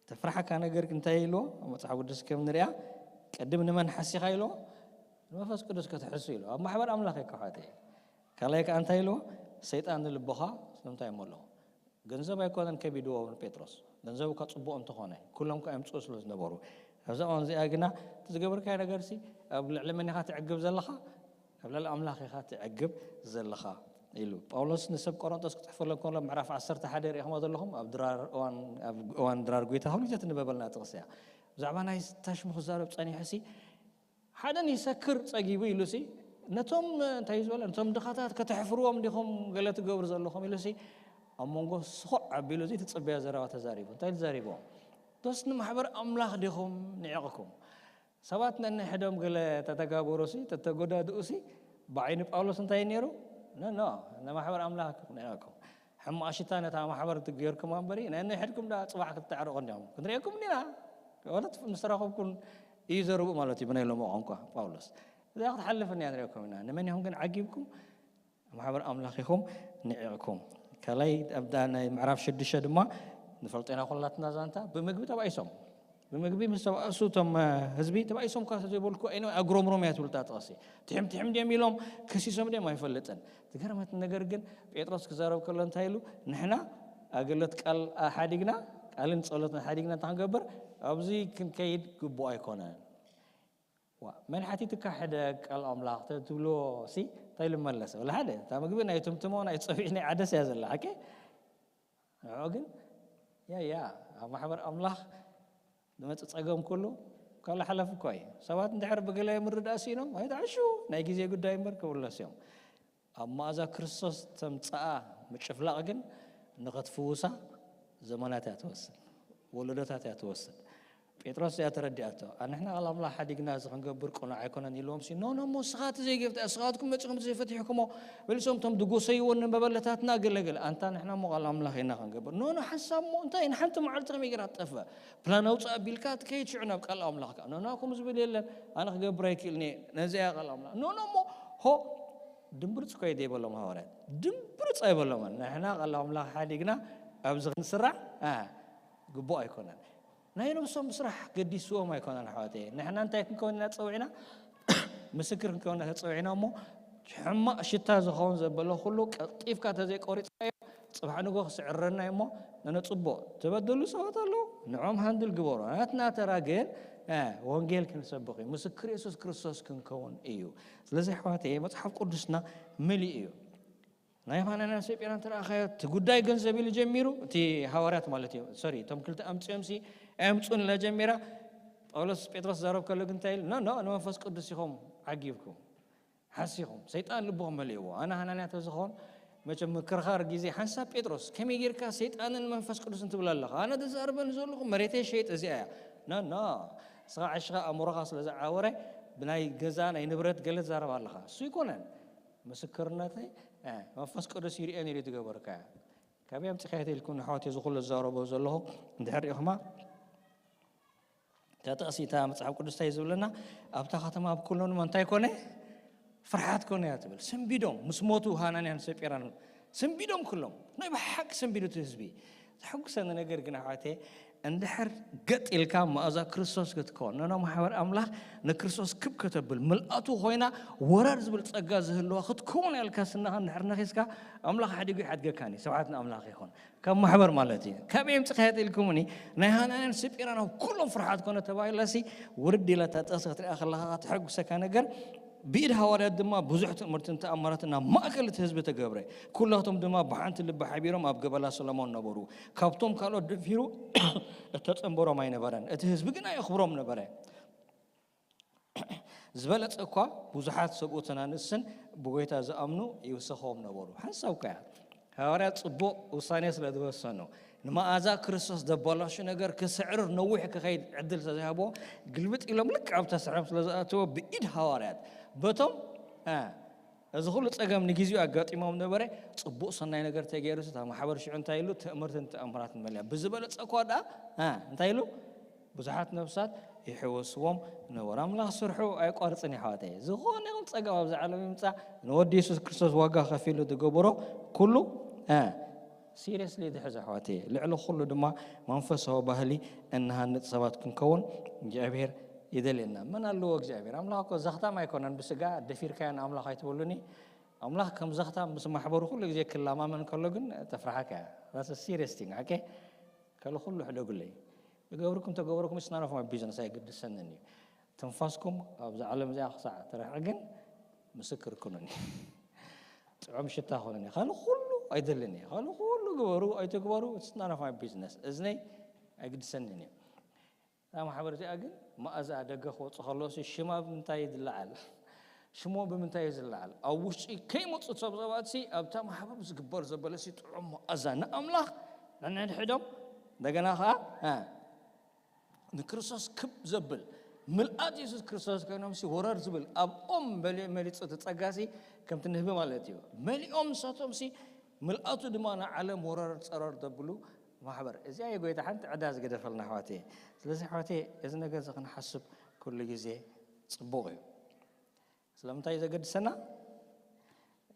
ተፍራሓካ ነገር እንታይ ኢልዎ ኣብ መጽሓፍ ቅዱስ ከም ንሪኣ ቅድም ንመን ሓሲኻ ኢልዎ ንመንፈስ ቅዱስ ከተሕሱ ኢልዎ ኣብ ማሕበር ኣምላኽ ይከሓተ ካልኣይ ከዓ እንታይ ኢልዎ ሰይጣን ንልቦኻ ስለምንታይ እሞ ኣለዎ ገንዘብ ኣይኮነን ከቢድዎ ንጴጥሮስ። ገንዘብ እኳ ጽቡቕ እንተኾነ፣ ኩሎም ከ ኣምጽኡ ስለ ዝነበሩ። ኣብዛ እዋን እዚኣ ግና፣ እቲ ዝገበርካዮ ነገርሲ፣ ኣብ ልዕሊ መን ኢኻ ትዕግብ ዘለኻ? ኣብ ልዕሊ ኣምላኽ ኢኻ ትዕግብ ዘለኻ ኢሉ። ጳውሎስ ንሰብ ቆሮንቶስ ክጽሕፈሎም ከሎ፣ ምዕራፍ ዓሰርተ ሓደ ርኢኹሞ ዘለኹም፣ ኣብ ድራር እዋን፣ ኣብ እዋን ድራር ጐይታ፣ ኩሉ ግዜ ትንበበልና ጥቕሲ እያ። ብዛዕባ ናይ ታሽሙ ክዛረብ ጸኒሑሲ፣ ሓደ ንሰክር ጸጊቡ ኢሉሲ፣ ነቶም፣ እንታይ እዩ ዝበለ? ነቶም ድኻታት ከተሕፍርዎም ዲኹም ገለ ትገብሩ ዘለኹም ኢሉሲ፣ ኣብ መንጎ ስኹዕ ኣቢሉ ዘይተጸበዮ ዘረባ ተዛሪቡ። እንታይ ተዛሪብዎም? ዶስ ንማሕበር ኣምላኽ ዲኹም ንዒቕኩም? ሰባት ነንሕዶም ገለ ተተጋበሩሲ፣ ተተጎዳድኡሲ፣ ብዓይኒ ጳውሎስ እንታይ እዩ ነይሩ? ኖ፣ ኖ፣ ንማሕበር ኣምላኽ ንዒቕኩም። ሕማቕ ሽታ ነታ ማሕበር ጌርኩማ እምበሪ፣ ነንሕድኩም ደኣ ጽባሕ ክትተዕርቑ እንዲኹም። ክንርእየኩም እንዲና። ማለት ምስ ረኸብኩም እዩ ዘርብኡ ማለት እዩ ብናይ ሎሚ ቋንቋ ጳውሎስ። እዚኣ ክትሓልፍ እንዲያ ንርእየኩም ኢና። ንመን ኢኹም ግን ዓጊብኩም? ማሕበር ኣምላኽ ኢኹም ንዒቕኩም። ካልኣይ ኣብዳ ናይ ምዕራፍ ሽዱሽተ ድማ ንፈልጦ ኢና ኩላትና ዛንታ ብምግቢ ተባኢሶም። ብምግቢ ምስ ተባእሱ እቶም፣ እ፣ ህዝቢ ተባኢሶም እኳ ዘይበልኩ ኣይነ ኣጉረምሮም እያ ትብል እታ ጥቕሲ። ትሕም ትሕም ድዮም ኢሎም ከሲሶም ድዮም ኣይፈልጥን። ዝገርመት ነገር ግን ጴጥሮስ ክዛረብ ከሎ እንታይ ኢሉ? ንሕና ኣገልግሎት ቃል ሓዲግና፣ ቃልን ጸሎትን ሓዲግና እንታይ ክንገብር? ኣብዚ ክንከይድ ግቡእ ኣይኮነን። ዋ፣ መን ሓቲትካ ሕደ ቃል ኣምላኽ ተ-፣ ትብልዎ ሲ እንታይ ኢሉ መለሰ? ወላ ሓደ። እታ ምግቢ ናይ ትምትሞ ናይ ጸብሒ ናይ ዓደስ እያ ዘላ፣ ሓቂ? ንዕኡ ግን፣ ያ፣ ያ፣ ኣብ ማሕበር ኣምላኽ ዝመጽእ ጸገም ኩሉ ካልእ ሓለፍ እኮ እዩ። ሰባት እንድሕር ብገለ ምርዳእ ስኢኖም፣ ኣይትዓሹ፣ ናይ ግዜ ጉዳይ እምበር ክብሉ ነስዮም። ኣብ መኣዛ ክርስቶስ ተምጽኣ ምጭፍላቕ ግን ንኸትፍውሳ ዘመናት እያ ትወስድ፣ ወለዶታት እያ ትወስድ። ጴጥሮስ እያ ተረዲኣቶ። "ኣንሕና ቃል ኣምላኽ ሓዲግና እዚ ክንገብር ቅኑዕ ኣይኮነን" ኢልዎም ሲ፣ "ኖ፣ ኖ፣ እሞ ንስኻ እቲ ዘይገብታ፣ ንስኻትኩም መጺኹም እቲ ዘይፈቲሕኩሞ፣ መሊሶም እቶም ድጎሰይዎ ንመበለታትና ገለገለ። ኣንታ ንሕና እሞ ቃል ኣምላኽ ኢና ክንገብር። ኖ፣ ኖ፣ ሓንሳብ እሞ እንታይ ንሓንቲ መዓልቲ ከመይ ጌራ ትጠፍእ? ፕላን ኣውጽእ ኣቢልካ ትከይድ ሽዑ ናብ ቃል ኣምላኽ ከኣ። ኖ፣ ኖ፣ ከምኡ ዝብል የለን። ኣነ ክገብር ኣይክእልን እየ። ነዚ እያ ቃል ኣምላኽ። ኖ፣ ኖ፣ እሞ ሆ፣ ድምብርጽ እኮ እዩ ዘይበሎም ሃዋርያት። ድምብርጽ ኣይበሎምን። ንሕና ቃል ኣምላኽ ሓዲግና ኣብዚ ክንስራዕ፣ አ፣ ግቡእ ኣይኮነን። ናይ ነብሶም ስራሕ ገዲስዎም ኣይኮነን ኣሕዋተየ። ንሕና እንታይ ክንከውን ኢና ተጸዊዕና? ምስክር ክንከውን ኢና ተጸዊዕና እሞ፣ ሕማቕ ሽታ ዝኸውን ዘበለ ኩሉ ቀልጢፍካ ተዘይቆሪጽካዮ፣ ጽባሕ ንግሆ ክስዕረና እዩ እሞ፣ ነነጽቦ። ተበደሉ ሰባት ኣለዉ፣ ንዖም ሃንድል ግበሩ። ናትና ተራ ግን፣ እ፣ ወንጌል ክንሰብኽ እዩ። ምስክር የሱስ ክርስቶስ ክንከውን እዩ። ስለዚ ኣሕዋተየ፣ መጽሓፍ ቅዱስና ምሉእ እዩ። ናይ ሃናንያን ሰጲራን ተረኣኻዮ፣ እቲ ጉዳይ ገንዘብ ኢሉ ጀሚሩ፣ እቲ ሃዋርያት ማለት እዩ። ሶሪ፣ እቶም ክልተ ኣምጺኦምሲ ኣየምጹን ኢላ ጀሚራ። ጳውሎስ ጴጥሮስ ዛረብ ከሎ ግን እንታይ ኢሉ? ኖ፣ ኖ፣ ንመንፈስ ቅዱስ ኢኹም ዓጊብኩም፣ ሓሲኹም፣ ሰይጣን ልብኹም መሊእዎ። ኣነ ሃናንያ ተዝኾን፣ መቸም ምክርኻር ግዜ ሓንሳብ ጴጥሮስ፣ ከመይ ጌርካ ሰይጣንን መንፈስ ቅዱስን ትብል ኣለኻ? ኣነ ተዛርበኒ ዘለኹ መሬተይ ሸይጥ እዚኣ እያ። ኖ፣ ኖ፣ ንስኻ ዓሽኻ ኣእምሮኻ ስለ ዝዓወረ፣ ብናይ ገዛ ናይ ንብረት ገለ ትዛረብ ኣለኻ። እሱ ኣይኮነን። ምስክርነተይ፣ እ፣ መንፈስ ቅዱስ ይርእየን ኢሉ ዝገበርካዮ። ካበይ ኣምጺኻዮ ተኢልኩም ንኣሕዋት እዚ ኩሉ ዝዛረቦ ዘለኹ እንድሕር ሪኢኹማ፣ እታ ጥቕሲ እታ መጽሓፍ ቅዱስ እንታይ ዝብለና? ኣብታ ከተማ ኣብ ኩሎም ድማ እንታይ ኮነ? ፍርሓት ኮነ እያ ትብል። ስንቢዶም ምስ ሞቱ ሃናንያን ሰጲራን ስንቢዶም ኩሎም። ናይ ብሓቂ ስንቢዱ እቲ ህዝቢ። ዘሐጉሰኒ ነገር ግን ኣሕዋተየ፣ እንድሕር ገጥ ኢልካ መኣዛ ክርስቶስ ክትከውን፣ ነኖ ማሕበር ኣምላኽ ንክርስቶስ ክብ ከተብል፣ ምልኣቱ ኮይና ወረር ዝብል ጸጋ ዝህልዋ ክትከውን ያልካ ስናኻ እንድሕር ነኺስካ፣ ኣምላኽ ሓዲጉ ይሓድገካኒ። ስብሓት ንኣምላኽ ይኹን። ካብ ማሕበር ማለት እዩ። ካብ የምጽኻየት ኢልኩምኒ፣ ናይ ሃናንያን ሰጲራን ኣብ ኩሎም ፍርሓት ኮነ ተባሂላሲ፣ ውርድ ኢላ እታ ጥቕሲ ክትሪኣ ከለኻ፣ ተሐጉሰካ ነገር፣ ብኢድ ሃዋርያት ድማ ብዙሕ ትእምርትን ተኣምራትን ናብ ማእከል እቲ ህዝቢ ተገብረ። ኩላቶም ድማ ብሓንቲ ልቢ ሓቢሮም ኣብ ገበላ ሰሎሞን ነበሩ። ካብቶም ካልኦት ደፊሩ እተጸንበሮም ኣይነበረን። እቲ ህዝቢ ግን ኣየኽብሮም ነበረ። ዝበለጸ እኳ ብዙሓት ሰብኡትን ኣንስትን ብጎይታ ዝኣምኑ ይውሰኾም ነበሩ። ሓንሳብ እኳ እያ። ሃዋርያት ጽቡቕ ውሳኔ ስለ ዝወሰኑ፣ ንመኣዛ ክርስቶስ ዘበላሹ ነገር ክስዕርር ነዊሕ ክኸይድ ዕድል ስለ ዘይሃብዎ፣ ግልብጥ ኢሎም ልክዕ ኣብታ ስዕሮም ስለ ዝኣተዎ፣ ብኢድ ሃዋርያት በቶም፣ እ፣ እዚ ኩሉ ጸገም ንግዜኡ ኣጋጢሞም ነበረ። ጽቡቕ ሰናይ ነገር ተገይሩ፣ እታ ማሕበር ሽዑ እንታይ ኢሉ? ትእምርትን ተኣምራትን መሊኣ። ብዝበለጸ እኳ ደኣ፣ እ፣ እንታይ ኢሉ? ብዙሓት ነፍሳት ይሕወስዎም ነበሩ። ኣምላኽ ስርሑ ኣየቋርጽን እዩ፣ ኣሕዋተይ። ዝኾነ ይኹን ጸገም ኣብዚ ዓለም ይምጻእ፣ ንወዲ የሱስ ክርስቶስ ዋጋ ከፊሉ ዝገበሮ ኩሉ፣ እ፣ ሲሪየስሊ ዝሕዞ፣ ኣሕዋተይ። ልዕሊ ኩሉ ድማ መንፈሳዊ ባህሊ እንሃንጽ ሰባት ክንከውን እግዚኣብሔር ይደልየና። መን ኣለዎ እግዚኣብሔር? ኣምላኽ እኮ ዘኽታም ኣይኮነን፣ ብስጋ ደፊርካዮ ንኣምላኽ ኣይትበሉኒ። ኣምላኽ ከም ዘኽታ ምስ ማሕበሩ ኩሉ ግዜ ክላማመን ከሎ ግን ተፍርሓካ እያ። That's a serious thing። ሓቀ ከሉ ኩሉ ሕደጉለይ። ይገብርኩም ተገብርኩም፣ it's none of my business፣ ኣይግድሰንን እዩ። ትንፋስኩም ኣብዚ ዓለም እዚኣ ክሳዕ ትርሕቕ ግን ምስክር ኩኑኒ። ጥዑም ሽታ ኩኑኒ። ካልእ ኩሉ ኣይደልን እየ። ካልእ ኩሉ ግበሩ ኣይትግበሩ፣ it's none of my business። እዝነይ ኣይግድሰንን እዩ። እዛ ማሕበር እዚኣ ግን መኣዛ ደገ ክወፅእ ከሎ ሲ ሽማ ብምንታይ እዩ ዝለዓል? ሽሞ ብምንታይ እዩ ዝለዓል? ኣብ ውሽጢ ከይመፁ ሰብ ሰባት ሲ ኣብታ ማሕበር ዝግበር ዘበለ ሲ ጥዑም መኣዛ ንኣምላኽ ነንሕድሕዶም፣ እንደገና ከዓ እ፣ ንክርስቶስ ክብ ዘብል ምልኣት የሱስ ክርስቶስ ኮይኖም ሲ ወረር ዝብል ኣብኦም መሊኡ መሊፁ እቲ ጸጋ ሲ ከምቲ ንህቢ ማለት እዩ። መሊኦም ንሳቶም ሲ ምልኣቱ ድማ ንዓለም ወረር ጸረር ዘብሉ ማሕበር። እዚኣ የጎይታ ሓንቲ ዕዳ ዝገደፈልና ኣሕዋተየ። ስለዚ ኣሕዋተየ እዚ ነገር እዚ ክንሓስብ ኩሉ ግዜ ጽቡቕ እዩ። ስለምንታይ እዩ ዘገድሰና?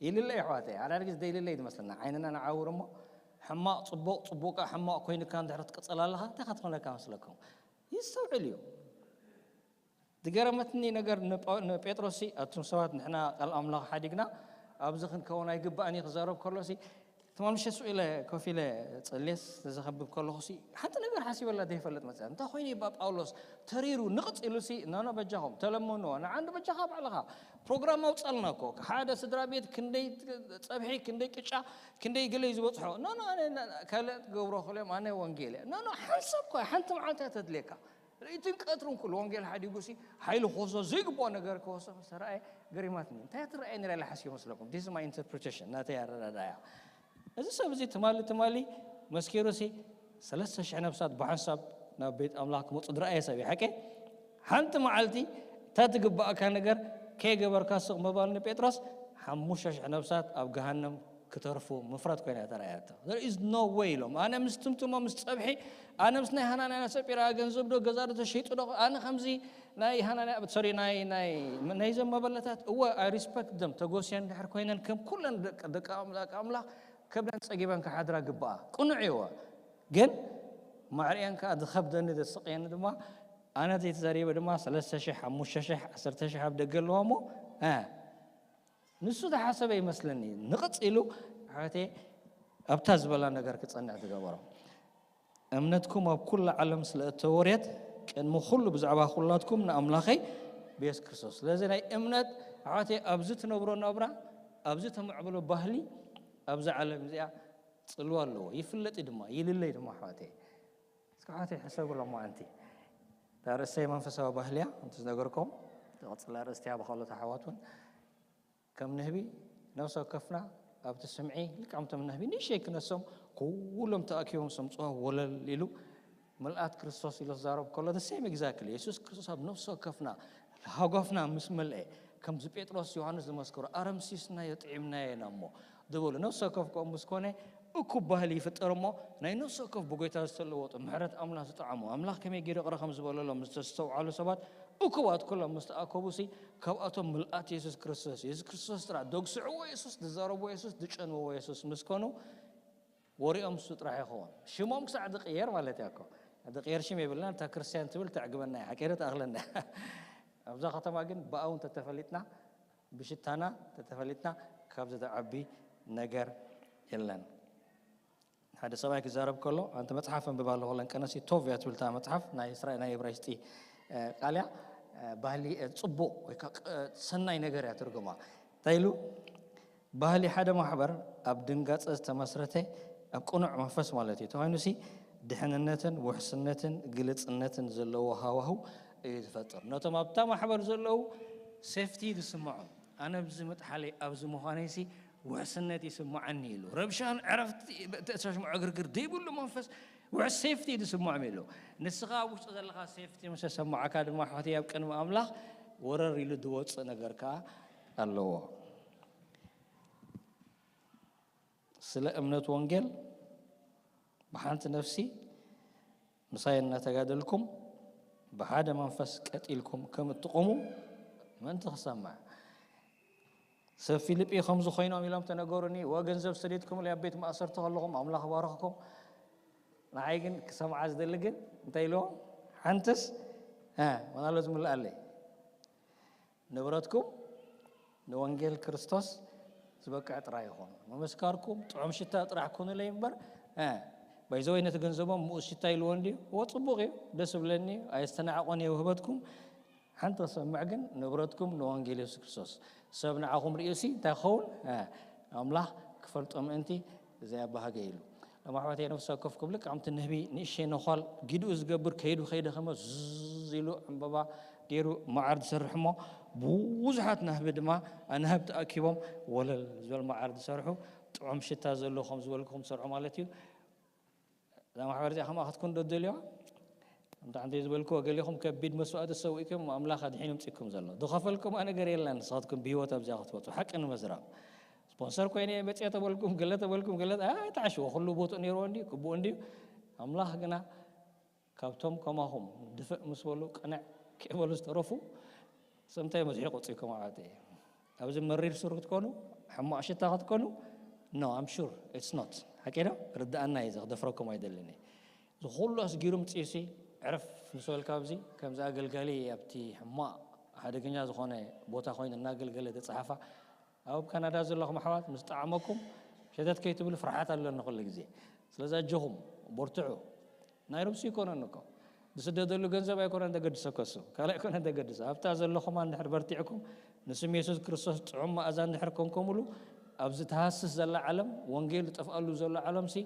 ይልለይ ኣሕዋተየ። ሓዳር ግዜ ዘይልለይ ዝመስለና ዓይንና ንዓውር እሞ ሕማቕ ጽቡቕ፣ ጽቡቕ ከዓ ሕማቕ ኮይኑካ እንድሕር ትቅጽል ኣለኻ እንታይ ክትኾነካ መስለኩም? ይስተውዕል እዩ። ዝገረመትኒ ነገር ንጳ- ንጴጥሮስ ሲ ኣቱም ሰባት ንሕና ቃል ኣምላኽ ሓዲግና ኣብዚ ክንከውን ኣይግባእን እዩ ክዛረብ ከሎ ሲ ትማል ምሸት ስኡ ኢለ ኮፍ ኢለ ጸልየስ ተዘኸብብ ከለኹ ሲ ሓንቲ ነገር ሓሲበላ ዘይፈልጥ መጽያ እንታይ ኮይኑ ይባ ጳውሎስ ተሪሩ ንቕጽ ኢሉ ሲ ናኖ በጃኹም ተለመንዎ ንዓንዲ በጃኻ ባዕልኻ ፕሮግራም ኣውጻልና እኮ ሓደ ስድራ ቤት ክንደይ ጸብሒ ክንደይ ቅጫ ክንደይ ገለ እዩ ዝበጽሖ ኖ ኖ ኣነ ካልእ ገብሮ ክልኦም ኣነ ወንጌል እየ ኖ ኖ ሓንሳብ እኮ ሓንቲ መዓልቲ እያ ተድልየካ ለይትን ቀትርን ኩሉ ወንጌል ሓዲጉ ሲ ሓይሊ ክወስዶ ዘይግብኦ ነገር ክወስዶ ምስ ተረኣየ ገሪማትኒ። እንታይ ትረኣየ ነራ ኢለ ሓሲበ መስለኩም? This is my interpretation፣ ናተይ ኣረዳዳያ። እዚ ሰብ እዚ ትማሊ ትማሊ መስኪሩ ሲ ሰለስተ ሽሕ ነብሳት ብሓንሳብ ናብ ቤት ኣምላኽ ክመፁ ዝረኣየ ሰብ እዩ። ሓቂ ሓንቲ መዓልቲ እታ ትግባእካ ነገር ከይገበርካ ስቕ ምባል ንጴጥሮስ ሓሙሽተ ሽሕ ነብሳት ኣብ ገሃነም ክተርፉ ምፍራድ ኮይና ተራእያቶ። There is no way ኢሎም። ኣነ ምስ ትምትሞ ምስ ጸብሒ ኣነ ምስ ናይ ሃናንያ ሰጲራ ገንዘብ ዶ ገዛ ዶ ተሸይጡ ዶ ኣነ ከምዚ ናይ ሃናንያ ሶሪ ናይ ናይ ናይ ዘም መበለታት እወ I respect them ተጎስየን ድሕር ኮይነን ከም ኩለን ደቂ ደቂ ኣምላኽ ከብደን ጸጊበን ክሓድራ ግባኣ ቅኑዕ እወ ግን ማዕሪአን ከኣ ዝኸብደኒ ዘስቀየኒ ድማ ኣነ ዘይተዛሪበ ድማ ሰለስተ ሽሕ ሓሙሽተ ሽሕ ዓሰርተ ሽሕ ኣብ ደገ ኣለዋ እሞ ንሱ ዝሓሰበ ይመስለኒ ንቕጽ ኢሉ ኣሕዋተየ ኣብታ ዝበላ ነገር ክጸንዕ ዝገበሮ እምነትኩም ኣብ ኩላ ዓለም ስለ እተወርየት ቅድሚ ኩሉ ብዛዕባ ኩላትኩም ንኣምላኸይ ብየሱስ ክርስቶስ ስለዚ ናይ እምነት ኣሕዋተየ ኣብዚ ትነብሮ ናብራ ኣብዚ ተመዕብሎ ባህሊ ኣብዚ ዓለም እዚኣ ጽልዋ ኣለዎ ይፍለጥ እዩ ድማ ይልለይ ድማ ኣሕዋተየ እስኪ ኣሕዋተየ ሕሰብሎም ኣንቲ እታ ርእሰይ መንፈሳዊ ባህሊ እያ ከምቲ ዝነገርኩም ትቕጽል ኣርእስቲ እያ ብካልኦት ኣሕዋት እውን ከም ንህቢ ነፍሲ ወከፍና ኣብቲ ስምዒ ልክዕምቶም ንህቢ ንእሸይ ክነሶም ኩሎም ተኣኪቦም ሰምፅዋ ወለል ኢሉ ምልኣት ክርስቶስ ኢሉ ክዛረብ ከሎ the same exactly የሱስ ክርስቶስ ኣብ ነፍሲ ወከፍና ሃጓፍና ምስ መልአ ከምዚ ጴጥሮስ ዮሃንስ ዝመስከሩ ኣረምሲስናዮ ጥዒምናዮ ኢና እሞ ዝበሉ ነፍሲ ወከፍ ከምኡ ምስ ኮነ እኩብ ባህሊ ይፍጠር እሞ ናይ ነፍሲ ወከፍ ብጎይታ ዝተለወጡ ምሕረት ኣምላኽ ዝጠዓሙ ኣምላኽ ከመይ ገይሩ ይቕረ ከም ዝበለሎም ዝተስተውዓሉ ሰባት እኩባት ኩሎም ምስ ተኣከቡ ሲ ካብኣቶም ምልኣት የሱስ ክርስቶስ የሱስ ክርስቶስ ጥራሕ ደግስዕዎ የሱስ ዝዛረብዎ የሱስ ዝጨንብዎ የሱስ ምስ ኮኑ ወሪኦም እሱ ጥራሕ ይኸውን ሽሞም ክሳዕ ዝቕየር ማለት እያ እኮ ዝቕየር ሽም የብልና እታ ክርስትያን ትብል ተዕግበና እያ ሓቂረ ትኣኽለና ኣብዛ ከተማ ግን ብኣውን ተተፈሊጥና ብሽታና ተተፈሊጥና ካብዚ ዝዓቢ ነገር የለን ሓደ ሰብኣይ ክዛረብ ከሎ ኣንቲ መፅሓፍ ኣንብባ ኣለኹ ለንቀነሲ ቶቭ እያ ትብል እታ መፅሓፍ ናይ እስራኤል ናይ እብራይስጢ ቃል እያ ባህሊ ፅቡቕ ወይ ከዓ ሰናይ ነገር እያ ትርጉማ እንታይ ኢሉ ባህሊ ሓደ ማሕበር ኣብ ድንጋፀ ዝተመስረተ ኣብ ቅኑዕ መንፈስ ማለት እዩ ተኾይኑ ሲ ድሕንነትን ውሕስነትን ግልፅነትን ዘለዎ ሃዋህው እዩ ዝፈጥር ነቶም ኣብታ ማሕበር ዘለዉ ሴፍቲ ዝስምዖም ኣነ ብዚ ምጥሓለይ ኣብዚ ምዃነይሲ ውሕስነት ይስምዓኒ ኢሉ ረብሻን ዕረፍቲ ተስፋሽምዖ ግርግር ዘይብሉ መንፈስ ውሕስ ሴፍቲ ዝስምዖም ኢሉ ንስኻ ኣብ ውሽጢ ዘለኻ ሴፍቲ ምስ ተሰምዓካ ድማ ኣሕዋተይ ኣብ ቅድሚ ኣምላኽ ወረር ኢሉ ዝወፅእ ነገር ከዓ ኣለዎ ስለ እምነት ወንጌል ብሓንቲ ነፍሲ ምሳይ እናተጋደልኩም ብሓደ መንፈስ ቀጥ ኢልኩም ከም እትቆሙ ምእንቲ ክሰምዕ ሰብ ፊልጲ ከምዚ ኮይኖም ኢሎም ተነገሩኒ ወ ገንዘብ ሰዲድኩምለይ ኣብ ቤት ማእሰርቲ ከለኹም ኣምላኽ ባረኽኩም ንዓይ ግን ክሰምዓ ዝደሊ ግን እንታይ ኢልዎም ሓንትስ ምናሎ ዝምልኣለይ ንብረትኩም ንወንጌል ክርስቶስ ዝበቅዕ ጥራይ ይኹን። ምምስካርኩም ጥዑም ሽታ ጥራሕ ኩኑለይ እምበር፣ ባይዘወይ ነቲ ገንዘቦም ምኡስ ሽታ ኢልዎ እንድዩ። እዎ ጽቡቕ እዩ፣ ደስ ብለኒ እዩ፣ ኣየስተናዕቆን እየ ውህበትኩም። ሓንቲ ክሰምዕ ግን ንብረትኩም ንወንጌል የሱስ ክርስቶስ። ሰብ ንዓኹም ርእዩ ሲ እንታይ ክኸውን? ኣምላኽ ክፈልጦ ምእንቲ እዚኣ ባህገ ኢሉ። ሎም ኣሕዋተይ ነፍሲ ወከፍኩም ልክዕ ከምቲ ንህቢ ንእሸይ ነዃል ጊድኡ ዝገብር ከይዱ ከይደኸመ ዝዝ ኢሉ ዕምበባ ገይሩ መዓር ዝሰርሕ እሞ ብዙሓት ናህቢ ድማ ኣናህብ ተኣኪቦም ወለል ዝበል መዓር ዝሰርሑ ጥዑም ሽታ ዘለዎ ከም ዝበልኩኹም ዝሰርሑ ማለት እዩ። እዛ ማሕበር እዚኣ ከምኣ ክትኩን ዶ ትደልዩዋ? ከምቲ ሓንቲ ዝበልክዎ ገሊኹም ከቢድ መስዋእቲ ሰዊእኩም ኣምላኽ ኣድሒኑ ምፅኩም ዘሎ ዝኸፈልኩማ ነገር የለን። ንስኻትኩም ብህይወት ኣብዚኣ ክትወፁ ሓቂ ንምዝራብ ስፖንሰር ኮይነ እየ መፅአ ተበልኩም ገለ ተበልኩም ገለ ኣይተዓሽዎ። ኩሉ ቦትኡ ነይርዎ እንድዩ ክቡኡ እንድዩ። ኣምላኽ ግና ካብቶም ከማኹም ድፍእ ምስ በሉ ቅንዕ ከይበሉ ዝተረፉ ሰምታይ መዝሒ ቆፂኩም ኣዓተ እየ። ኣብዚ መሪር ሱር ክትኮኑ ሕማቕ ሽታ ክትኮኑ no I'm sure it's not ሓቂ ዶ ርድኣና እዩ ዘኽደፍረኩም ኣይደልን እየ። ዝኹሉ ኣስጊሩ ምፅእሲ ዕርፍ ምስ በልካ ኣብዚ ከምዚ ኣገልጋሊ ኣብቲ ሕማቕ ሓደገኛ ዝኾነ ቦታ ኮይኑ እናገልገለ ተፅሓፋ ኣብ ካናዳ ዘለኹም ኣሕዋት ምስ ጠዓመኩም ሸተት ከይትብሉ ፍርሓት ኣለኒ ኩሉ ግዜ። ስለዚ ኣጆኹም በርትዑ። ናይ ርብሲ ይኮነን እኮ ዝስደደሉ ገንዘብ ኣይኮነን ዘገድሰ ከሱ ካልእ ኣይኮነን ዘገድሰ ኣብታ ዘለኹማ እንድሕር በርቲዕኩም ንስም የሱስ ክርስቶስ ጥዑም መኣዛ እንድሕር ኮንኮምሉ ኣብዚ ተሃስስ ዘላ ዓለም ወንጌል ዝጠፍኣሉ ዘሎ ዓለም ሲ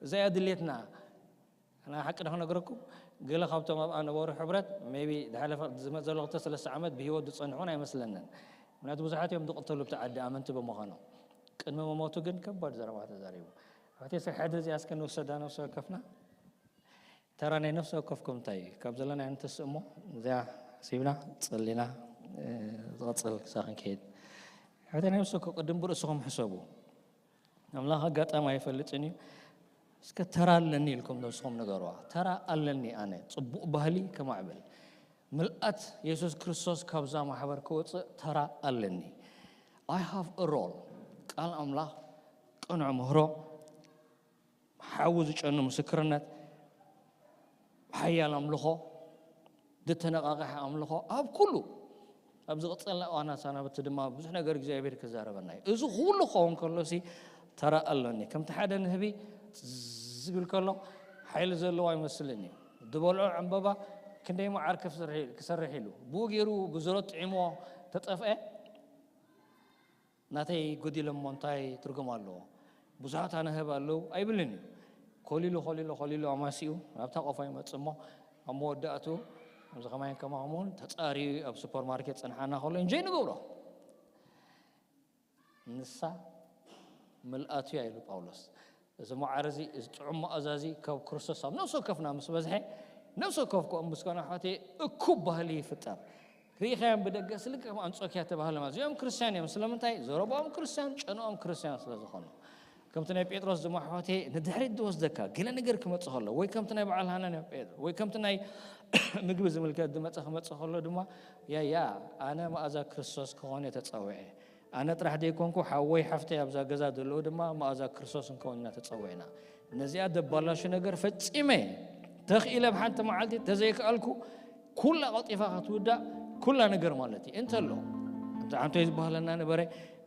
እዛያ ድሌትና ኣና ሓቂ ዶ ክነግረኩም ገለ ካብቶም ኣብኣ ነበሩ ሕብረት maybe ዝሓለፈ ዝመፅ ዘሎ ክልተ ሰለስተ ዓመት ብህይወት ዝፀንሑን ኣይመስለንን። ምክንያቱ ብዙሓት እዮም ዝቕተሉ ብቲ ዓዲ ኣመንቲ ብምዃኖም። ቅድሚ መሞቱ ግን ከባድ ዘረባ ተዛሪቡ። ኣሕዋተይ ሰብ ሕድሪ እዚኣ እስከ ንውሰዳ ነብሲ ወከፍና። ተራ ናይ ነፍሲ ወከፍኩም እንታይ እዩ ካብ ዘለና ንተስእ እሞ እዚኣ ሲብና ጸሊና ዝቐጽል ክሳብ ክንከይድ። ሕተይ ናይ ነፍሲ ወከፍ ቅድም ብርእስኹም ሕሰቡ። ኣምላኽ ኣጋጣሚ ኣይፈልጥን እዩ። እስከ ተራ ኣለኒ ኢልኩም ነብስኹም ንገርዋ። ተራ ኣለኒ ኣነ ጽቡቕ ባህሊ ከማዕብል ምልኣት የሱስ ክርስቶስ ካብዛ ማሕበር ክወፅእ ተራ ኣለኒ። I have a role። ቃል ኣምላኽ ቅኑዕ ምህሮ ሓዊ ዝጨኑ ምስክርነት ሓያል ኣምልኾ ዝተነቃቀሐ ኣምልኾ ኣብ ኩሉ ኣብ ዝቕፀልና እዋና ሳናብቲ ድማ ብዙሕ ነገር እግዚኣብሔር ክዛረበና እዩ። እዚ ኩሉ ክኸውን ከሎ ሲ ተራ ኣሎኒ ከምቲ ሓደ ንህቢ ዝብል ከሎ ሓይሊ ዘለዎ ኣይመስልን እዩ። ዝበልዖ ዕምበባ ክንደይ መዓር ክሰርሕ ኢሉ ብኡ ገይሩ ብዝሮ ጥዒሞ ተጠፍአ ናተይ ጎዲሎሞ እንታይ ትርጉም ኣለዎ? ብዙሓት ኣናህብ ኣለዉ ኣይብልን እዩ። ኮሊሉ ኮሊሉ ኮሊሉ ኣማሲኡ ናብታ ቆፎ ይመጽእ እሞ ኣብ መወዳእቱ ከምዚ ከማይን ከማኹም እውን ተጻርዩ ኣብ ሱፐርማርኬት ጸንሓና ከሎ እንጆይ ንገብሮ። ንሳ ምልኣቱ እያ ኢሉ ጳውሎስ። እዚ መዓር እዚ እዚ ጥዑም መኣዛ እዚ ካብ ክርስቶስ ኣብ ነፍሲ ወከፍና ምስ በዝሐ ነፍሲ ወከፍ ክኦም ምስ ኮነ ኣሕዋተይ እኩብ ባህሊ ይፍጠር። ርኢኻዮም ብደገ ስልክ ከም ኣንጾኪያ ተባህለ ማለት እዚኦም ክርስትያን እዮም። ስለምንታይ ዘረባኦም ክርስትያን ጨንኦም ክርስትያን ስለ ዝኾኑ ከምቲ ናይ ጴጥሮስ ድማ ኣሕዋተይ ንድሕሪት ዝወስደካ ገለ ነገር ክመጽእ ከሎ ወይ ከምቲ ናይ በዓል ሃናንያ ጴጥሮስ ወይ ከምቲ ናይ ምግቢ ዝምልከት ዝመጸ ክመጽእ ከሎ ድማ ያያ ኣነ መኣዛ ክርስቶስ ክኾን እየ ተጸዊዐ ኣነ ጥራሕ ዘይኮንኩ ሓወይ ሓፍተይ ኣብዛ ገዛ ዘለዉ ድማ መኣዛ ክርስቶስ እንከውን ኢና ተፀዊዕና። ነዚኣ ደባላሹ ነገር ፈፂመ ተኽኢለ ብሓንቲ መዓልቲ ተዘይከኣልኩ ኩላ ቀልጢፋ ክትውዳእ ኩላ ነገር ማለት እዩ እንተሎ ብዛዕንቶይ ዝበሃለና ነበረ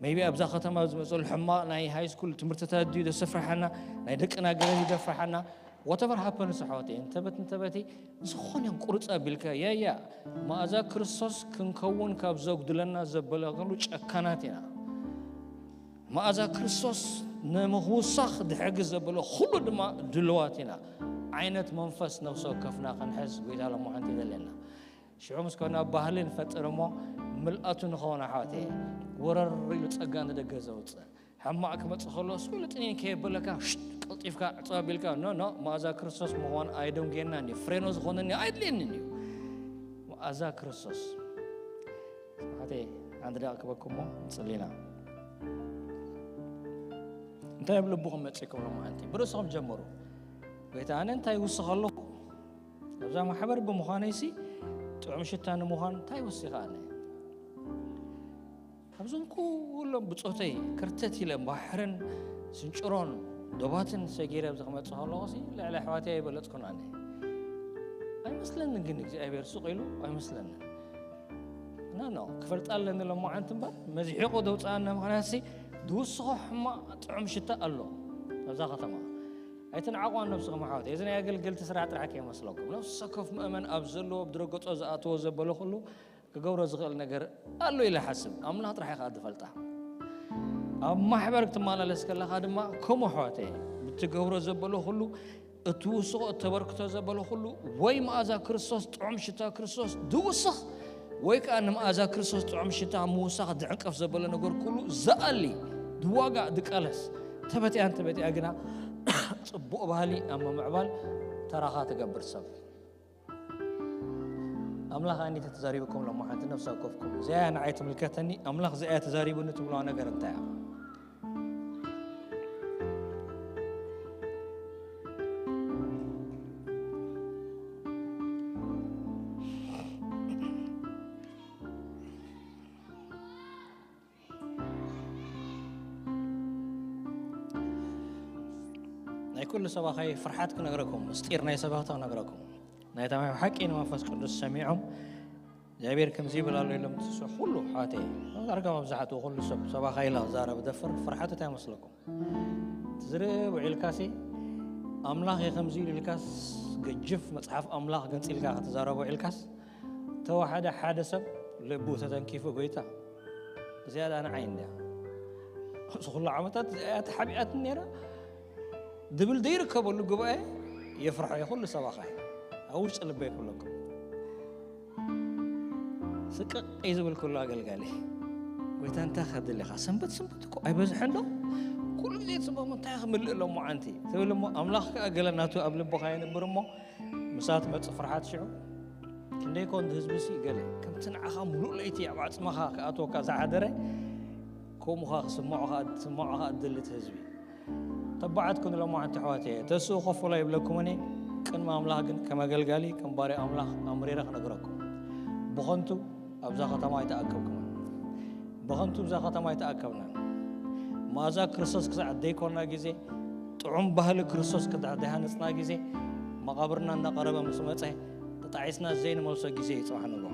maybe ኣብዛ ከተማ ዝመፀሉ ሕማቕ ናይ ሃይ ስኩል ትምህርትታት ድዩ ዘስፍርሓና ናይ ደቅና ገረዝ ይደፍርሓና whatever happens ኣሕዋተይ እንተበት እንተበቲ ዝኾነ ቁርፅ ኣቢልካ ያያ መኣዛ ክርስቶስ ክንከውን ካብ ዘጉድለና ዘበለገሉ ጨካናት ኢና። መኣዛ ክርስቶስ ንምውሳኽ ዝሕግዝ ዘበለ ኩሉ ድማ ድልዋት ኢና። ዓይነት መንፈስ ነፍሲ ወከፍና ክንሕዝ ጎይታ ሎማዓንቲ ይደለና። ሽዑ ምስ ኮና ባህሊ ንፈጥር እሞ ምልኣቱ ንኸውን ኣሕዋተይ ወረር ኢሉ ጸጋ ንደገ ዘውፅእ ሕማቕ ክመፅእ ከሎ ስሉ ጥኒን ከየበለካ ሽጥ ቀልጢፍካ ዕፅው ኣቢልካ no no መኣዛ ክርስቶስ ምዃን ኣይደንጉየናን እዩ ፍሬኖ ዝኾነኒ ኣየድልየንን እዩ መኣዛ ክርስቶስ ስብሓተይ ሓንቲ ደቂ ክበኩሞ ንፅሊና እንታይ ኣብ ልብኹም መፂእኩም ሎማዓንቲ ብርእስኹም ጀምሩ ጎይታ ኣነ እንታይ ይውስኽ ኣለኹ ኣብዛ ማሕበር ብምዃነይሲ ጥዑም ሽታ ንምዃን እንታይ ወሲኸ ኣነ ኣብዞም ኩሎም ብፆተይ ከርተት ኢለ ባሕርን ስንጭሮን ዶባትን ሰጊረ ኣብዚ ክመፅእ ከለኹ ልዕሊ ኣሕዋተይ ኣይበለፅኩን ኣነ ኣይመስለንን ግን እግዚኣብሔር ሱቕ ኢሉ ኣይመስለንን ኖ ኖ ክፈልጣ ኣለኒ ሎማዓንቲ እምበር መዝሒቑ ዘውፅኣና ምኽንያትሲ ዝውስኾ ሕማቕ ጥዑም ሽታ ኣሎ ኣብዛ ከተማ። ኣይትንዓቑዋ ነብስኹም ኣሕዋት። እዚ ናይ ኣገልገልቲ ስራሕ ጥራሕ ከይመስለኩም። ነፍሲ ወከፍ ምእመን ኣብ ዘለዎ፣ ኣብ ድረገጾ ዝኣተዎ ዘበለ ኩሉ ክገብሮ ዝኽእል ነገር ኣሎ ኢለ ሓስብ። ኣምላኽ ጥራሕ ኢኻ ዝፈልጣ። ኣብ ማሕበር ክትመላለስ ከለኻ ድማ ከምኡ ኣሕዋተይ፣ ብትገብሮ ዘበለ ኩሉ እትውስኾ እተበርክቶ ዘበለ ኩሉ ወይ መኣዛ ክርስቶስ፣ ጥዑም ሽታ ክርስቶስ ዝውስኽ፣ ወይ ከኣ ንመኣዛ ክርስቶስ ጥዑም ሽታ ምውሳኽ ዝዕንቀፍ ዘበለ ነገር ኩሉ ዝኣሊ፣ ዝዋጋእ፣ ዝቃለስ። ተበቲኣን ተበቲኣ ግና ጽቡቕ ባህሊ ኣብ ምምዕባል ተራኻ ትገብር ሰብ። ኣምላኽ ኣንዲቲ ተዛሪብኩም ሎማሓንቲ ነፍሲ ወከፍኩም። እዚኣ ንዓይ ትምልከተኒ፣ ኣምላኽ እዚኣ ተዛሪቡኒ ትብልዋ ነገር እንታይ እያ? ናይ ኩሉ ሰባኻይ ፍርሓት ክነግረኩም፣ ምስጢር ናይ ሰባኽታ ክነግረኩም። ናይ ተማይ ሓቂ ንመንፈስ ቅዱስ ሰሚዖም እግዚኣብሔር ከምዚ ይብል ኣሎ ኢሎም ትስሑ ኩሉ ሓተይ። ዳርጋ መብዛሕትኡ ኩሉ ሰብ ሰባኻ ኢላ ክዛረብ ደፍር ፍርሓት እንታይ መስለኩም? ትዝርእ ውዒልካሲ ኣምላኽ እየ ከምዚ ኢሉ ኢልካስ፣ ገጅፍ መጽሓፍ ኣምላኽ ገንጺልካ ክትዛረብ ውዒልካስ፣ ተወሓደ ሓደ ሰብ ልቡ ተተንኪፉ፣ ጎይታ እዚኣ ደኣ ንዓይ እንድያ፣ እዚ ኩሉ ዓመታት እዚኣ እያ ተሓቢኣትኒ ነይራ ድብል ዘይርከበሉ ጉባኤ የፍርሖ እየ። ኩሉ ሰባኻ እየ ኣብ ውሽጢ ልበይ ክብለኩም። ስቅቕ እዩ ዝብል ኩሉ ኣገልጋሊ። ጎይታ እንታይ ከድል ኢኻ? ሰንበት ሰንበት እኮ ኣይበዝሐን ዶ? ኩሉ ግዜ ጽቡቕ እንታይ ክምልእ ኣሎ እሞ ዓንቲ? ትብል እሞ ኣምላኽ ከኣ ገለ ናቱ ኣብ ልብኻ የንብር እሞ ምሳ ትመጽእ ፍርሓት ሽዑ ክንደይ ኮን ህዝቢ ሲ ገለ ከምቲ ንዓኻ ሙሉእ ለይቲ ኣብ ዓጽምኻ ክኣትወካ ዝሓደረ ከምኡኻ ክስምዖኻ ክስምዖኻ እድልት ህዝቢ ተባዓት ኩኑ ሎማዓንቲ ኣሕዋተየ። ተስኡ ከፍሎ ይብለኩምኒ፣ ቅድሚ ኣምላኽ ግን ከም ኣገልጋሊ፣ ከም ባርያ ኣምላኽ ኣምሪረ ክነግረኩም። ብኸንቱ ኣብዛ ከተማ ኣይተኣከብኩምን። ብኸንቱ ኣብዛ ከተማ ኣይተኣከብናን። መኣዛ ክርስቶስ ክሳዕ ደይኮና ግዜ፣ ጥዑም ባህሊ ክርስቶስ ክሳዕ ደይሃነጽና ግዜ፣ መቓብርና እንዳቐረበ ምስ መጸ፣ ተጣዒስና ዘይንመልሶ ግዜ እዩ ጽባሕ ንግሆ።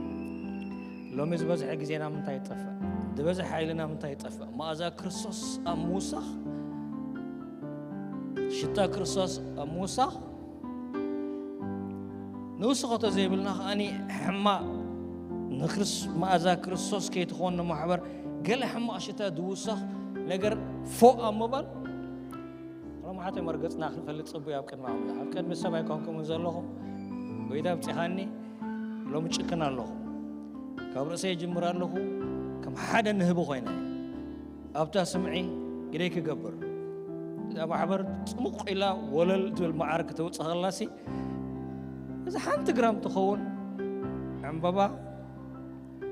ሎሚ ዝበዝሐ ግዜና ምንታይ ይጠፍእ? ዝበዝሐ ሓይልና ምንታይ ይጠፍእ? መኣዛ ክርስቶስ ኣብ ምውሳኽ፣ ሽታ ክርስቶስ ኣብ ምውሳኽ፣ ንውስኸቶ ዘይብልና ከኣኒ ሕማቕ ንክርስ-፣ መኣዛ ክርስቶስ ከይትኾን ንማሕበር ገለ ሕማቕ ሽታ ዝውሰኽ ነገር ፎእ ኣብ ምባል ሎማዓንቲ መርገጽና ክንፈልጥ ጽቡቕ ኣብ ቅድሚ ኣምላኽ። ኣብ ቅድሚ ሰብ ኣይኮንኩምን ዘለኹ። ጎይታ ኣብጺኻኒ፣ ሎሚ ጭክን ኣለኹ። ካብ ርእሰይ ይጅምር ኣለኹ። ከም ሓደ ንህቢ ኮይነ ኣብታ ስምዒ ግደይ ክገብር። እዛ ማሕበር ጽሙቕ ኢላ ወለል ትብል መዓር ክተውጽእ ከላሲ፣ እዚ ሓንቲ ግራም ትኸውን ዕምበባ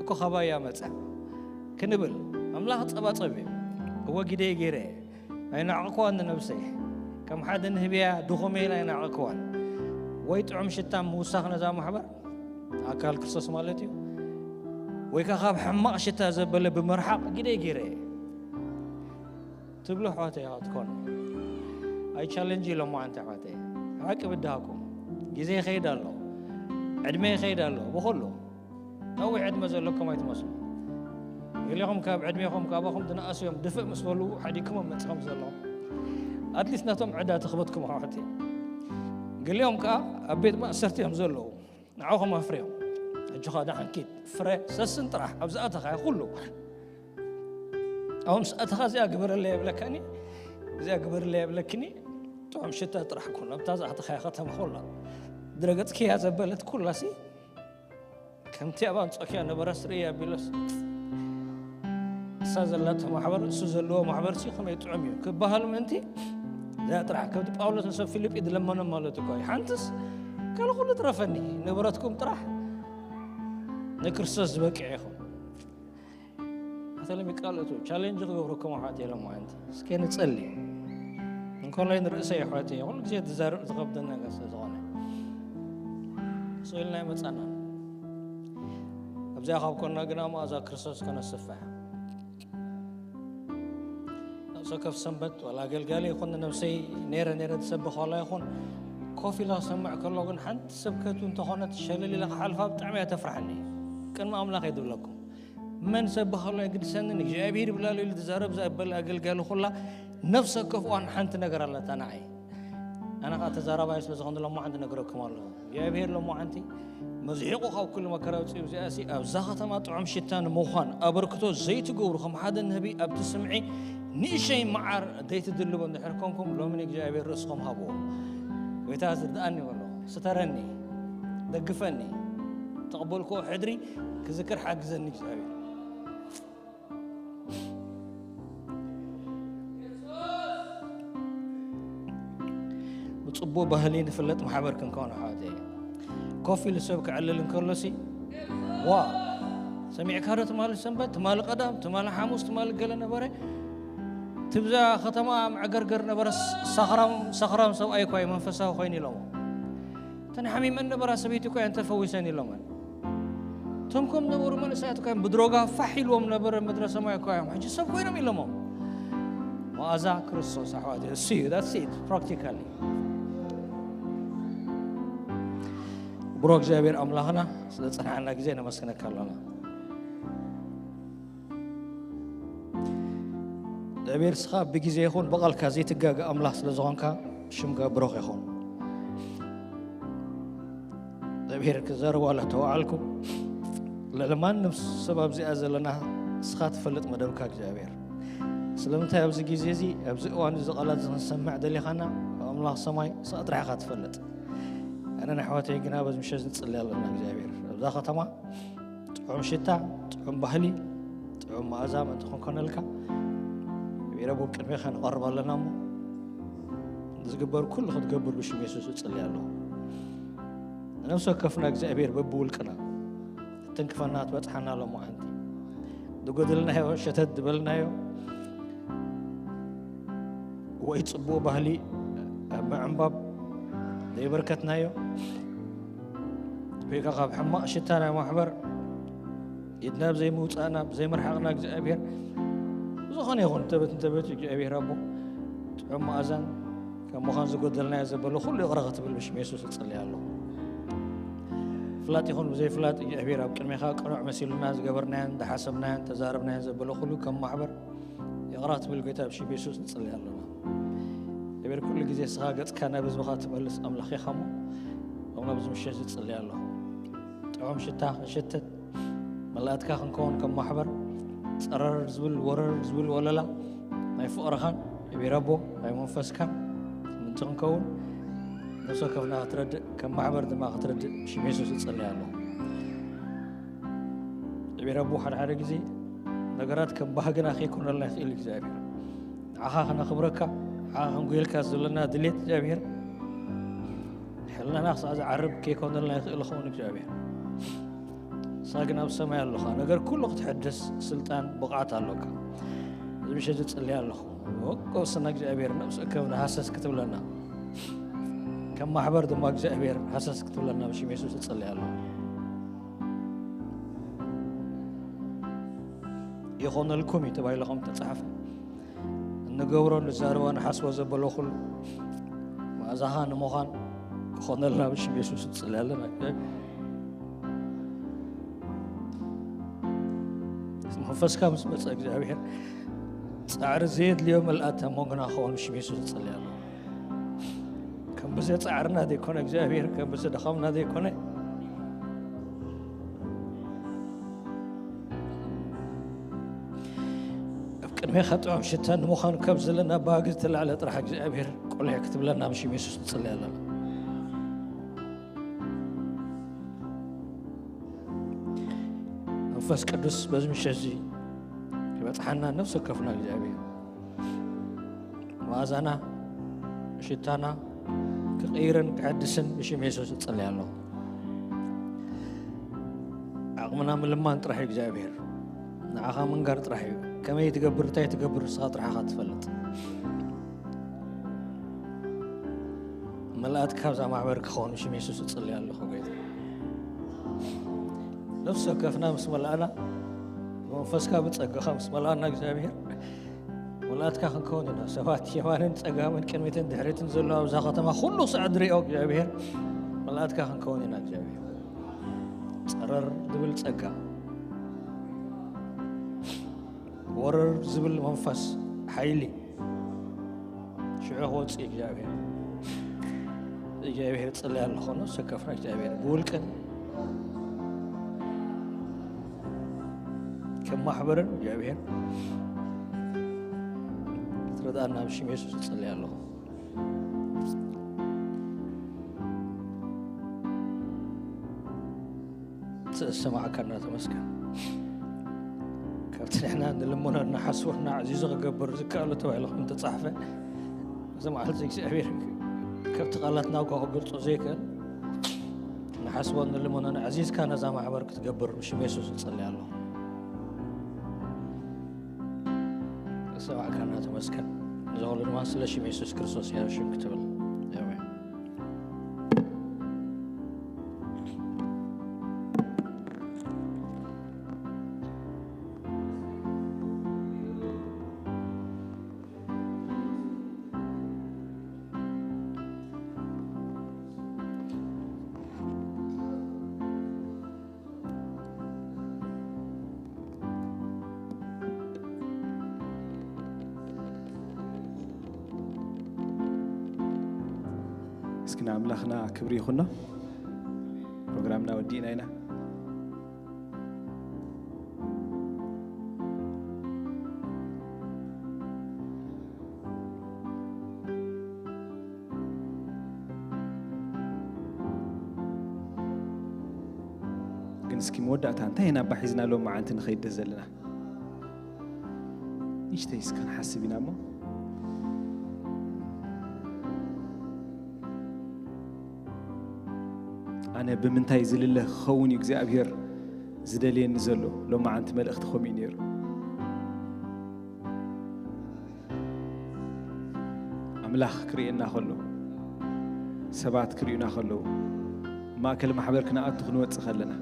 እኮ ካባይ እያ መጽያ ክንብል ኣምላኽ ጸባጸብ እዩ። እወ ግደይ ገይረ ኣይናዕቕክዋን ንነብሰይ። ከም ሓደ ንህብያ ድኹመ ኢለ ኣይናዕቕክዋን። ወይ ጥዑም ሽታ ምውሳኽ ነዛ ማሕበር ኣካል ክርስቶስ ማለት እዩ። ወይ ከኣ ካብ ሕማቕ ሽታ ዘበለ ብምርሓቕ ግደይ ገይረ እየ ትብሉ ኣሕዋተይ ኢኻ ትኮኑ። ኣይ ቻለንጅ ኢሎሞ ኣንቲ ኣሕዋተይ። ሓቂ ብድሃኩም። ግዜ ይኸይድ ኣሎ። ዕድመ ይኸይድ ኣሎ። ብኹሉ ነዊሕ ዕድመ ዘለኩም ኣይትመስሉ። ገሊኹም ካብ ዕድሜኹም ካባኹም ዝነኣሱ እዮም ድፍእ ምስ በሉ ሓዲግኩሞም መጺኹም ዘለኹም። ኣትሊስት ነቶም ዕዳ ተኽበትኩም ኣሕዋተይ። ገሊኦም ከኣ ኣብ ቤት ማእሰርቲ እዮም ዘለዉ። ንዓኹም ኣፍርዮም። ሕጂ ኸኣ ደሓን ኪድ ፍረ ሰስን ጥራሕ ኣብ ዝኣተኻዮ ኩሉ። ኣብ ምስ ኣተኻ እዚኣ ግበረለይ የብለካኒ፣ እዚኣ ግበረለይ የብለክኒ። ጥዑም ሽታ ጥራሕ ኩሉ ኣብታ ዝኣተኻዮ ከተማ ኩላ ድረገጽክያ ዘበለት ኩላሲ ከምቲ ኣብ ኣንጾክያ ነበረስ ርእያ ኣቢሎስ እሳ ዘላቶ ማሕበር እሱ ዘለዎ ማሕበር ሲ ከመይ ጥዑም እዩ ክበሃል ምእንቲ እዚኣ ጥራሕ ከምቲ ጳውሎስ ንሰብ ፊልጲ ዝለመኖ ማለት እኮ እዩ። ሓንትስ ካልእ ኩሉ ትረፈኒ ንብረትኩም ጥራሕ ንክርስቶስ ዝበቅዕ ኢኹም። ኣተለም ይቃለቱ ቻሌንጅ ክገብረኩም ኣሕዋት የሎም ማለት እስከ ንጸሊ። እንኮላይ ንርእሰይ ኣሕዋት ኩሉ ግዜ ትዛርብ ዝኸብደን ነገር ስለ ዝኾነ ስኢልና ይመጻና። ኣብዚኣ ካብ ኮና ግና መኣዛ ክርስቶስ ከነስፍሕ ነብሰ ከፍ ሰንበት ዋላ ኣገልጋሊ ይኹን ንነብሰይ ነይረ ነይረ ትሰብኽ ዋላ ይኹን ኮፍ ኢላ ክሰምዕ ከሎ ግን ሓንቲ ሰብከቱ እንተኾነት ሸለል ኢላ ክሓልፋ ብጣዕሚ እያ ተፍርሓኒ። ቅድሚ ኣምላኽ እየ ዝብለኩም። መን ሰብ ብሃሉ ኣይግድሰንን፣ እግዚኣብሔር ይብላሉ ኢሉ ዝዛረብ ዘበለ ኣገልጋሊ ኩላ ነፍሰ ከፍዋን ሓንቲ ነገር ኣለታ ንዓይ። ኣነ ኸዓ ተዛራባይ ስለ ዝኾንኩ ሎማዓንቲ ነግረኩም ኣለኹ። እግዚኣብሔር ሎማዓንቲ መዝሒቑ ካብ ኩሉ መከራ ኣውፂኡ፣ እዚኣሲ ኣብዛ ከተማ ጥዑም ሽታ ንምዃን ኣበርክቶ ዘይትገብሩ፣ ከም ሓደ ነቢ ኣብቲ ስምዒ ንእሸይ መዓር ዘይትድልቡ እንድሕር ኮንኩም፣ ሎሚ ንእግዚኣብሔር ርእስኹም ሃብዎ። ጎይታ ዝርድኣኒ በሎ፣ ስተረኒ፣ ደግፈኒ፣ ተቐበልክዎ ሕድሪ ክዝክር ሓግዘኒ እግዚኣብሔር። ብጽቡቕ ባህሊ ንፍለጥ ማሕበር ክንከውን ኣሕዋተይ። ኮፍ ኢሉ ሰብ ክዕልል እንከሎሲ፣ ዋ፣ ሰሚዕካ ዶ ትማሊ ሰንበት፣ ትማሊ ቀዳም፣ ትማሊ ሓሙስ፣ ትማሊ ገለ ነበረ። ትብዛ ከተማ መዕገርገር ነበረ። ሰኽራም፣ ሰኽራም ሰብኣይ እኳ እዩ መንፈሳዊ ኮይኑ ኢሎሞ። እተን ሓሚመን ነበራ ሰበይቲ እኳ እየን ተፈዊሰን ኢሎመን። እቶም ከም ነበሩ መንእሰያት እኳ ብድሮጋ ፋሕ ኢልዎም ነበረ፣ ምድረ ሰማይ እኳ እዮም ሕጂ ሰብ ኮይኖም ኢሎሞም። መኣዛ ክርስቶስ ኣሕዋት እሱ እዩ። That's it, practically። ብሮ እግዚኣብሔር ኣምላኽና ስለ ጸንሓና ግዜ ነመስግነካ ኣለና። እግዚኣብሔር ስኻ ብግዜ ይኹን ብቓልካ ዘይትጋገ ኣምላኽ ስለ ዝኾንካ ሽምካ ብሩኽ ይኹን። እግዚኣብሔር ክዛረብ ዋላ ተዋዓልኩ፣ ልዕሊ ማንም ሰብ ኣብዚኣ ዘለና ንስኻ ትፈልጥ መደብካ እግዚኣብሔር። ስለምንታይ ኣብዚ ግዜ እዚ ኣብዚ እዋን እዚ ቃላት እዚ ክንሰምዕ ደሊኻና? ኣምላኽ ሰማይ ንስኻ ጥራሕ ኢኻ ትፈልጥ። ኣነ ንኣሕዋተይ ግና በዚ ምሸት ንጽሊ ኣለና እግዚኣብሔር ኣብዛ ከተማ ጥዑም ሽታ፣ ጥዑም ባህሊ፣ ጥዑም መኣዛ ምእንቲ ክንኮነልካ፣ ቢረቡ ቅድሜኻ ንቐርብ ኣለና እሞ፣ ዝግበር ኩሉ ክትገብር ብሽም የሱስ እጽሊ ኣለኹ። ንነፍሲ ወከፍና እግዚኣብሔር በብውልቅና ክትትንክፈና ትበጽሓና ሎማዓንቲ። ዝጎደልናዮ፣ ሸተት ዝበልናዮ፣ ወይ ጽቡቕ ባህሊ ኣብ ምዕንባብ ዘይበርከትናዮ፣ ወይ ከኣ ካብ ሕማቕ ሽታ ናይ ማሕበር ኢድና ብዘይምውጻእና፣ ብዘይምርሓቕና እግዚኣብሔር ብዝኾነ ይኹን ተበት እንተበት እግዚኣብሔር ኣቦ ጥዑም መኣዛን ካብ ምዃን ዝጎደልናዮ ዘበለ ኩሉ ይቕረ ክትብል ብሽም የሱስ እጽሊ ኣለኹ። ፍላጥ ይኹን ብዘይፍላጥ እግዚኣብሔር ኣብ ቅድሜኻ ቅኑዕ መሲሉና ዝገበርናዮን ዝሓሰብናዮን ተዛረብናዮን ዘበለ ኩሉ ከም ማሕበር ይቕረ ክትብል ጎይታ ብሽም የሱስ ንጽሊ ኣለና። እግዚኣብሔር ኩሉ ግዜ ንስኻ ገጽካ ናብ ህዝብኻ ትመልስ ኣምላኽ ኢኻ እሞ፣ ከምኡ ኣብዚ ምሸት እዚ እጽሊ ኣለኹ። ጥዑም ሽታ ክንሸትት፣ መላእትካ ክንከውን ከም ማሕበር፣ ጸረር ዝብል ወረር ዝብል ወለላ ናይ ፍቕርኻን እግዚኣብሔር ኣቦ ናይ መንፈስካን ምእንቲ ክንከውን ነፍሲ ወከፍና ክትረድእ፣ ከም ማሕበር ድማ ክትረድእ ብሽም የሱስ እጽሊ ኣለኹ። እግዚኣብሔር ኣቦ ሓደ ሓደ ግዜ ነገራት ከም ባህግና ከይኮነልና ይኽእል እዩ እግዚኣብሔር። ንዓኻ ክነኽብረካ፣ ንዓኻ ክንጉየልካ ዘለና ድሌት እግዚኣብሔር ሕልናና ክሳዕ ዝዓርብ ከይኮነልና ይኽእል ይኸውን እግዚኣብሔር። ንስኻ ግን ኣብ ሰማይ ኣለኻ። ነገር ኩሉ ክትሕድስ ስልጣን ብቕዓት ኣሎካ። እዚ ምሸት እዚ ጽልየ ኣለኹ። ወቀውስና እግዚኣብሔር ነብሲ ወከፍና ሃሰስ ክትብለና፣ ከም ማሕበር ድማ እግዚኣብሔር ሃሰስ ክትብለና ብሽም የሱስ እጽልየ ኣለኹ። ይኾነልኩም እዩ ተባሂሉ ከም ተጻሕፈ፣ እንገብሮ፣ ንዛረቦ፣ ንሓስቦ ዘበሎ ኩሉ መኣዛኻ ንምዃን ክኾነልና ብሽም የሱስ ንጽሊ ኣለና። መንፈስካ ምስ መጸ እግዚኣብሔር ጻዕሪ ዘየድልዮ ምልኣት ኣብ መንጎና ክኸውን ብሽም የሱስ ንጽሊ ኣለና። ከም ብዘ ጻዕርና ዘይኮነ እግዚኣብሔር፣ ከም ብዘ ድኻምና ዘይኮነ፣ ኣብ ቅድሜኻ ጥዑም ሽታ ንምዃን ካብ ዘለና ባህጊ ዝተላዕለ ጥራሕ እግዚኣብሔር ቁልሕ ክትብለና ብሽም የሱስ ንጽሊ ኣለና። መንፈስ ቅዱስ በዚ ምሸት እዚ ክበጽሓና ነፍሲ ወከፍና እግዚኣብሔር መኣዛና ሽታና ክቕይርን ክሕድስን ብሽም የሱስ እጽሊ ኣለኹ። ዓቕምና ምልማን ጥራሕ እዩ እግዚኣብሔር። ንዓኻ ምንጋር ጥራሕ እዩ። ከመይ ትገብር፣ እንታይ ትገብር ንስኻ ጥራሕ ኢኻ ትፈልጥ። ምልኣትካ ኣብዛ ማሕበር ክኸውን ብሽም የሱስ እጽሊ ኣለኹ ጎይታ። ነፍሲ ወከፍና ምስ መላእና፣ መንፈስካ ብጸጋኻ ምስ መላእና እግዚኣብሔር ምልኣትካ ክንከውን ኢና። ሰባት የማንን ጸጋምን ቅድሚትን ድሕሪትን ዘለዉ ኣብዛ ከተማ ኩሉ ክሳዕ ዝሪኦ እግዚኣብሔር ምልኣትካ ክንከውን ኢና እግዚኣብሔር። ጸረር ዝብል ጸጋ ወረር ዝብል መንፈስ ሓይሊ ሽዑ ክወፅእ እግዚኣብሔር እግዚኣብሔር ፅለይ ኣለኾ። ሰከፍና እግዚኣብሔር ብውልቅን ከም ማሕበርን እግዚኣብሔር ክትረዳእና ብሽም የሱስ እፅለይ ኣለኹ። ስማዕካና ተመስገን። ካብቲ ንሕና ንልምኖ ንሓስቦ ንዓዚዙ ክገብር ዝከኣሉ ተባሂሉ ከም ተጻሕፈ እዚ መዓልቲ እግዚኣብሔር ካብቲ ቃላት ናውካ ክገልጾ ዘይክእል ንሓስቦ ንልምኖ ንዓዚዝካ ነዛ ማሕበር ክትገብር ብሽም የሱስ እጸልይ ኣለኹ። ስማዕካና ተመስገን። እዚ ኩሉ ድማ ስለ ሽም የሱስ ክርስቶስ እያ ሽም ክትብል። ኣሜን። እስኪ ንኣምላኽና ክብሪ ይኹኖ። ፕሮግራምና ወዲእና ኢና። ግን እስኪ መወዳእታ እንታይ ኢና ኣባ ሒዝና ሎም መዓንቲ ንኸይድ ዘለና? ንእሽተይ እስከ ንሓስብ ኢና እሞ። ኣነ ብምንታይ ዝልለ ክኸውን እዩ እግዚኣብሔር ዝደልየኒ ዘሎ? ሎማዓንቲ መልእኽቲ ከምኡ እዩ ነይሩ። ኣምላኽ ክርእየና ከሎ፣ ሰባት ክርእዩና ከለዉ፣ ማእከል ማሕበር ክንኣቱ ክንወጽእ ከለና፣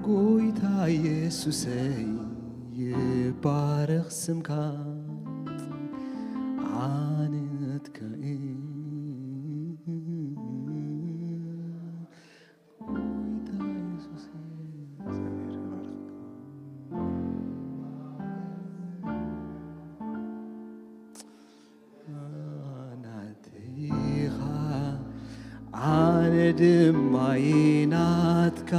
ጎይታ ኢየሱሰይ ይባረኽ ስምካ፣ ዓነትካ እዩ። ጎይታ ኢየሱሰይ፣ እግዚኣብሔር ይባርኽ። ናተይ ኢኻ፣ ኣነ ድማ እየ ናትካ።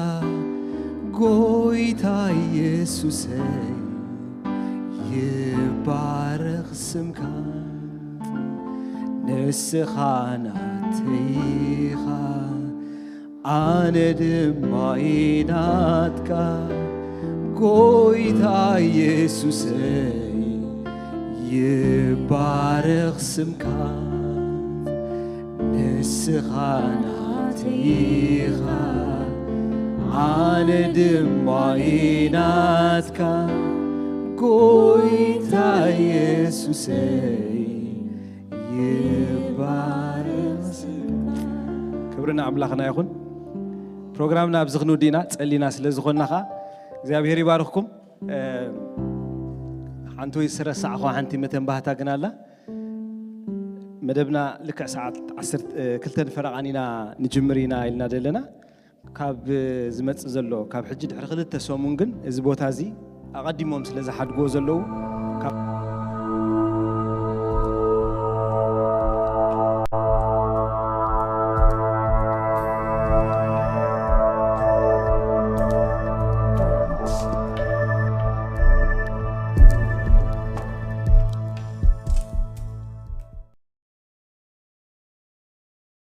ጎይታ ኢየሱሰይ፣ ይባረኽ ስምካ። ንስኻ ናተይ ኢኻ፣ ኣነ ድማ እየ ናትካ። ጎይታ ኢየሱሰይ፣ ይባረኽ ስምካ። ንስኻ ናተይ ኢኻ፣ ኣነ ድማ እየ ናትካ። ጎይታ ኢየሱሰይ፣ ይባረኽ ስምካ። ክብሪ ንኣምላኽና ይኹን። ፕሮግራምና ኣብዚ ክንውድእ ኢና፣ ጸሊና ስለ ዝኾንና ኸኣ እግዚኣብሔር ይባርኽኩም። እ፣ ሓንቲ ወይ ዝረሳዕኹዋ ሓንቲ መተንባህታ ግን ኣላ። መደብና ልክዕ ሰዓት ዓሰርተ፣ እ፣ ክልተ ንፈረቓን ኢና ንጅምር ኢና ኢልና ዘለና። ካብ ዝመጽእ ዘሎ፣ ካብ ሕጂ ድሕሪ ክልተ ሰሙን ግን እዚ ቦታ እዚ ኣቐዲሞም ስለ ዝሓድግዎ ዘለዉ፣ ካብ